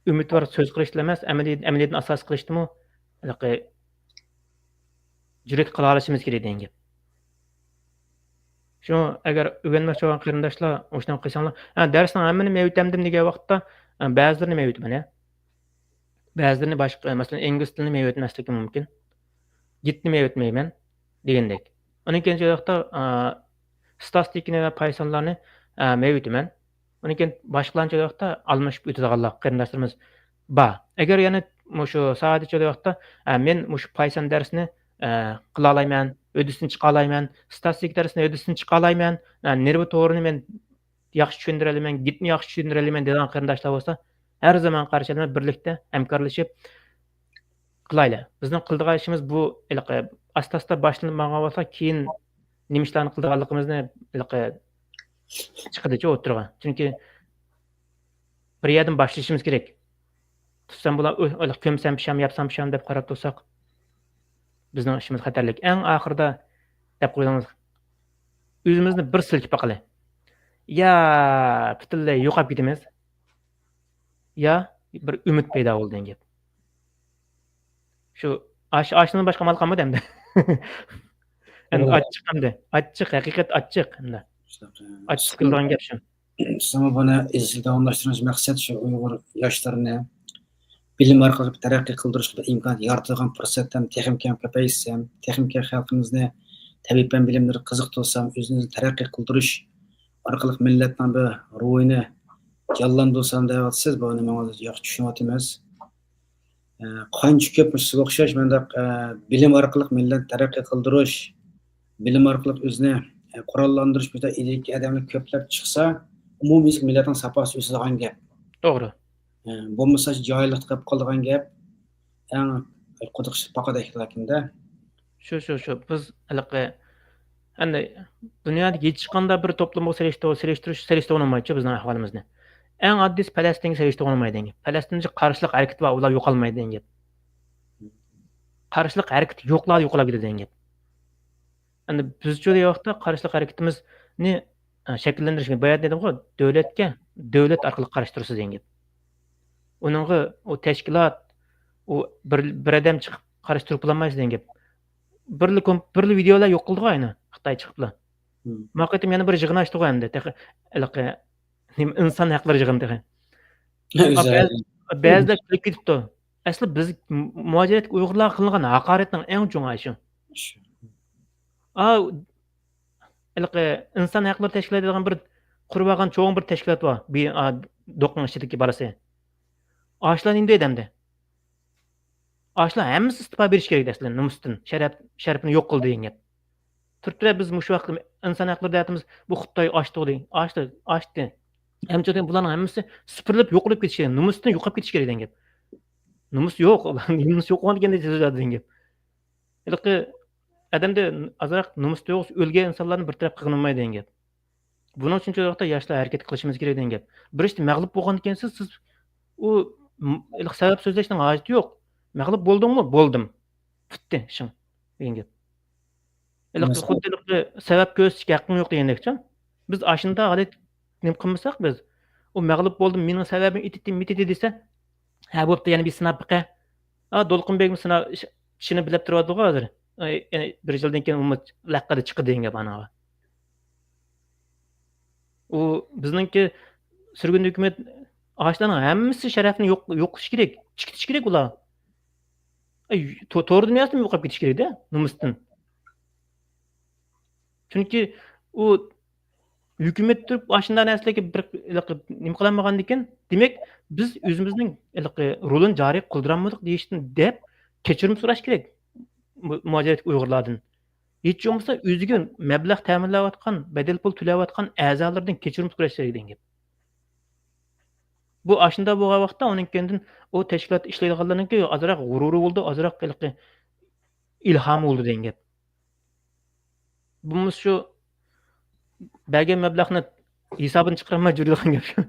ئۈمىدۋار سۆز قىلىشتىلا ئەمەس، ئەمەلىي، ئەمەلىيەتنى ئاساس قىلىشتىمۇ ھېلىقى جۈرئەت قىلالىشىمىز كېرەك دېگەن گەپ. شۇ، ئەگەر ئۆگەنمەكچى بولغان قېرىنداشلار مۇشۇنداق قىلساڭلار، ھە، دەرسنىڭ ھەممىنى مەن ئۆتەمدىم دېگەن ۋاقىتتا، ئە، بەزىلىرىنى مەن ئۆتىمەن، ھە. بەزىلىرىنى باشقا، مەسىلەن، ئىنگلىز تىلىنى مەن ئۆتمەسلىكىم مۇمكىن. گىتنى مەن ئۆتمەيمەن دېگەندەك. ئۇنىڭ كېيىن شۇ ۋاقىتتا، ئا، ستاتىستىكىنى ۋە پايسانلارنى، ئا، مەن ئۆتىمەن. ئۇنىڭ كېيىن باشقىلارنى شۇ ۋاقىتتا ئالمىشىپ ئۆتىدىغانلار قېرىنداشلىرىمىز بار. ئەگەر يەنە مۇشۇ ساھەدە شۇ ۋاقىتتا، ئا، مەن مۇشۇ پايسان دەرسىنى، ئا، قىلالايمەن، ھۆددىسىدىن چىقالايمەن، ستاتىستىكا دەرسىنى ھۆددىسىدىن چىقالايمەن، ئا، نېرۋا تورىنى مەن ياخشى چۈشەندۈرەلەيمەن، گىتنى ياخشى چۈشەندۈرەلەيمەن دەيدىغان قېرىنداشلار بولسا، ھەر زامان قارشى ئالىمەن، بىرلىكتە ھەمكارلىشىپ قىلايلى. بىزنىڭ قىلىدىغان ئىشىمىز بۇ، ھېلىقى ئاستا-ئاستا باشلىنىپ ماڭغان بولسا، كېيىن نېمە ئىشلارنى قىلىدىغانلىقىمىزنى ھېلىقى چىقىدىچۇ ئوتتۇرىغا. چۈنكى بىر يەردىن باشلىشىمىز كېرەك. تۇتسام بۇلار، ئۇ، ئۇ، كۆمسەم پىشام، ياپسام پىشام دەپ قاراپ تۇرساق، بىزنىڭ ئىشىمىز خەتەرلىك. ئەڭ ئاخىرىدا دەپ قويدىڭىز، ئۆزىمىزنى بىر سىلكىپ باقىلى. يا پۈتۈنلەي يوقاپ كېتىمىز، يا بىر ئۈمىد پەيدا بولىدۇ دېگەن گەپ. شۇ، ئاش-، ئاشۇنىڭدىن باشقا ئامال قالمىدى ئەمدى. ئەمدى توغرا. ئاچچىق ئەمدى. ئاچچىق، ھەقىقەت ئاچچىق ئەمدى. شۇنداق، ئە، ئاچچىق سىزمۇ، كېلىدىغان گەپ شۇ. سىزمۇ بۇنى ئىزچىل داۋاملاشتۇرۇشنىڭ مەقسەت شۇ ئۇيغۇر ياشلىرىنى بىلىم ئارقىلىق تەرەققىي قىلدۇرۇشقا بىر ئىمكانىيەت يارىتىدىغان پۇرسەتلەرنى تېخىمۇ كەڭ كۆپەيتسەم، تېخىمۇ كەڭ خەلقىمىزنى تەبىئىي پەن بىلىملىرىگە قىزىقتۇرسام، ئۆزىمىزنى تەرەققىي قىلدۇرۇش ئارقىلىق مىللەتنىڭ بىر روھىنى جانلاندۇرسام دەۋاتىسىز. بۇنى ماڭا ياخشى چۈشىنىۋاتىمىز. ئە، قانچە كۆپ سىزگە ئوخشاش مۇنداق، ئە، بىلىم ئارقىلىق مىللەت تەرەققىي قىلدۇرۇش، بىلىم ئارقىلىق ئۆزىنى، ئە، قوراللاندۇرۇش بۇنداق ئىدىيەلىك ئادەملەر كۆپلەپ چىقسا، ئومۇميۈزلۈك مىللەتنىڭ ساپاسى ئۆسىدىغان گەپ. توغرا. ئە، بولمىسا جاھىللىقتا قېلىپ قالىدىغان گەپ. ئەڭ قۇدۇق پاقىدەك لېكىندە. شۇ، شۇ، شۇ. بىز ھېلىقى، ئەمدى دۇنيادىكى ھېچقانداق بىر توپلۇمغا سېلىشتۇرۇش، سېلىشتۇرۇش، سېلىشتۇرغىلى بولمايدۇ بىزنىڭ ئەھۋالىمىزنى. ئەڭ ئاددىيسى پەلەستىنگە سېلىشتۇرغىلى بولمايدۇ دېگەن گەپ. پەلەستىنچە قارشىلىق ھەرىكىتى بار، ئۇلار يوقالمايدۇ دېگەن گەپ. قارشىلىق ھەرىكىتى يوقلار يوقالاپ كېتىدۇ دېگەن گەپ. ئەمدى بىزچۇ دېگەن ۋاقىتتا قارشىلىق ھەرىكىتىمىزنى، ئە، شەكىللەندۈرۈش، بايا دېدىمغۇ، دۆلەتكە، دۆلەت ئارقىلىق قارشى تۇرىسىز دېگەن گەپ. ئۇنىڭغا ئۇ تەشكىلات، ئۇ بىر، بىر ئادەم چىقىپ قارشى تۇرۇپ بولالمايسىز دېگەن گەپ. بىرلا كوم-، بىرلا ۋىدېئولار يوق قىلدىغۇ ئاينى، خىتاي چىقىپلا. ما قېتىم يەنە بىر يىغىن ئاچتىغۇ ئەمدى. تېخى ھېلىقى نېمە، ئىنسان ھەقلىرى يىغىنى تېخى. بەزى-، بەزىلەر كۈلۈپ كېتىپتۇ. ئەسلى بىز م-، مۇھاجىرەتتىكى ئۇيغۇرلارغا قىلىنغان ھاقارەتنىڭ ئەڭ چوڭى شۇ. ئا، ھېلىقى ئىنسان ھەقلىرى تەشكىلاتى دېگەن بىر قۇرۇۋالغان چوڭ بىر تەشكىلات بار. بى-، ئا، دوقنىڭ ئىچىدىكى بالىسى. ئاشۇلار نېمە دەيدۇ ئەمدى؟ ئاشۇلار ھەممىسى ئىستېپا بېرىشى كېرەك ئەسلى نومۇستىن. شەرەپ، شەرىپىنى يوق قىلدى دېگەن گەپ. تۇرۇپ تۇرۇپ بىز مۇشۇ ۋاقىتتا ئىنسان ھەقلىرى دەۋاتىمىز، بۇ خىتاي ئاشتى دېدى. ئاشتى، ئاشتى. ئەمدى بۇلارنىڭ ھەممىسى سۈپۈرۈلۈپ يوقىلىپ كېتىشى كېرەك. نومۇستىن يوقاپ كېتىشى كېرەك دېگەن گەپ. نومۇس يوق. نومۇس يوق بولغان دېگەندە سۆز دېگەن گەپ. ھېلىقى ئادەمدە ئازراق نومۇس تۇيغۇسى ئۆلگەن ئىنسانلارنى بىر تەرەپ قىلغىنى بولمايدۇ دېگەن گەپ. بۇنىڭ ئۈچۈن شۇ ۋاقىتتا ياشلار ھەرىكەت قىلىشىمىز كېرەك دېگەن گەپ. بىر ئىشتا مەغلۇپ بولغاندىن كېيىن سىز، سىز ئۇ م-، ھېلىقى سەۋەب سۆزلەشنىڭ ھاجىتى يوق. مەغلۇپ بولدۇڭمۇ؟ بولدۇم. پۈتتى ئىشىڭ دېگەن گەپ. ھېلىقى خۇددى ھېلىقى سەۋەب كۆرسىتىشكە ھەققىڭ يوق دېگەندەكچۇ. بىز ئاشۇنداق ھالەت نېمە قىلمىساق بىز، ئۇ مەغلۇپ بولدۇم، مېنىڭ سەۋەبىم ئېتىتتى، مېتىتتى دېسە، ھە، بوپتۇ، يەنە بىر سىناپ بېقە. ئا، دولقۇنبېگمۇ سىنا-، ئىش-، ئىشىنى بىلىپ تۇرۇۋاتىدىغۇ ھازىر. ئاي، يەنە بىر يىلدىن كېيىن ئۇمۇ لەققىدە چىقىدۇ دېگەن گەپ ئانىغا. ئۇ بىزنىڭكى سۈرگۈن ھۆكۈمەت ئاشۇلارنىڭ ھەممىسى شەرەپنى يوق-، يوقىتىش كېرەك، چىقىتىش كېرەك ئۇلار. ئاي، تو-، تور دۇنياسىدىن يوقاپ كېتىش كېرەك-دە، نومۇستىن. چۈنكى ئۇ ھۆكۈمەت تۇرۇپ ئاشۇنداق نەرسىلەرگە بىر، ھېلىقى، نېمە قىلالمىغاندىكىن، دېمەك، بىز ئۆزىمىزنىڭ ھېلىقى رولىنى جارى قىلدۇرالمىدۇق دېيىشتىن دەپ كەچۈرۈم سوراش كېرەك. مۇ-، مۇھاجىرەتتىكى ئۇيغۇرلاردىن. ھېچ بولمىسا ئۆزىگە مەبلەغ تەمىنلەۋاتقان، بەدەل پۇل تۆلەۋاتقان ئەزالىرىدىن كەچۈرۈم سوراش كېرەك دېگەن گەپ. بۇ ئاشۇنداق بولغان ۋاقىتتا ئۇنىڭ كەينىدىن ئۇ تەشكىلاتتا ئىشلەيدىغانلارنىڭكى ئازراق غۇرۇرى بولىدۇ، ئازراق ھېلىقى ئىلھامى بولىدۇ دېگەن گەپ. بولمىسا شۇ بەرگەن مەبلەغنى ھېسابىنى چىقىرالماي يۈرىدىغان گەپ شۇ.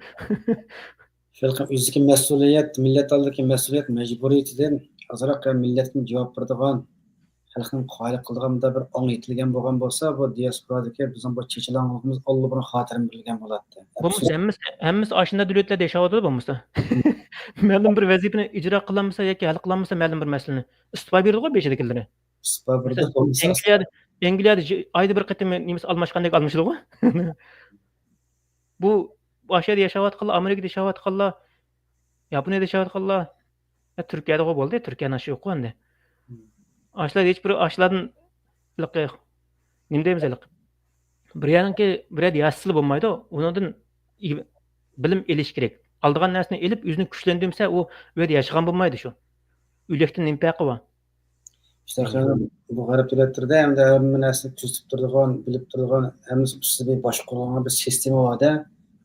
خەلقنىڭ ئۆزىدىكى مەسئۇلىيەت، مىللەت ئالدىدىكى مەسئۇلىيەت مەجبۇرىيىتىدىن ئازراق مىللەتكە جاۋاب بېرىدىغان، خەلقنى قايىل قىلىدىغان مۇنداق بىر ئاڭ يېتىلگەن بولغان بولسا، بۇ دىياسپورادىكى بىزنىڭ بۇ چېچىلاڭلىقىمىز ئاللىبۇرۇن خاتىرىمىزگە كىرگەن بولاتتى. بولمىسا ھەممىسى، ھەممىسى ئاشۇنداق دۆلەتلەردە ياشاۋاتىدۇ بولمىسا. مەلۇم بىر ۋەزىپىنى ئىجرا قىلالمىسا ياكى ھەل قىلالمىسا مەلۇم بىر مەسىلىنى، ئىستېپا بېرىدىغۇ بېشىدىكىلىرى. ئىستېپا بېرىدۇ، مەسىلەن، بولمىسا ئەنگلىيەدە، ئەنگلىيەدە جى-، ئايدا بىر قېتىم نېمىسى ئالماشقاندەك ئالمىشىدىغۇ. بۇ ئاشۇ يەردە ياشاۋاتقانلار، ئامېرىكىدا ياشاۋاتقانلار، ياپونىيەدە ياشاۋاتقانلار، يا تۈركىيەدىغۇ بولدى، تۈركىيەنىڭ ئىشى يوققۇ ئەمدى. ئاشۇلار ھېچبىر ئاشۇلاردىن ھېلىقى نېمە دەيمىز ھېلىقى؟ بىر يەرنىڭكى، بىر يەردە ياشىسىلا بولمايدۇ، ئۇنىڭدىن ئىگ-، بىلىم ئېلىش كېرەك. ئالىدىغان نەرسىنى ئېلىپ، ئۆزىنى كۈچلەندۈرمىسە، ئۇ، ئۇ يەردە ياشىغان بولمايدۇ شۇ. ئۆلۈكتىن نېمە پەرقى بار؟ ئىشتە بۇ غەرب دۆلەتلىرىدە ئەمدى ھەممە نەرسىنى تۈزىتىپ تۇرىدىغان، بىلىپ تۇرىدىغان، ھەممىسى ئۈستىدە باشقۇرۇلغان بىر سىستېما بار-دە.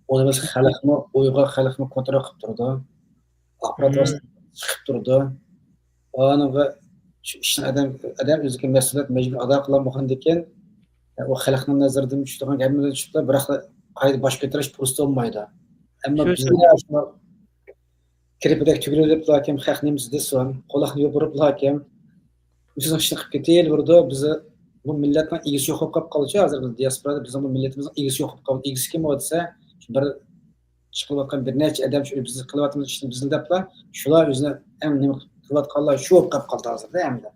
ئۇنى بىز خەلقمۇ، ئۇيغۇر خەلقمۇ كونترول قىلىپ تۇرىدۇ. ئاخبارات ۋاسىتىلىرى چىقىپ تۇرىدۇ. ئانىڭغا شۇ ئىشنى ئادەم، ئادەم ئۆزىدىكى مەسئۇلىيەت مەجبۇرىي ئادا قىلالمىغاندىكىن، ئۇ خەلقنىڭ نەزىرىدىن چۈشىدىغان گەپنى چۈشۈپ، بىراق قايتا باش كۆتۈرۈش پۇرسىتى بولمايدۇ. ئەمما شۇ بىزدە شۇ شۇنداق كىرپىدەك تۈگۈلۈپ، لاكىن خەق نېمىسى دېسۇن، قۇلاقنى يوپۇرۇپ، لاكىن ئۆزىنىڭ ئىشىنى قىلىپ كېتىۋېرىدۇ. بىز بۇ مىللەتنىڭ ئىگىسى يوق بولۇپ قاپتۇ. ھازىر بىز دىياسپورادا بىزنىڭ بۇ مىللىتىمىزنىڭ ئىگىسى يوق بولۇپ قاپتۇ. ئىگىسى كىم ئۇ دېسە، شۇ بىر ئىش قىلىۋاتقان بىر نەچچە ئادەم شۇ بىز قىلىۋاتىمىز ئىشنى بىزنى دەپلا، شۇلار ئۆزىنى ئەڭ نېمە قىلىۋاتقانلار شۇ بولۇپ قاپتۇ ھازىردا ئەمدى.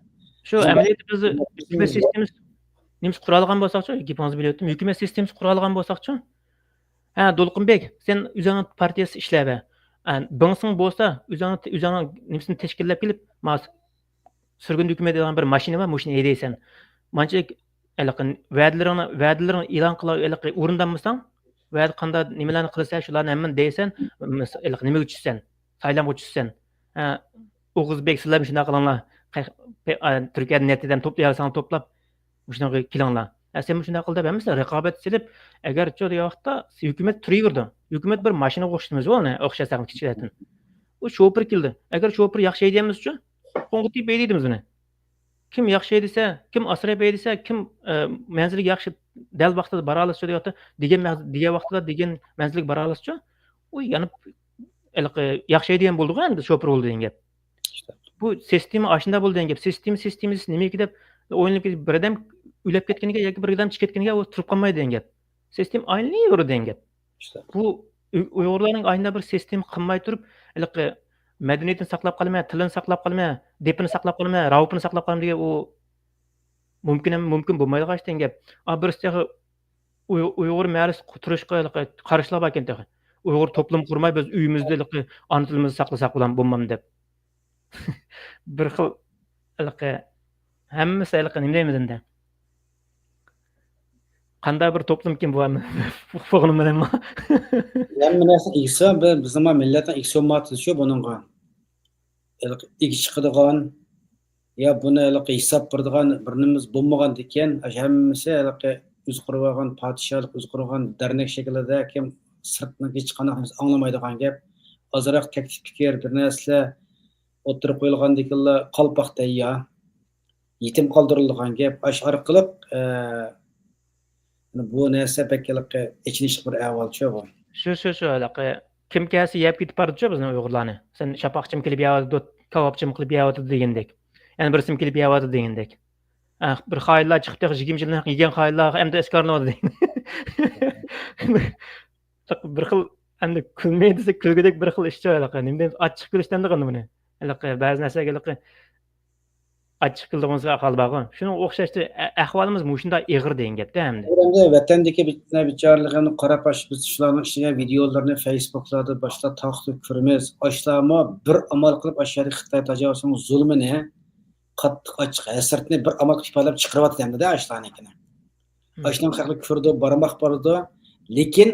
شۇ ئەمەلىيەتتە بىز ھۆكۈمەت سىستېمىسى، نېمىسى قۇرالغان بولساقچۇ، گېپىڭىزنى بۆلۈۋەتتىم. ھۆكۈمەت سىستېمىسى قۇرالغان بولساقچۇ؟ ھە، دولقۇنبەگ، سەن ئۆزۈڭنىڭ پارتىيەسى ئىشلەۋە. ھە، بېڭىسىڭ بولسا، ئۆزۈڭنىڭ، ئۆزۈڭنىڭ نېمىسىنى تەشكىللەپ كېلىپ، ما سۈرگۈن ھۆكۈمەت دەيدىغان بىر ماشىنا بار، مۇشۇنى ھەيدەيسەن. مانچىلىك ھېلىقى ۋەدىلىرىڭنى، ۋەدىلىرىڭنى ئېلان قىلا، ھېلىقى ئورۇندالمىساڭ، ۋەدە قانداق نېمىلەرنى قىلىسەن، شۇلارنى ھەممىنى دەيسەن، مىس-، ھېلىقى نېمىگە چۈشىسەن، سايلامغا چۈشىسەن. ھە، ئوغۇز بەگ، سىلەر مۇشۇنداق قىلىڭلار، قەي-، پە-، ئا، تۈركىيەدىن نەچچە ئادەم توپلايالىساڭلار توپلاپ، مۇشۇنىڭغا كېلىڭلار. ھە، سەن مۇشۇنداق قىل دەپ ھەممىسىگە رىقابەت سېلىپ، ئەگەرچۇ دېگەن ۋاقىتتا ھۆكۈمەت تۇرۇۋېرىدۇ. ھۆكۈمەت بىر ماشىنىغا ئوخشىتىمىز ئۇنى، ئوخشاتساق كىچىكلەردىن. ئۇ شوپۇر كېلىدۇ. ئەگەر شوپۇر ياخشى ھەيدىيەلمىسىچۇ، قوڭغا تېگىپ ھەيدەيدۇ بىزنى. كىم ياخشى ھەيدىسە، كىم ئاسراپ ھەيدىسە، كىم، ئە، مەنزىلگە ياخشى، دەل ۋاقتىدا بارالىسىچۇ دېگەن ۋاقىتتا، دېگەن مەق-، دېگەن ۋاقتىدا دېگەن مەنزىلگە بارالىسىچۇ، ئۇ يەنە ھېلىقى ياخشى ھەيدىگەن بولدىغۇ ئەمدى، شوپۇر بولدى دېگەن گەپ. بۇ سىستېما ئاشۇنداق بولدى دېگەن گەپ. سىستېما، سىستېما، سىستېما نېمىكى دەپ ئويلىنىپ كېتىپ، بىر ئادەم ئۆلۈپ كەتكىنىگە ياكى بىر ئادەم چىقىپ كەتكىنىگە ئۇ تۇرۇپ قالمايدۇ دېگەن گەپ. سىستېما ئايلىنىۋېرىدۇ دېگەن گەپ. بۇ ئۇ-، ئۇيغۇرلارنىڭ ئاينىدا بىر سىستېما قىلماي تۇرۇپ، ھېلىقى مەدەنىيىتىنى ساقلاپ قالىمەن، تىلىنى ساقلاپ قالىمەن، دېپىنى ساقلاپ قالىمەن، راۋىپىنى ساقلاپ قالىمەن دېگەن ئۇ مۇمكىن ئەم-، مۇمكىن بولمايدىغان ئىشتىن گەپ. ئا، بىرسى تېخى ئۇي-، ئۇيغۇر مەھەللىسى تۇرۇشقا ھېلىقى قارشىلار باركەن تېخى. ئۇيغۇر توپلۇم قۇرماي، بىز ئۆيىمىزدە ھېلىقى ئانا تىلىمىزنى ساقلىساق بولام-، بولمامدۇ دەپ. بىر خىل ھېلىقى ھەممىسى ھېلىقى نېمە دەيمىز ئەمدى؟ قانداق بىر توپلۇمكىن بۇ ھەممە؟ ئۇقمىغىنىم بىلەنمۇ. ھەممە نەرسىنىڭ ئىگىسى، بىز، بىزنىڭ مىللەتنىڭ ئىگىسى بولمايۋاتىدۇ شۇ بۇنىڭغا. ھېلىقى ئىگە چىقىدىغان، يا بۇنى ھېلىقى ھېساب بېرىدىغان بىر نېمىمىز بولمىغاندىكىن، ئاشۇ ھەممىسى ھېلىقى ئۆزى قۇرۇۋالغان پادىشاھلىق، ئۆزى قۇرغان دەرنەك شەكلىدە، كىم سىرتنىڭ ھېچقانداق نېمىسى ئاڭلىمايدىغان گەپ. ئازراق تەكلىپ پىكىر، بىر نەرسىلەر ئوتتۇرىغا قويۇلغاندىكىنلا قالپاق دەييا، يېتىم قالدۇرۇلىدىغان گەپ. ئاشۇ ئارقىلىق، ئە، بۇ نەرسە بەك ھېلىقى ئېچىنىشلىق بىر ئەھۋالچۇ بۇ. شۇ، شۇ، شۇ ھېلىقى كىم كەلسە يەپ كېتىپ بارىدۇ بىزنىڭ ئۇيغۇرلارنى. سەن شاپاقچىمۇ كېلىپ يەۋاتىدۇ، كاۋاپچىمۇ قىلىپ يەۋاتىدۇ دېگەندەك. يەنە بىرسىمۇ كېلىپ يەۋاتىدۇ دېگەندەك. ئە، بىر خائىنلار چىقىپ تېخى يىگىرمە يىلدىن يېگەن خائىنلار ئەمدى ئاشكارىلىنىۋاتىدۇ دېگەندەك. بىر خىل ئەمدى كۈلمەي دېسە كۈلگۈدەك بىر خىل ئىشچۇ ھېلىقى. نېمە دەيمىز؟ ئاچچىق كۈلۈش دەمدۇق ئەمدى بۇنى. ھېلىقى بەزى نەرسىلەرگە ھېلىقى ئاچچىق كۈلىدىغان ئەھۋال بارغۇ. شۇنىڭغا ئوخشاشتى، ئە-، ئەھۋالىمىز مۇشۇنداق ئېغىر دېگەن گەپتە ئەمدى. ئەمدى ۋەتەندىكى بىچارىلىرىنى قاراپ، ئاش-، بىز شۇلارنىڭ ئىچىگە ۋىدېئولىرىنى فېيسبۇكلاردا باشقا تارقىتىپ كۆرىمىز. ئاشۇلارمۇ بىر ئامال قىلىپ ئاشۇ يەردە خىتاي تاجاۋۇزچىنىڭ زۇلمىنى، قاتتىق ئاچچىق ھەسرىتىنى بىر ئامال قىلىپ ئىپادىلەپ چىقىرىۋاتىدۇ ئەمدىدە ئاشۇلارنىڭكىنى. مم. ئاشۇنىڭ خەقلىك كۆرىدۇ، بارماق بارىدۇ. لېكىن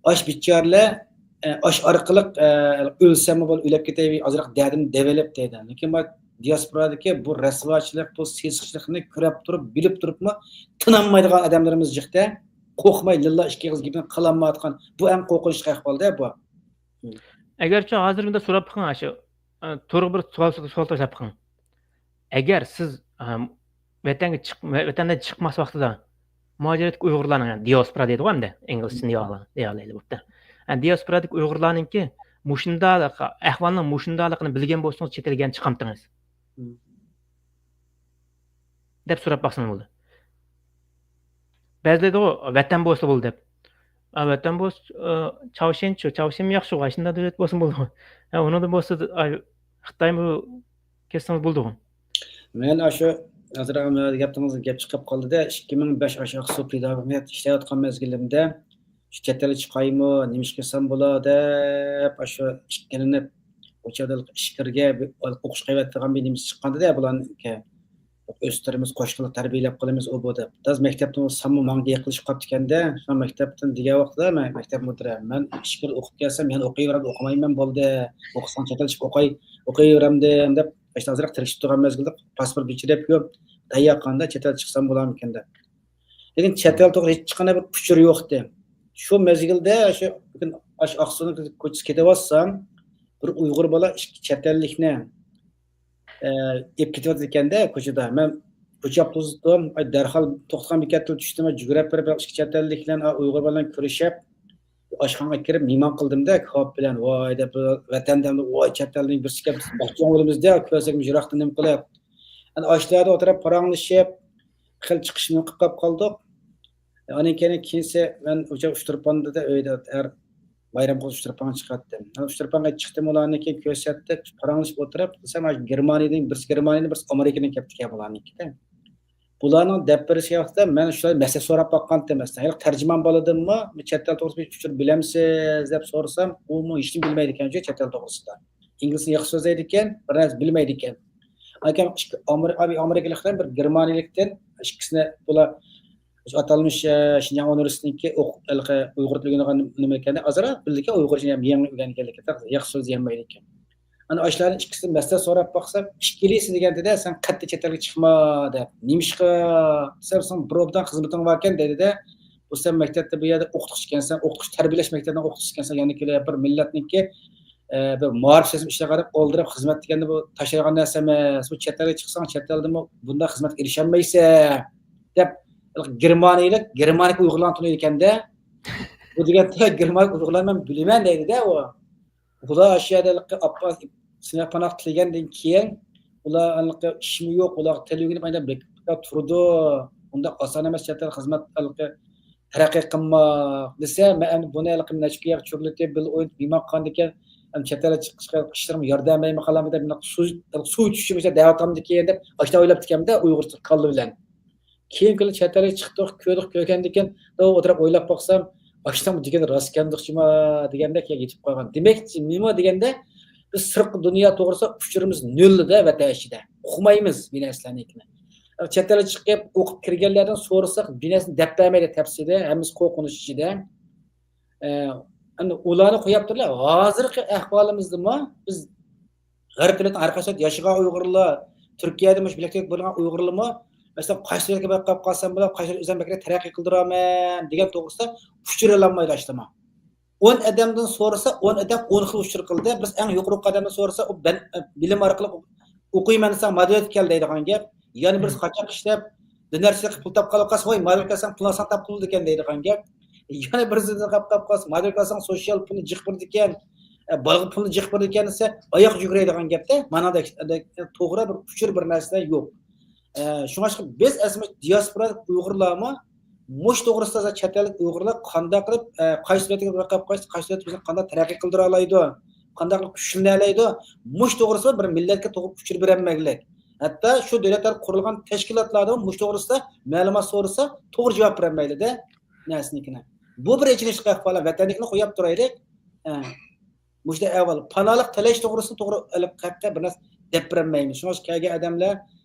ئاش بىچارىلەر، ئە، ئاش ئارقىلىق، ئە، ئۆلسەممۇ بول، ئۆلۈپ كېتەي، ئازراق دەردىمنى دەۋېلىپ دەيدۇ. لېكىن بۇ دىياسپورادىكى بۇ رەسۋاچىلىق، بۇ سېسىقچىلىقنى كۆرۈپ تۇرۇپ، بىلىپ تۇرۇپمۇ تىنالمايدىغان ئادەملىرىمىز جىقتە، قورقماي لىللا ئىككى ئېغىز گېپىنى قىلالمايۋاتقان، بۇ ئەڭ قورقۇنچلۇق ئەھۋالدە بۇ. مم. ئەگەرچۇ ھازىر مۇنداق سوراپ بېقىڭ، ئاشۇ، ئە، تورغا بىر سوئال، سوئال تاشلاپ بېقىڭ. ئەگەر سىز، ئە، ۋەتەنگە چىق-، ۋەتەندىن چىقماس ۋاقتىدا مۇھاجىرەتتىكى ئۇيغۇرلارنىڭ، يەنى دىياسپورا دەيدىغۇ ئەمدى، ئىنگلىزچىنى دېيەلەيلى بوپتۇ. ھە، دىياسپورادىكى ئۇيغۇرلارنىڭكى مۇشۇنداق ئەھۋالنىڭ مۇشۇنداقلىقىنى بىلگەن بولسىڭىز، چەت ئەلگە چىقامتىڭىز؟ مم. دەپ سوراپ باقسىڭىز بولىدۇ. بەزىلەر دەيدىغۇ، ۋەتەن بولسا بولدى دەپ. ئا، ۋەتەن بولسا، ئا، چاۋشيەنچۇ، چاۋشيەنمۇ ياخشىغۇ، ئاشۇنداق دۆلەت بولسا بولىدىغۇ. ھە، ئۇنىڭدىن بولسا، ئاي، خىتايمۇ كەتسىڭىز بولىدىغۇ. مەن ئاشۇ ھازىر گېپىڭىزدىن گەپ چىقىپ قالدى-دە، ئىككى مىڭ بەش ئاشۇ ئاقسۇ پېداگوگىيە ئىشلەۋاتقان مەزگىلىمدە شۇ چەت ئەلگە چىقايمۇ، نېمە ئىش قىلسام بولا دەپ، ئاشۇ ئىككىلىنىپ، ئۇ چاغدا ئىچكىرىگە بىر ئوقۇش قىلىۋاتىدىغان بىر نېمىسى چىققانىدى-دە بۇلارنىڭكى. ئۆستۈرىمىز، قوشقىلى تەربىيەلەپ قالىمىز، ئۇ بۇ دەپ. داز مەكتەپتىن سانمۇ ماڭا يېقىنلىشىپ قاپتىكەن-دە، شۇ مەكتەپتىن دېگەن ۋاقتىدا مەن مەكتەپ مۇدىرى، مەن ئىچكىرى ئوقۇپ كەلسەم يەنە ئوقۇۋېرەمدۇ، ئوقۇمايمەن بولدى. ئوقۇساڭ چەت ئەلگە چىقىپ ئوقۇي، ئوقۇۋېرەمدىم دەپ، ئاشۇ ئازراق تىرىشىپ تۇرغان مەزگىلدە پاسپورت بېجىرىپ يۈرۈپ، تەييار قاندا چەت ئەلگە چىقسام بولامىكىن دەپ. لېكىن چەت ئەل توغرا ھېچقانداق بىر ئۇچۇر يوقتى. شۇ مەزگىلدە شۇ، ئاشۇ ئاقسۇنىڭ كوچىسىغا كېتىۋاتسام، بىر ئۇيغۇر بالا ئىككى چەت ئەللىكنى، ئە، ئېلىپ كېتىۋاتىدىكەن-دە كوچىدا. مەن كوچا توختىتىپ، ئاي، دەرھال توختىغان بېكەتتىن چۈشتۈم، جۈگۈرۈپ بېرىپ، ئىككى چەت ئەللىك بىلەن، ئۇيغۇر بىلەن كۆرۈشۈپ، ئاشخانىغا كىرىپ مېھمان قىلدىم-دە، كاۋاپ بىلەن. ۋاي دەپ، ۋەتەندە، ۋاي چەت ئەلدىن بىرسى كەپ، بەك چوڭ بولىمىز-دە، كۆرسەك يىراقتىن نېمە قىلىپ. ئەنە ئاشۇلاردا ئولتۇرۇپ پاراڭلىشىپ، خېلى چىقىشنى قىلىپ قالدۇق. ئانىڭ كېيىن كېيىنسى مەن ئۇچا ئۇچتۇرپاندا ئۆيدە ھەر بايرام قىلىپ ئۇچتۇرپانغا چىقاتتىم. مەن ئۇچتۇرپانغا چىقتىم، ئۇلارنىڭكى كۆرسەتتى، پاراڭلىشىپ ئولتۇرۇپ، دېسەم، ھازىر گېرمانىيەدىن بىرسى، گېرمانىيەدىن بىرسى ئامېرىكىدىن كەپتىكەن بۇلارنىڭكىدە. بۇلارنىڭ دەپ بېرىش ۋاقتىدا مەن شۇلار مەسىلە سوراپ باققانتىم مەسىلەن. ھېلىقى تەرجىمانىڭ بالىدىنمۇ بۇ چەت ئەل توغرىسىدا بىر ئۇچۇر بىلەمسىز دەپ سورىسام، ئۇمۇ ھېچنېمە بىلمەيدىكەن شۇ چەت ئەل توغرىسىدا. ئىنگلىزچە ياخشى سۆزلەيدىكەن، بىر نەرسە بىلمەيدىكەن. ئاكام ئىككى ئامېرىكىلىق بىلەن بىر گېرمانىيەلىكتىن ئىككىسىنى بۇلار شۇ ئاتالمىش، ئە، شىنجاڭ ئۇنىۋېرسىتېتىنىڭكى ئوق-، ھېلىقى ئۇيغۇر تىلى ئۆگىنىدىغان نېمە ئىكەن، ئازراق بىلىدىكەن ئۇيغۇرچە، يېڭى ئۆگەنگەنلىكى، ياخشى سۆزلىيەلمەيدىكەن. ئانا ئاشۇلارنىڭ ئىككىسىدىن مەسلىھەت سوراپ باقسام، ئىككىلىسى دېگەندە، سەن قەتئىي چەت ئەلگە چىقما دەپ. نېمىشقا دېسەم، سېنىڭ بىر ئوبدان خىزمىتىڭ باركەن دەيدۇ-دە. بۇ سەن مەكتەپتە بۇ يەردە ئوقۇتقۇچى ئىكەنسەن، ئوقۇتقۇچى تەربىيەلەش مەكتەپنىڭ ئوقۇتقۇچىسى ئىكەنسەن، يەنە كېلىپ بىر مىللەتنىڭكى، ئە، بىر مائارىپ سىستېمىسى ئىشلەپ ئالدىراپ خىزمەت دېگەندە بۇ تاشلايدىغان نەرسە ئەمەس. بۇ چەت ئەلگە چىقساڭ، چەت ئەلدىمۇ بۇنداق خىزمەتكە ئېرىشەلمەيسەن دەپ، گېرمانىيەلىك، گېرمانىيەدىكى ئۇيغۇرلارنى تونۇيدىكەن-دە. بۇ دېگەندە گېرمانىيەلىك ئۇيغۇرلارنى مەن بىلىمەن دەيدۇ-دە ئۇ. ئۇلار ئاشۇ يەردە ھېلىقى ئاپپاس سىناق پاناق تىلىگەندىن كېيىن، ئۇلار ھېلىقى ئىشمۇ يوق، ئۇلار تىل ئۆگىنىپ ئايدا بىكار تۇرىدۇ. ئۇنداق ئاسان ئەمەس چەت ئەل خىزمەت ھېلىقى تەرەققىي قىلماق دېسە، مەن ئەمدى بۇنى ھېلىقى نەچچە كۈن ياق چۆرىلىتىپ، بىللە ئوينىتىپ، مېھمان قىلغاندىكىن، ئەمدى چەت ئەلگە چىقىشقا كىشىلىرىمگە ياردەم بەرمەي قالامدۇ دەپ، مۇنداق سۇ، سۇ ئىچىشىمگىچە دەۋاتامدىكىن دەپ، ئاشۇنداق ئويلاپتىكەنمەن-دە، ئۇيغۇرچە كاللا بىلەن. كېيىن كۈنى چەت ئەلگە چىقتۇق، كۆردۇق، كۆرگەندىكىن، ئولتۇرۇپ ئويلاپ باقسام، ئاشۇنداق دېگەن راستكەندۇق جۇما دېگەندەك يېتىپ قالغان. دېمەك، نېمە دېگەندە، بىز سىرتقى دۇنيا توغرىسىدا ئۇچۇرىمىز نۆلدە ۋەتەن ئىچىدە. ئۇقمايمىز بۇ نەرسىلەرنىڭكىنى. چەت ئەلگە چىقىپ ئوقۇپ كىرگەنلەردىن سورىساق، بىر نەرسىنى دەپ بەرمەيدۇ تەپسىلىي، ھەممىسى قورقۇنچ ئىچىدە. ئە، ئەمدى ئۇلارنى قويۇپ تۇرۇپ، ھازىرقى ئەھۋالىمىزدىمۇ بىز غەرب دۆلەتنىڭ ھەر قايسى ياشىغان ئۇيغۇرلار، تۈركىيەدە مۇشۇ بىلەكتەك بولغان ئۇيغۇرلارمۇ، مەسىلەن، قايسى دۆلەتكە بېرىپ قالسام بولۇپ، قايسى دۆلەت ئۆزۈم بەكرەك تەرەققىي قىلدۇرامەن دېگەن توغرىسىدا ئۇچۇر ئالالمايدۇ ئاشتىما. ئون ئادەمدىن سورىسا، ئون ئادەم ئون خىل ئۇچۇر قىلدى. بىز ئەڭ يۇقىرى ئادەمدىن سورىسا، ئۇ بەن-، بىلىم ئارقىلىق ئوقۇيمەن دېسەڭ، مادرىدكە كەل دەيدىغان گەپ. يەنە بىرسى قاچاق ئىشلەپ، دىنارچىلىق پۇل تاپقان قالسا، ۋاي، مادرىدكە كەلسەڭ، پۇل ئالساڭ تاپقىلى ئىكەن دەيدىغان گەپ. يەنە بىرسى قاپ قاپ قالسا، مادرىدكە كەلسەڭ، سوشيال پۇلنى جىق بېرىدىكەن، ئە، بالىغا پۇلنى جىق بېرىدىكەن دېسە، ئاياق يۈگۈرەيدىغان گەپتە. مانا توغرا بىر ئۇچۇر، بىر نەرسىلەر يوق. ئە، شۇڭلاشقا بىز ئەسلى دىياسپورا ئۇيغۇرلارمۇ مۇشۇ توغرىسىدا چەت ئەللىك ئۇيغۇرلار قانداق قىلىپ، ئە، قايسى دۆلەتكە بېرىپ قاپقايسى، قايسى دۆلەت بىزنى قانداق تەرەققىي قىلدۇرالايدۇ، قانداق قىلىپ كۈچلىنەلەيدۇ، مۇشۇ توغرىسىدا بىر مىللەتكە توغرا ئۇچۇر بېرەلمەگلىك. ھەتتا شۇ دۆلەتلەر قۇرۇلغان تەشكىلاتلاردىمۇ مۇشۇ توغرىسىدا مەلۇمات سورىسا، توغرا جاۋاب بېرەلمەيدۇ-دە، نەرسىنىڭكىنى. بۇ بىر ئېچىنىشلىق ئەھۋال. ۋەتەندىكىنى قويۇپ تۇرايلى. ئە. مۇشۇنداق ئەھۋال. پاناھلىق تىلەش توغرىسىدا توغرا ھېلىقى ھەققە بىر نەرسە دەپ بەرمەيمىز. شۇڭا كەلگەن ئادەملەر،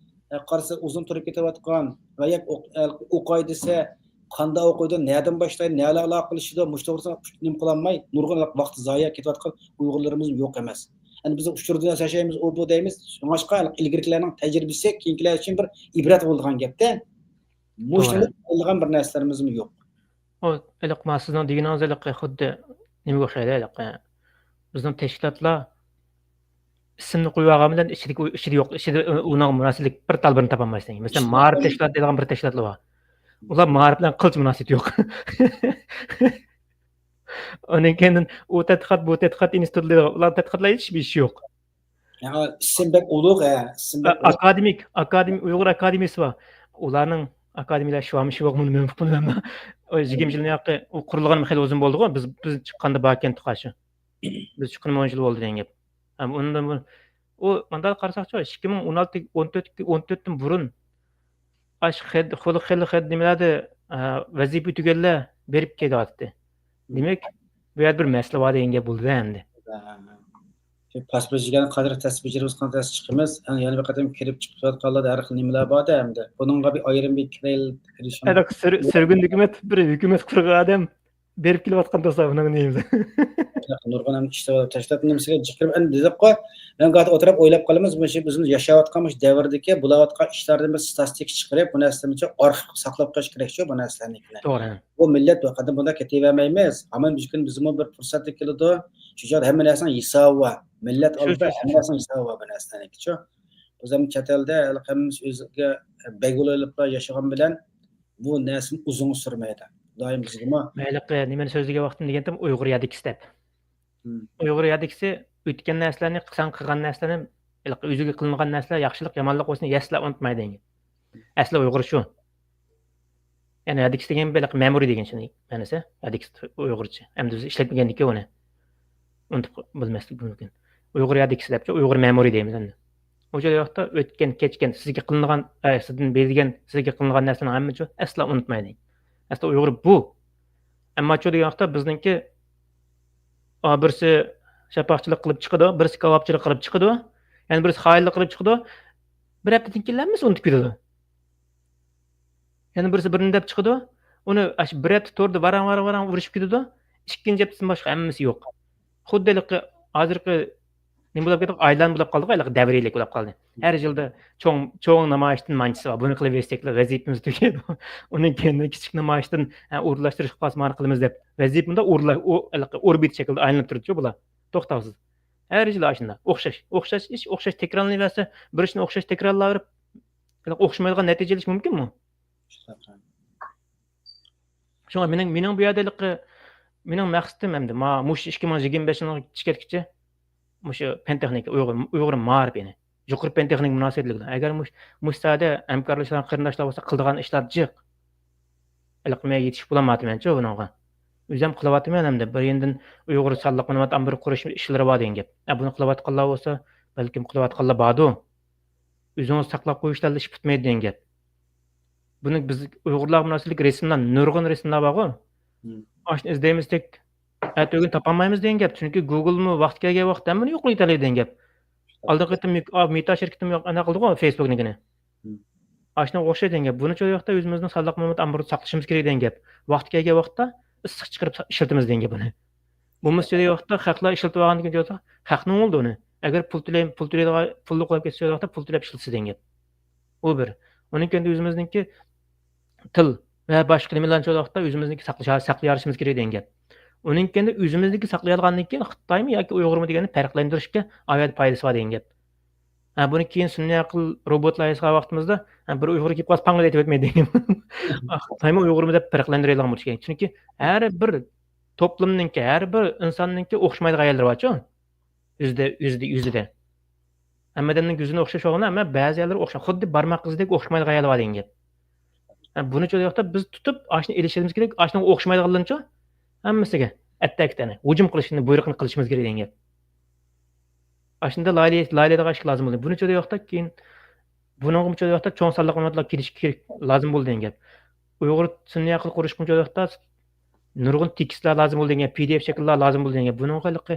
ئە، قارىسا ئۇزۇن تۇرۇپ كېتىۋاتقان ۋە ياكى ئوق-، ئە، ئوقاي دېسە، قانداق ئوقۇيدۇ، نەدىن باشلايدۇ، نەلەر ئالاقىلىشىدۇ، مۇشۇ توغرىسىدا نېمە قىلالماي، نۇرغۇن ۋاقتى زايە كېتىۋاتقان ئۇيغۇرلىرىمىز يوق ئەمەس. ئەمدى بىز ئۇچۇردىن ياسايمىز، ئۇ بۇ دەيمىز. شۇڭلاشقا ئىلگىرىكىلەرنىڭ تەجرىبىسى كېيىنكىلەر ئۈچۈن بىر ئىبرەت بولىدىغان گەپتە. مۇشۇنى قىلىدىغان بىر نەرسىلىرىمىزمۇ يوق. ئۇ ھېلىقى ما سىزنىڭ دېگىنىڭىز ھېلىقى خۇددى نېمىگە ئوخشايدۇ ھېلىقى. بىزنىڭ تەشكىلاتلار ئىسىمنى قويۇۋالغان بىلەن ئىچىدىكى، ئىچىدە يوق، ئىچىدە ئۇنىڭغا مۇناسىۋەتلىك بىر تال بىرنى تاپالمايسەن. مەسىلەن، مائارىپ تەشكىلاتى دەيدىغان بىر تەشكىلاتلار بار. ئۇلار مائارىپ بىلەن قىلچە مۇناسىۋىتى يوق. ئۇنىڭ كەينىدىن ئۇ تەتقىقات، بۇ تەتقىقات ئىنستىتۇتى دەيدىغان، ئۇلار تەتقىقاتلار ھېچ بىر ئىشى يوق. يا، ئىسىم بەك ئۇلۇغ، ھە، ئىسىم بەك ئۇلۇغ. ئاكادېمىك، ئاكادېمىك، ئۇيغۇر ئاكادېمىيىسى بار. ئۇلارنىڭ ئاكادېمىيىلەر شۇ ئامىشى يوق، مۇنى مەن ئۇقمىدىم. ئۇ يىگىرمە يىلنىڭ ھەققى، ئۇ قۇرۇلغىنى خېلى ئۇزۇن بولدىغۇ. بىز، بىز چىققاندا باركەن تۇقاشۇ. بىز چىققىنى ئون يىل بولدى دېگەن گەپ. ھەم ئۇندىن بۇ-، ئۇ مانداق قارىساقچۇ، ئىككى مىڭ ئون ئالتە، ئون تۆت، ئون تۆتتىن بۇرۇن ئاش خەت، خۇلۇق خېلى خەت نېمىلەردە، ئە، ۋەزىپە تۈگەنلەر بېرىپ كېلىۋاتاتتى. دېمەك، بۇ يەردە بىر مەسىلە بار دېگەن گەپ بولدى ئەمدى. شۇ پاسپورت يىگەن قادىر تەس بېجىرىمىز، قانداق تەس چىقىمىز؟ ئەڭ يەنە بىر قېتىم كىرىپ چىقىپ تۇرۇۋاتقانلاردا ھەر خىل نېمىلەر بار-دە ئەمدى. بۇنىڭغا بىر ئايرىم بىر كىرەيلى، كىرىشىمىز. ھېلىقى سۈر-، سۈرگۈندە ھۆكۈمەت، بىر ھۆكۈمەت قۇرغان ئادەم بېرىپ كېلىۋاتقان دوستلار بۇنىڭ نېمىسى؟ نۇرغۇن ئەمدى ئىشلار تەشكىلات نېمىسىگە جىق كىرىپ، ئەمدى دېدۇققۇ، مەن گاھىدا ئولتۇرۇپ ئويلاپ قالىمىز، مۇشۇ بىزمۇ ياشاۋاتقان مۇشۇ دەۋردىكى بولۇۋاتقان ئىشلاردىن بىر ستاتىستىكا چىقىرىپ، بۇ نەرسىلەرنى ئارخىپقا ساقلاپ قويۇش كېرەكچۇ، بۇ نەرسىلەرنىڭكىنى. توغرا. بۇ مىللەت ۋەقەدە بۇنداق كېتىۋەرمەيمىز. ھامان بىر كۈن بىزمۇ بىر پۇرسەتتە كېلىدۇ. شۇ چاغدا ھەممە نەرسىنىڭ ھېسابى بار. مىللەت شۇ، ئالدىدا شۇ، شۇ. ھەممە نەرسىنىڭ ھېسابى بار بۇ نەرسىلەرنىڭكىچۇ. بىز ھەم چەت ئەلدە ھېلىقى ھەممىمىز ئۆزىگە بەگ بولۇۋېلىپلا ياشىغان بىلەن بۇ نەرسىنى ئۇزۇنغا سۈرمەيدۇ. دائىم بىزگىمۇ ھېلىقى نېمىنى سۆزلىگەن ۋاقتىم دېگەنتىم ئۇيغۇر يادىكىسى دەپ. مم. ئۇيغۇر يادىكىسى ئۆتكەن نەرسىلەرنى، سەن قىلغان نەرسىلەرنى، ھېلىقى ئۆزىگە قىلىنغان نەرسىلەر ياخشىلىق، يامانلىق بولسۇن، ئەسلا ئۇنتۇمايدۇ دېگەن. ئەسلى ئۇيغۇر شۇ. يەنى ھەدىكىس دېگەن بىر مەمۇرىي دېگەن شۇنى مەنىسى، ھەدىكىس ئۇيغۇرچە. ئەمدى بىز ئىشلەتمىگەندىكىن ئۇنى ئۇنتۇپ بىلمەسلىك مۇمكىن. ئۇيغۇر ھەدىكىسى دەپچۇ، ئۇيغۇر مەمۇرىي دەيمىز ئەمدى. ئۇ جاي ۋاقىتتا ئۆتكەن، كەچكەن، سىزگە قىلىنغان، ئە، سىزدىن بېرىلگەن، سىزگە قىلىنغان نەرسىنىڭ ھەممىسى ئەسلا ئۇنتۇمايدۇ. ئەسلى ئۇيغۇر بۇ. ئەمما چۇ دېگەن ۋاقىتتا بىزنىڭكى، ئا، بىرسى شاپاقچىلىق قىلىپ چىقىدۇ، بىرسى كاۋاپچىلىق قىلىپ چىقىدۇ، يەنە بىرسى خائىنلىق قىلىپ چىقىدۇ. بىر ھەپتىدىن كېيىن ھەممىسى ئۇنتۇپ كېتىدۇ. يەنە بىرسى بىرنى دەپ چىقىدۇ. ئۇنى ئاشۇ بىر ھەپتە توردا ۋاراڭ، ۋاراڭ، ۋاراڭ ئۇرۇشۇپ كېتىدۇ. ئىككىنچى ھەپتىسىدىن باشقا ھەممىسى يوق. خۇددى ھېلىقى ھازىرقى نېمە بولۇپ كېتىدۇ؟ ئايلانما بولۇپ قالدىغۇ، ھېلىقى دەۋرىيلىك بولۇپ قالدى. ھەر يىلدا چوڭ، چوڭ نامايىشتىن مانچىسى بار. بۇنى قىلىۋەرسەكلا ۋەزىپىمىز تۈگەيدۇ. ئۇنىڭ كېيىن كىچىك نامايىشتىن، ھە، ئورۇنلاشتۇرۇش خاس مانا قىلىمىز دەپ ۋەزىپە مۇنداق ئورۇنلا-، ئۇ، ھېلىقى ئوربىتا شەكلىدە ئايلىنىپ تۇرىدۇ بۇلار. توختاۋسىز. ھەر يىلى ئاشۇنداق. ئوخشاش، ئوخشاش ئىش، ئوخشاش تەكرارلىنىۋەرسە، بىر ئىشنى ئوخشاش تەكرارلاۋېرىپ، ئوخشىمايدىغان نەتىجە ئېلىش مۇمكىنمۇ؟ شۇڭا مېنىڭ، مېنىڭ بۇ يەردە ھېلىقى، مېنىڭ مەقسىتىم ئەمدى، ما-، مۇشۇ ئىككى مىڭ يىگىرمە بەشىنچى يىلغا كەتكۈچە مۇشۇ پەن تېخنىكا، ئۇيغۇر، ئۇيغۇر مائارىپى، يەنى يۇقىرى پەن تېخنىكا مۇناسىۋەتلىك بىلەن. ئەگەر مۇش-، مۇشۇ ساھەدە ھەمكارلىشىدىغان قېرىنداشلار بولسا، قىلىدىغان ئىشلار جىق. ھېلىقى مەن يېتىشىپ بولالمايتىمەنچۇ بۇنىڭغا. ئۆزۈم قىلىۋاتىمەن ئەمدى. بىر ياندىن ئۇيغۇر سانلىق مەلۇمات ئامبىرى قۇرۇش ئىشلىرى بار دېگەن گەپ. ئە، بۇنى قىلىۋاتقانلار بولسا، بەلكىم قىلىۋاتقانلار باردۇ. ئۆزىڭىز ساقلاپ قويۇشتىلا ئىش پۈتمەيدۇ دېگەن گەپ. بۇنى بىز ئۇيغۇرلارغا مۇناسىۋەتلىك رەسىملەر، نۇرغۇن رەسىملەر بارغۇ. مم. ئاشۇنى ئىزدەيمىز دەك، ئەتە ئۆگۈن تاپالمايمىز دېگەن گەپ. چۈنكى گۇگلمۇ ۋاقتى كەلگەن ۋاقىتتا ھەممىنى يوقىتىۋېتەلەيدۇ دېگەن گەپ. ئالدىنقى قېتىم ميۇك-، ئا، مېتا شىركىتىمۇ يوق، ئانا قىلدىغۇ فېيسبۇكنىڭكىنى. مم. ئاشۇنىڭغا ئوخشايدۇ دېگەن گەپ. بۇنىڭ ئۈچۈن ئۇ ياقتا ئۆزىمىزنىڭ سانلىق مەلۇمات ئامبىرىنى ساقلىشىمىز كېرەك دېگەن گەپ. ۋاقتى كەلگەن ۋاقىتتا ئىسسىق چىقىرىپ سا-، ئىشلىتىمىز دېگەن گەپ بۇنى. بولمىسا دېگەن ۋاقىتتا خەقلەر ئىشلىتىۋالغاندىن كېيىن خەقنىڭ بولدى ئۇنى. ئەگەر پۇل تۆلەي-، پۇل تۆلەيدىغان، پۇللۇق بولۇپ كەتسە ۋاقىتتا پۇل تۆلەپ ئىشلىتسە دېگەن گەپ. ئۇ بىر. ئۇنىڭ كەينىدە ئۆزىمىزنىڭكى تىل ۋە باشقا نېمىلەرنى شۇ ۋاقىتتا ئۆزىمىزنىڭكى ساقلىشا-، ساقلىيالىشىمىز كېرەك دېگەن گەپ. ئۇنىڭ كەينىدە ئۆزىمىزنىڭكى ساقلىيالىغاندىن كېيىن خىتايمۇ ياكى ئۇيغۇرمۇ دېگەننى پەرقلەندۈرۈشكە ئاۋايلاپ پايدىسى بار دېگەن گەپ. ھە، بۇنى كېيىن سۈنئىي ئەقىل روبوتلار ياسىغان ۋاقتىمىزدا، ھە، بىر ئۇيغۇر كېلىپ قالسا پاڭ ئېتىۋەتمەيدۇ دېگەن. خىتايمۇ ئۇيغۇرمۇ دەپ پەرقلەندۈرەلەيدىغان بولۇشى كېرەك. چۈنكى ھەر بىر توپلۇمنىڭكى، ھەر بىر ئىنساننىڭكى ئوخشىمايدىغان يەرلىرى بارچۇ. يۈزىدە، يۈزىدە، يۈزىدە. ھەممە ئادەمنىڭ يۈزىنى ئوخشاش بولغىنى، ئەمما بەزى يەرلىرى ئوخشاش. خۇددى بارماق ئىزىدەك ئوخشىمايدىغان يەرلىرى بار دېگەن گەپ. ھە، بۇنى شۇ ۋاقىتتا بىز تۇتۇپ، ئاشۇنى ئېلىشىمىز كېرەك، ئاشۇنىڭغا ئوخشىمايدىغانلىرىنىچۇ ھەممىسىگە ئەتتەكتەنى ھۇجۇم قىلىشنى بۇيرۇقنى قىلىشىمىز كېرەك دېگەن گەپ. ئاشۇنداق لايىھە-، لايىھەلەيدىغان ئىش لازىم بولدى. بۇنى شۇ ۋاقىتتا كېيىن بۇنىڭغىمۇ شۇ ۋاقىتتا چوڭ سانلىق مەلۇماتلار كېلىشى كېرەك، لازىم بولدى دېگەن گەپ. ئۇيغۇر سۈنئىي ئەقىل قۇرۇشقىمۇ شۇ ۋاقىتتا نۇرغۇن تېكىستلار لازىم بولدى دېگەن گەپ، پى دى ئېف شەكىللەر لازىم بولدى دېگەن گەپ. بۇنىڭغا ھېلىقى،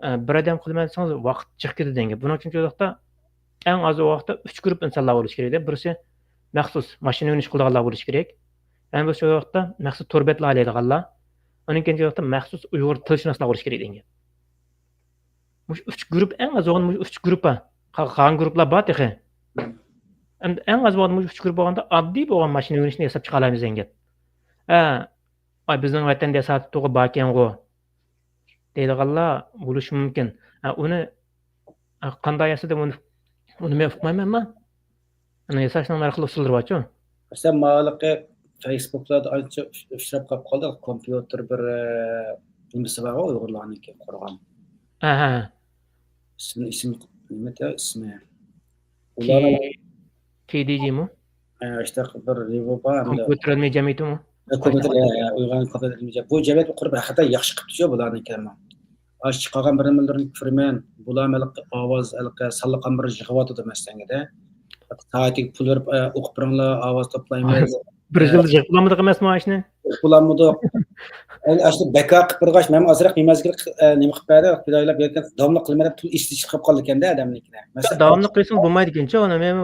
ئە، بىر ئادەم قىلىمەن دېسىڭىز ۋاقىت جىق كېتىدۇ دېگەن گەپ. بۇنىڭ ئۈچۈن شۇ ۋاقىتتا ئەڭ ئاز ۋاقىتتا ئۈچ گۇرۇپ ئىنسانلار بولۇشى كېرەك. بىرسى مەخسۇس ماشىنا يۆنىتىش قىلىدىغانلار بولۇشى كېرەك. يەنە بىر شۇ ۋاقىتتا مەخسۇس تور بەتلەر ھالەيدىغانلار. ئۇنىڭ كېيىن شۇ ۋاقىتتا مەخسۇس ئۇيغۇر تىلشۇناسلار بولۇشى كېرەك دېگەن گەپ. مۇشۇ ئۈچ گۇرۇپپا، ئەڭ ئاز بولغاندا مۇشۇ ئۈچ گۇرۇپپا. قا-، قالغان گۇرۇپپىلار بار تېخى. ئەمدى ئەڭ ئاز بولغاندا مۇشۇ ئۈچ گۇرۇپپا بولغاندا ئاددىي بولغان ماشىنا يۆنىشىنى ياساپ چىقالايمىز دېگەن گەپ. ھە، ئاي، بىزنىڭ ۋەتەندە ياساتتۇقى باركەنغۇ دەيدىغانلار بولۇشى مۇمكىن. ھە، ئۇنى، ھە، قانداق ياسىدى، ئۇنى، ئۇنى مەن ئۇقمايمەن، ئەمما ئۇنى ياساشنىڭ ھەر خىل ئۇسۇللىرى بارچۇ. مەسىلەن، ماۋۇلۇقى فېيسبۇكلاردا ئانچە ئۇچ-، ئۇچراپ قاپ قالدى. كومپيۇتېر بىر، ئە، نېمىسى بارغۇ، ئۇيغۇرلارنىڭكى قۇرغان. ھە، ھە، ھە. ئىسمى، ئىسمى نېمە دە، ئىسمى؟ كې-، ئۇلار كې دى جىمۇ؟ ئە، ئىشتە بىر رېۋو بار، ھەمدە كومپيۇتېر ئىلمىي جەمئىيىتىمۇ؟ ئە، كومپيۇتېر، ئە، ئە، ئۇيغۇرنىڭ كومپيۇتېر ئىلمىي جەمئىيىتى. بۇ جەمئىيەت قۇرۇپ ھەقىقەتەن ياخشى قىپتۇ شۇ بۇلارنىڭكى. ئاشۇ چىقارغان بىر نېمىلىرىنى كۆرىمەن. بۇلار ھېلىقى ئاۋاز، ھېلىقى سانلىق ئامبىرى يىغىۋاتىدۇ مەسىلەنگىدە. سائىتىگە پۇل بېرىپ، ئە، ئوقۇپ بېرىڭلار، ئاۋاز توپلايمىز. بىر يىلدا يىغىپ بولالمىدۇق ئەمەسمۇ ئاشۇنى؟ يىغىپ بولالمىدۇق. ئەمدى ئاشۇنى بەك كۆپ قىلغاچ، مەنمۇ ئازراق نېمە ئەزگىلىك، ئە، نېمە قىلىپ بەردى، پىدائىيلار بېرىپ داۋاملىق قىلىمەن دەپ پۇل ئىشتىشى چىقىپ قالىدىكەن-دە ئادەمنىڭكىنى. مەسىلەن، داۋاملىق قىلسىمۇ بولمايدىكەنچۇ ئۇنى، مەن،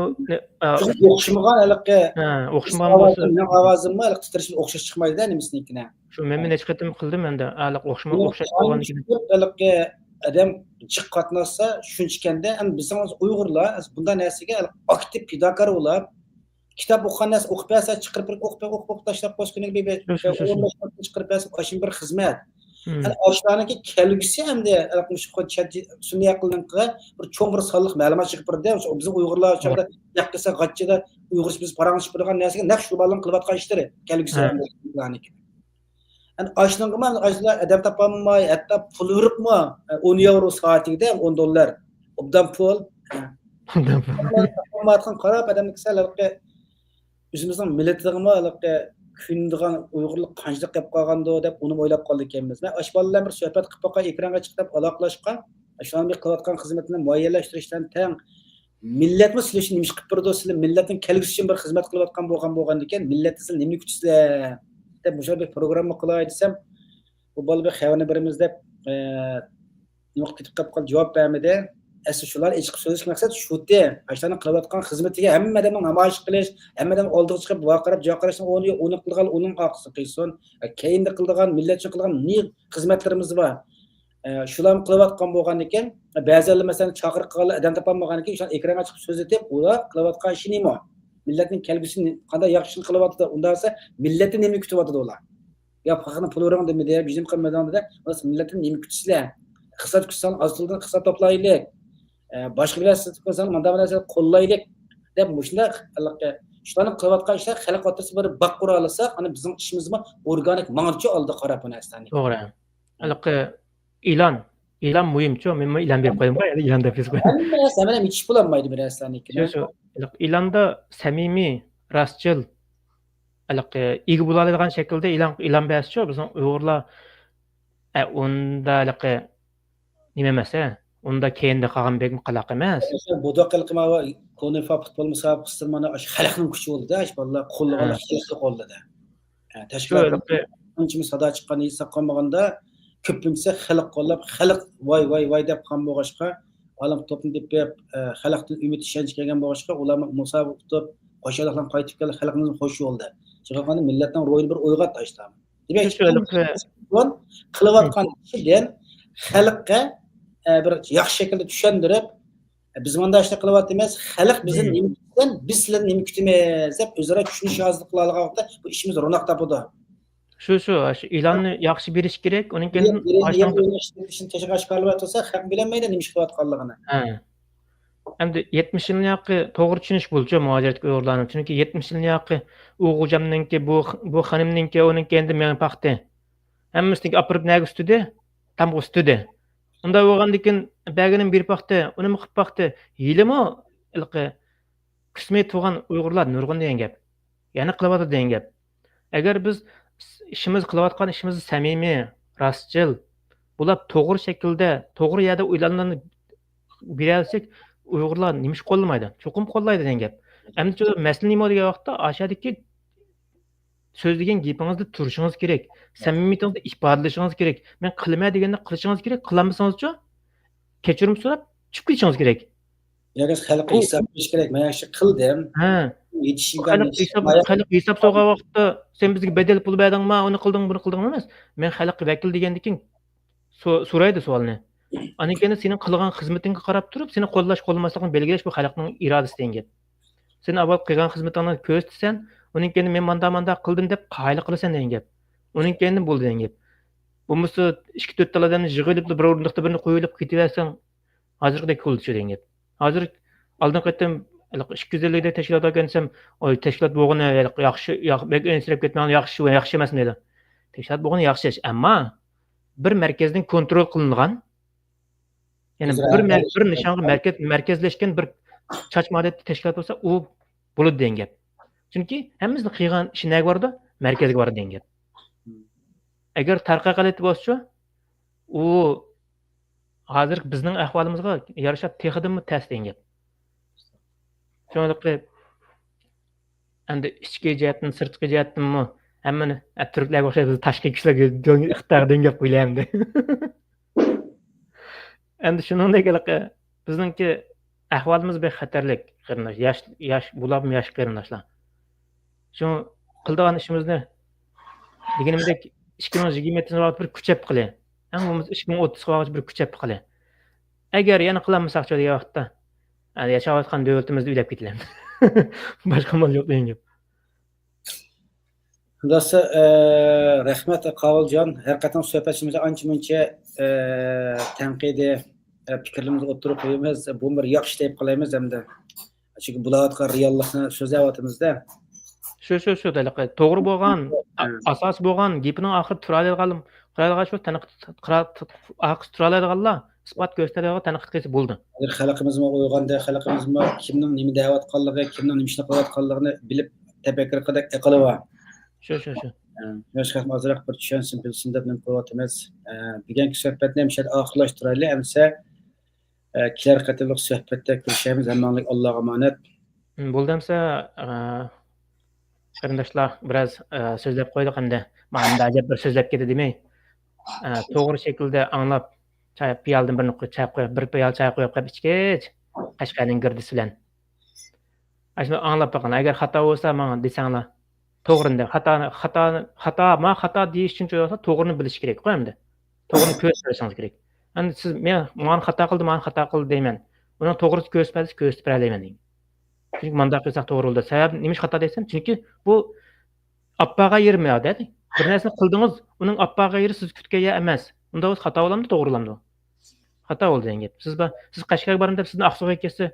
ئە، ئوخشىمىغان ھېلىقى. ھە، ئوخشىمىغان بولسا. مېنىڭ ئاۋازىممۇ ھېلىقى تىترىشىپ ئوخشاش چىقمايدۇ-دە نېمىسىنىڭكىنى. شۇ مەنمۇ نەچچە قېتىم قىلدىم ئەمدى. ھېلىقى ئوخشىما-، ئوخشاش بولغاندىكىن. ھېلىقى ئادەم جىق قاتناشسا شۇنچىكەندە، ئەمدى بىزنىڭ ئۇيغۇرلار بۇنداق نەرسىگە ئاكتىپ پىداكار بولۇپ، كىتاب ئوقۇغان نەرسە ئوقۇپ بەرسە، چىقىرىپ بىر ئوقۇپ، ئوقۇپ، ئوقۇپ تاشلاپ قويسا كۈنىگە بىر بەش، شۇ، شۇ، شۇ، شۇ. ئون بەش مىنۇت چىقىرىپ بەرسە، ئاشۇ بىر خىزمەت. مم. ئەنە ئاشۇلارنىڭكى كەلگۈسى ئەمدى مۇشۇ خۇد چەت سۈنئىي ئەقىلنىڭكىگە بىر چوڭ بىر سانلىق مەلۇمات چىقىپ بېرىدۇ. بىزنىڭ ئۇيغۇرلار شۇ يەردە گەپ قىلسا غاچچىدا ئۇيغۇرچە بىز پاراڭلىشىپ بېرىدىغان نەرسىگە نەق شۇ بالىنىڭ قىلىۋاتقان ئىشلىرى كەلگۈسى ھە. ئەمدى ئۇلارنىڭكى. ئەنە ئاشۇنىڭغىمۇ ئاشۇلار ئادەم تاپالماي، ھەتتا پۇل بېرىپمۇ، ئون ياۋرو سائىتىگە ئون دوللار. ئوبدان پۇل. ئوبدان پۇل. تاپالمايۋاتقان قاراپ ئادەمنىڭكى سەل ھېلىقى ئۆزىمىزنىڭ مىللىتىگىمۇ ھېلىقى كۆيۈنىدىغان ئۇيغۇرلۇق قانچىلىك قېلىپ قالغاندۇ دەپ ئۇنىمۇ ئويلاپ قالىدىكەنمىز. مەن ئاشۇ بالىلار بىلەن بىر سۆھبەت قىلىپ باقاي، ئېكرانغا چىقىپ ئالاقىلەشكەن. شۇلارنىڭ بىر قىلىۋاتقان خىزمىتىنى مۇئەييەنلەشتۈرۈشلەرنى تەڭ. مىللەتمۇ سىلەر ئۈچۈن نېمە ئىش قىلىپ بېرىدۇ؟ سىلەر مىللەتنىڭ كەلگۈسى ئۈچۈن بىر خىزمەت قىلىۋاتقان بولغان، بولغاندىكىن، مىللەتتىن سىلەر نېمىنى كۈتىسىلەر؟ دەپ مۇشۇنداق بىر پروگرامما قىلاي دېسەم، بۇ بالا بىر خەۋەرنى بېرىمىز دەپ، ئە، نېمە قىلىپ كېتىپ قاپقال، جاۋاب بەرمىدى. ئەسلى شۇلار ئېچىقىپ سۆزلەشكە مەقسەت شۇتى. ئاشۇلارنىڭ قىلىۋاتقان خىزمىتىگە ھەممە ئادەمنىڭ نامايىش قىلىش، ھەممە ئادەم ئالدىغا چىقىپ ۋارقىراپ جاۋاب قاراشنىڭ ئورنى يوق. ئۇنى قىلىدىغان ئۇنىڭ ئارقىسىغا قىلسۇن. كەينىدە قىلىدىغان، مىللەت ئۈچۈن قىلىدىغان نى خىزمەتلىرىمىز بار. ئە، شۇلارمۇ قىلىۋاتقان بولغاندىكىن، بەزىلەر مەسىلەن، چاقىرىق قىلغانلار ئادەم تاپالمىغاندىكىن، شۇ ئېكرانغا چىقىپ سۆزلىتىپ، ئۇلار قىلىۋاتقان ئىشى نېمە؟ مىللەتنىڭ كەلگۈسىنى قانداق ياخشى ئىشنى قىلىۋاتىدۇ؟ ئۇنداق دېسە، مىللەتتىن نېمە كۈتۈۋاتىدۇ ئۇلار؟ يا خەقنىڭ پۇل بېرىڭ دېمىدى، يا بېجىرىم قىلمىدىڭ دېدى. ئۇلار مىللەتتىن نېمە كۈتىسىلەر؟ ئىقتىساد كۈتسەڭ، ئاز پۇلدىن ئىقتىساد توپلايلى. ئە، باشقا بىرەر سىز قىلساڭ، مانداق بىر نەرسە قوللايلى، دەپ مۇشۇنداق شۇلارنىڭ قىلىۋاتقان ئىشلار خەلق ئوتتۇرىسىدا بىر باغ قۇرالىساق، ئانا بىزنىڭ ئىشىمىزمۇ ئورگانىك ماڭىدىچۇ ئالدىغا قاراپ بۇ نەرسىلەرنى. توغرا. ھېلىقى ئېلان، ئېلان مۇھىمچۇ؟ مەنمۇ ئېلان بېرىپ قويدۇم، ئېلان دەپ يېزىپ قويدۇم. ھەممە نەرسە، ھەممە نەرسە يېتىشىپ بولالمايدۇ بىر نەرسىلەرنىڭكىگە. شۇ، شۇ. ھېلىقى ئېلاندا سەمىمىي، راستچىل، ھېلىقى ئىگە بولالايدىغان شەكىلدە ئېلان، ئېلان بەرسىچۇ، بىزنىڭ ئۇيغۇرلار، ئە، ئۇندا ھېلىقى نېمە ئەمەس، ھە؟ ئۇندا كەينىدە قالغان بەك قالاق ئەمەس. مەسىلەن، بۇدۇق ھېلىقى ماۋۇ كونىفا پۇتبول مۇسابىقىسىدا مانا ئاشۇ خەلقنىڭ كۈچى بولدى-دە، ئاشۇ بالىلار قوللىغانلار ھە. خەلقنىڭ قولىدا. ھە، شۇ تەشكىلات ھېلىقى قانچىمۇ سادا چىققان، ھېچ ساقلانمىغاندا، كۆپىنچىسى خەلق قوللاپ، خەلق ۋاي، ۋاي، ۋاي دەپ قالغان بولغاچقا، ئالىم توپنى تېپىپ، ئە، خەلقتىن ئۈمىد، ئىشەنچ كەلگەن بولغاچقا، ئۇلارمۇ مۇسابىقە ئۇتۇپ، خۇشاللىقلان قايتىپ كەلدى، خەلقىمىز خۇش بولدى. شۇنداق قىلغاندا مىللەتنىڭ روھىنى بىر ئويغاتتى ئاشۇنداق. دېمەك، شۇ، شۇ، ھېلىقى قىلىۋاتقان ئىشىدىن خەلققە، ئە، بىر ياخشى شەكىلدە چۈشەندۈرۈپ، بىز مۇنداق ئىشنى قىلىۋاتىمىز، خەلق بىزدىن نېمە كۈتسۇن، بىز سىلەردىن نېمە كۈتىمىز دەپ ئۆزئارا چۈشىنىش ھاسىل قىلالىغان ۋاقىتتا بۇ ئىشىمىز روناق تاپىدۇ. شۇ، شۇ، شۇ ئېلاننى ياخشى بېرىش كېرەك، ئۇنىڭ كەينىدىن ئاشۇنداق ئىشنى تېخىغا ئاشكارىلاۋاتمىسا، خەق بىلەلمەيدۇ نېمە ئىش قىلىۋاتقانلىقىنى. ھە. ئەمدى يەتمىش يىلنىڭ ياقى توغرا چۈشىنىش بولىدۇ مۇھاجىرەتتىكى ئۇيغۇرلارنىڭ. چۈنكى يەتمىش يىلنىڭ ياقى ئۇغۇجامنىڭكى، بۇ، بۇ خېنىمنىڭكى، ئۇنىڭكى ئەمدى مېڭە پاختى. ھەممىسىنىڭكى ئاپىرىپ نەگە ئۈستىدى؟ تامغا ئۈستىدى. ئۇنداق بولغاندىكىن بەرگىنىمۇ بېرىپ باقتى، ئۇنىمۇ قىلىپ باقتى. ھېلىمۇ ھېلىقى قىسمى تۇغان ئۇيغۇرلار نۇرغۇن دېگەن گەپ. يەنە قىلىۋاتىدۇ دېگەن گەپ. ئەگەر بىز ئىشىمىز، قىلىۋاتقان ئىشىمىز سەمىمىي، راستچىل بولاپ، توغرا شەكىلدە، توغرا يەردە ئېلانلارنى بېرەلىسەك، ئۇيغۇرلار نېمىشقا قوللىمايدۇ؟ چوقۇم قوللايدۇ دېگەن گەپ. ئەمدى شۇ مەسىلە نېمە دېگەن ۋاقىتتا، ئاشۇ يەردىكى سۆزلىگەن گېپىڭىزدە تۇرۇشىڭىز كېرەك. سەمىمىيىتىڭىزنى ئىپادىلىشىڭىز كېرەك. مەن قىلىمەن دېگەندە قىلىشىڭىز كېرەك. قىلالمىسىڭىزچۇ، كەچۈرۈم سوراپ چۈشۈپ كېتىشىڭىز كېرەك. ياكى خەلققە ھېساب بېرىش كېرەك. مەن ياخشى قىلدىم. ھە. يېتىشىمگە خەلق ھېساب، خەلق ھېساب سورىغان ۋاقىتتا، سەن بىزگە بەدەل پۇل بەردىڭما، ئۇنى قىلدىڭمۇ، بۇنى قىلدىڭمۇ ئەمەس. مەن خەلققە ۋەكىل دېگەندىن كېيىن سو-، سورايدۇ سوئالنى. ئاندىن كېيىن سېنىڭ قىلغان خىزمىتىڭگە قاراپ تۇرۇپ، سېنى قوللاش، قوللىماسلىقنى بەلگىلەش، بۇ خەلقنىڭ ئىرادىسى دېگەن گەپ. سەن ئاۋۋال قىلغان خىزمىتىڭنى كۆرسىتىسەن، ئۇنىڭ كېيىن مەن مانداق، مانداق قىلدىم دەپ قايىل قىلىسەن دېگەن گەپ. ئۇنىڭ كېيىن بولدى دېگەن گەپ. بولمىسا ئىككى، تۆت تال ئادەمنى يىغىۋېلىپ، بىر ئورۇندۇقتا بىرنى قويۇۋېلىپ كېتىۋەرسەڭ، ھازىرقىدەك بولدى شۇ دېگەن گەپ. ھازىر ئالدىنقى قېتىم ئىككى يۈز ئەللىك تەشكىلات ئورگان دېسەم، ئوي، تەشكىلات بولغىنى ياخشى، ياخ-، بەك ئەنسىرەپ كەتمەڭلار، ياخشى، ياخشى ئەمەسمۇ دەيدۇ. تەشكىلات بولغىنى ياخشى ئىش، ئەمما بىر مەركەزدىن كونترول قىلىنغان، يەنى بىر مەر-، بىر نىشانغا مەركەز، مەركەزلەشكەن بىر چاچما ئادەتتە تەشكىلات بولسا، ئۇ بولىدۇ دېگەن گەپ. چۈنكى ھەممىسىنىڭ قىلغان ئىشى نەگە بارىدۇ؟ مەركەزگە بارىدۇ دېگەن گەپ. ئەگەر تارقاق ھالەتتە بولسىچۇ، ئۇ ھازىرقى بىزنىڭ ئەھۋالىمىزغا يارىشاپ تېخىدىنمۇ تەس دېگەن گەپ. شۇڭلۇقى ئەمدى ئىچكى جەھەتتىن، سىرتقى جەھەتتىنمۇ ھەممىنى، ئە، تۈركلەرگە ئوخشاش بىز تاشقى كۈچلەرگە دۆڭ-، ئىقتىدارغا دۆڭگەپ قويىلى ئەمدى. ئەمدى شۇنىڭدەك ھېلىقى بىزنىڭكى ئەھۋالىمىز بەك خەتەرلىك، قېرىنداش. ياش، ياش، بۇلارمۇ ياش قېرىنداشلار. شۇ قىلىدىغان ئىشىمىزنى دېگىنىمدەك ئىككى مىڭ يىگىرمە يەتتىنچى يىلغا بىر كۈچەپ قىلى. ئەڭ بولمىسا ئىككى مىڭ ئوتتۇزغا بىر كۈچەپ قىلى. ئەگەر يەنە قىلالمىساقچۇ دېگەن ۋاقىتتا، ئە، ياشاۋاتقان دۆلىتىمىزدە ئۆلۈپ كېتىلى. باشقا ئامال يوق دېگەن گەپ. خۇلاسە، ئە، رەھمەت، قاۋۇلجان. ھەر قېتىم سۆھبەتىمىزدە ئانچە مۇنچە، ئە، تەنقىدىي، ئە، پىكىرلىرىمىزنى ئوتتۇرىغا قويىمىز. بۇ بىر ياخشى دەپ قالايمىز ھەمدە. چۈنكى بولاۋاتقان رېئاللىقنى سۆزلەۋاتىمىز-دە. شۇ، شۇ، شۇ، ھېلىقى توغرا بولغان، ئا-، ئاساسى بولغان، گېپىنىڭ ئاخىرى تۇرالايدىغان، تۇرالايدىغان شۇ تەنقىد، قىرا-، ئاخىرى تۇرالايدىغانلار ئىسپات كۆرسىتەلەيدىغان تەنقىد قىلسا بولدى. ھازىر خەلقىمىزمۇ ئويغاندى، خەلقىمىزمۇ كىمنىڭ نېمە دەۋاتقانلىقى، كىمنىڭ نېمە ئىشنى قىلىۋاتقانلىقىنى بىلىپ، تەپەككۇر قىلىدەك ئەقلى بار. شۇ، شۇ، شۇ. ئە، شۇڭا خەلقىمۇ ئازراق بىر چۈشەنسۇن، بىلسۇن دەپ نېمە قىلىۋاتىمىز. ئە، بۈگۈنكى سۆھبەتنى مۇشۇ يەردە ئاخىرلاشتۇرايلى. ئەمىسە، ئە، كېلەر قېتىملىق سۆھبەتتە كۆرۈشەرمىز. ھەممىڭلارگە ئاللاغا ئامانەت. م، بولدى ئەمىسە، ئە، قېرىنداشلار، بىراز، ئە، سۆزلەپ قويدۇق ئەمدى. مانا ئەمدى ئەجەب بىر سۆزلەپ كەتتى دېمەي. ئە، توغرا شەكىلدە ئاڭلاپ، چاي، پىيالىدىن بىرنى قوي-، چاي قويۇپ، بىر پىيالە چاي قويۇپ قويۇپ ئىچكەچ، قەشقەرنىڭ گىردىسى بىلەن. ئاشۇنى ئاڭلاپ باقىڭلار. ئەگەر خاتا بولسا، ماڭا دېسەڭلار. توغرىنى دە-، خاتانى، خاتا، خاتا، ما خاتا دېيىش ئۈچۈن توغرىنى بىلىش كېرەك قوي ئەمدى. توغرىنى كۆرسىتىپ بېرىشىڭىز كېرەك. ئەمدى سىز، مەن مانا خاتا قىلدىم، مانا خاتا قىلدى دەيمەن. ئۇنىڭ توغرىسى كۆرسىتىپ بەرسە، كۆرسىتىپ بېرەلەيمەن دېگەن. چۈنكى مانداق قىلساق توغرا بولىدۇ. سەۋەب نېمە ئۈچۈن خاتا دەيسەن؟ چۈنكى بۇ ئاپپاغا يېرىمى دەيدۇ. بىر نەرسىنى قىلدىڭىز، ئۇنىڭ ئاپپاغا يېرى سىز كۈتكەن يەر ئەمەس. ئۇنداق بولسا خاتا بولامدۇ، توغرا بولامدۇ؟ خاتا بولدى دېگەن گەپ. سىز با-، سىز قەشقەرگە بارىمەن دەپ سىزنى ئاقسۇغا كەتسە،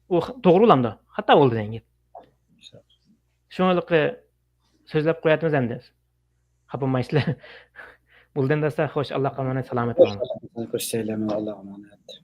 ئۇ خ-، توغرا بولامدۇ؟ خاتا بولدى دېگەن گەپ. شۇڭا ھېلىقى سۆزلەپ قوياتىمىز ئەمدى. خاپا بولمايسىلەر. بولدى ئەمدى دوستلار، خوش، ئاللاغا ئامانەت، سالامەت بولۇڭ. كۆرۈشەيلى، ئاللاغا ئامانەت.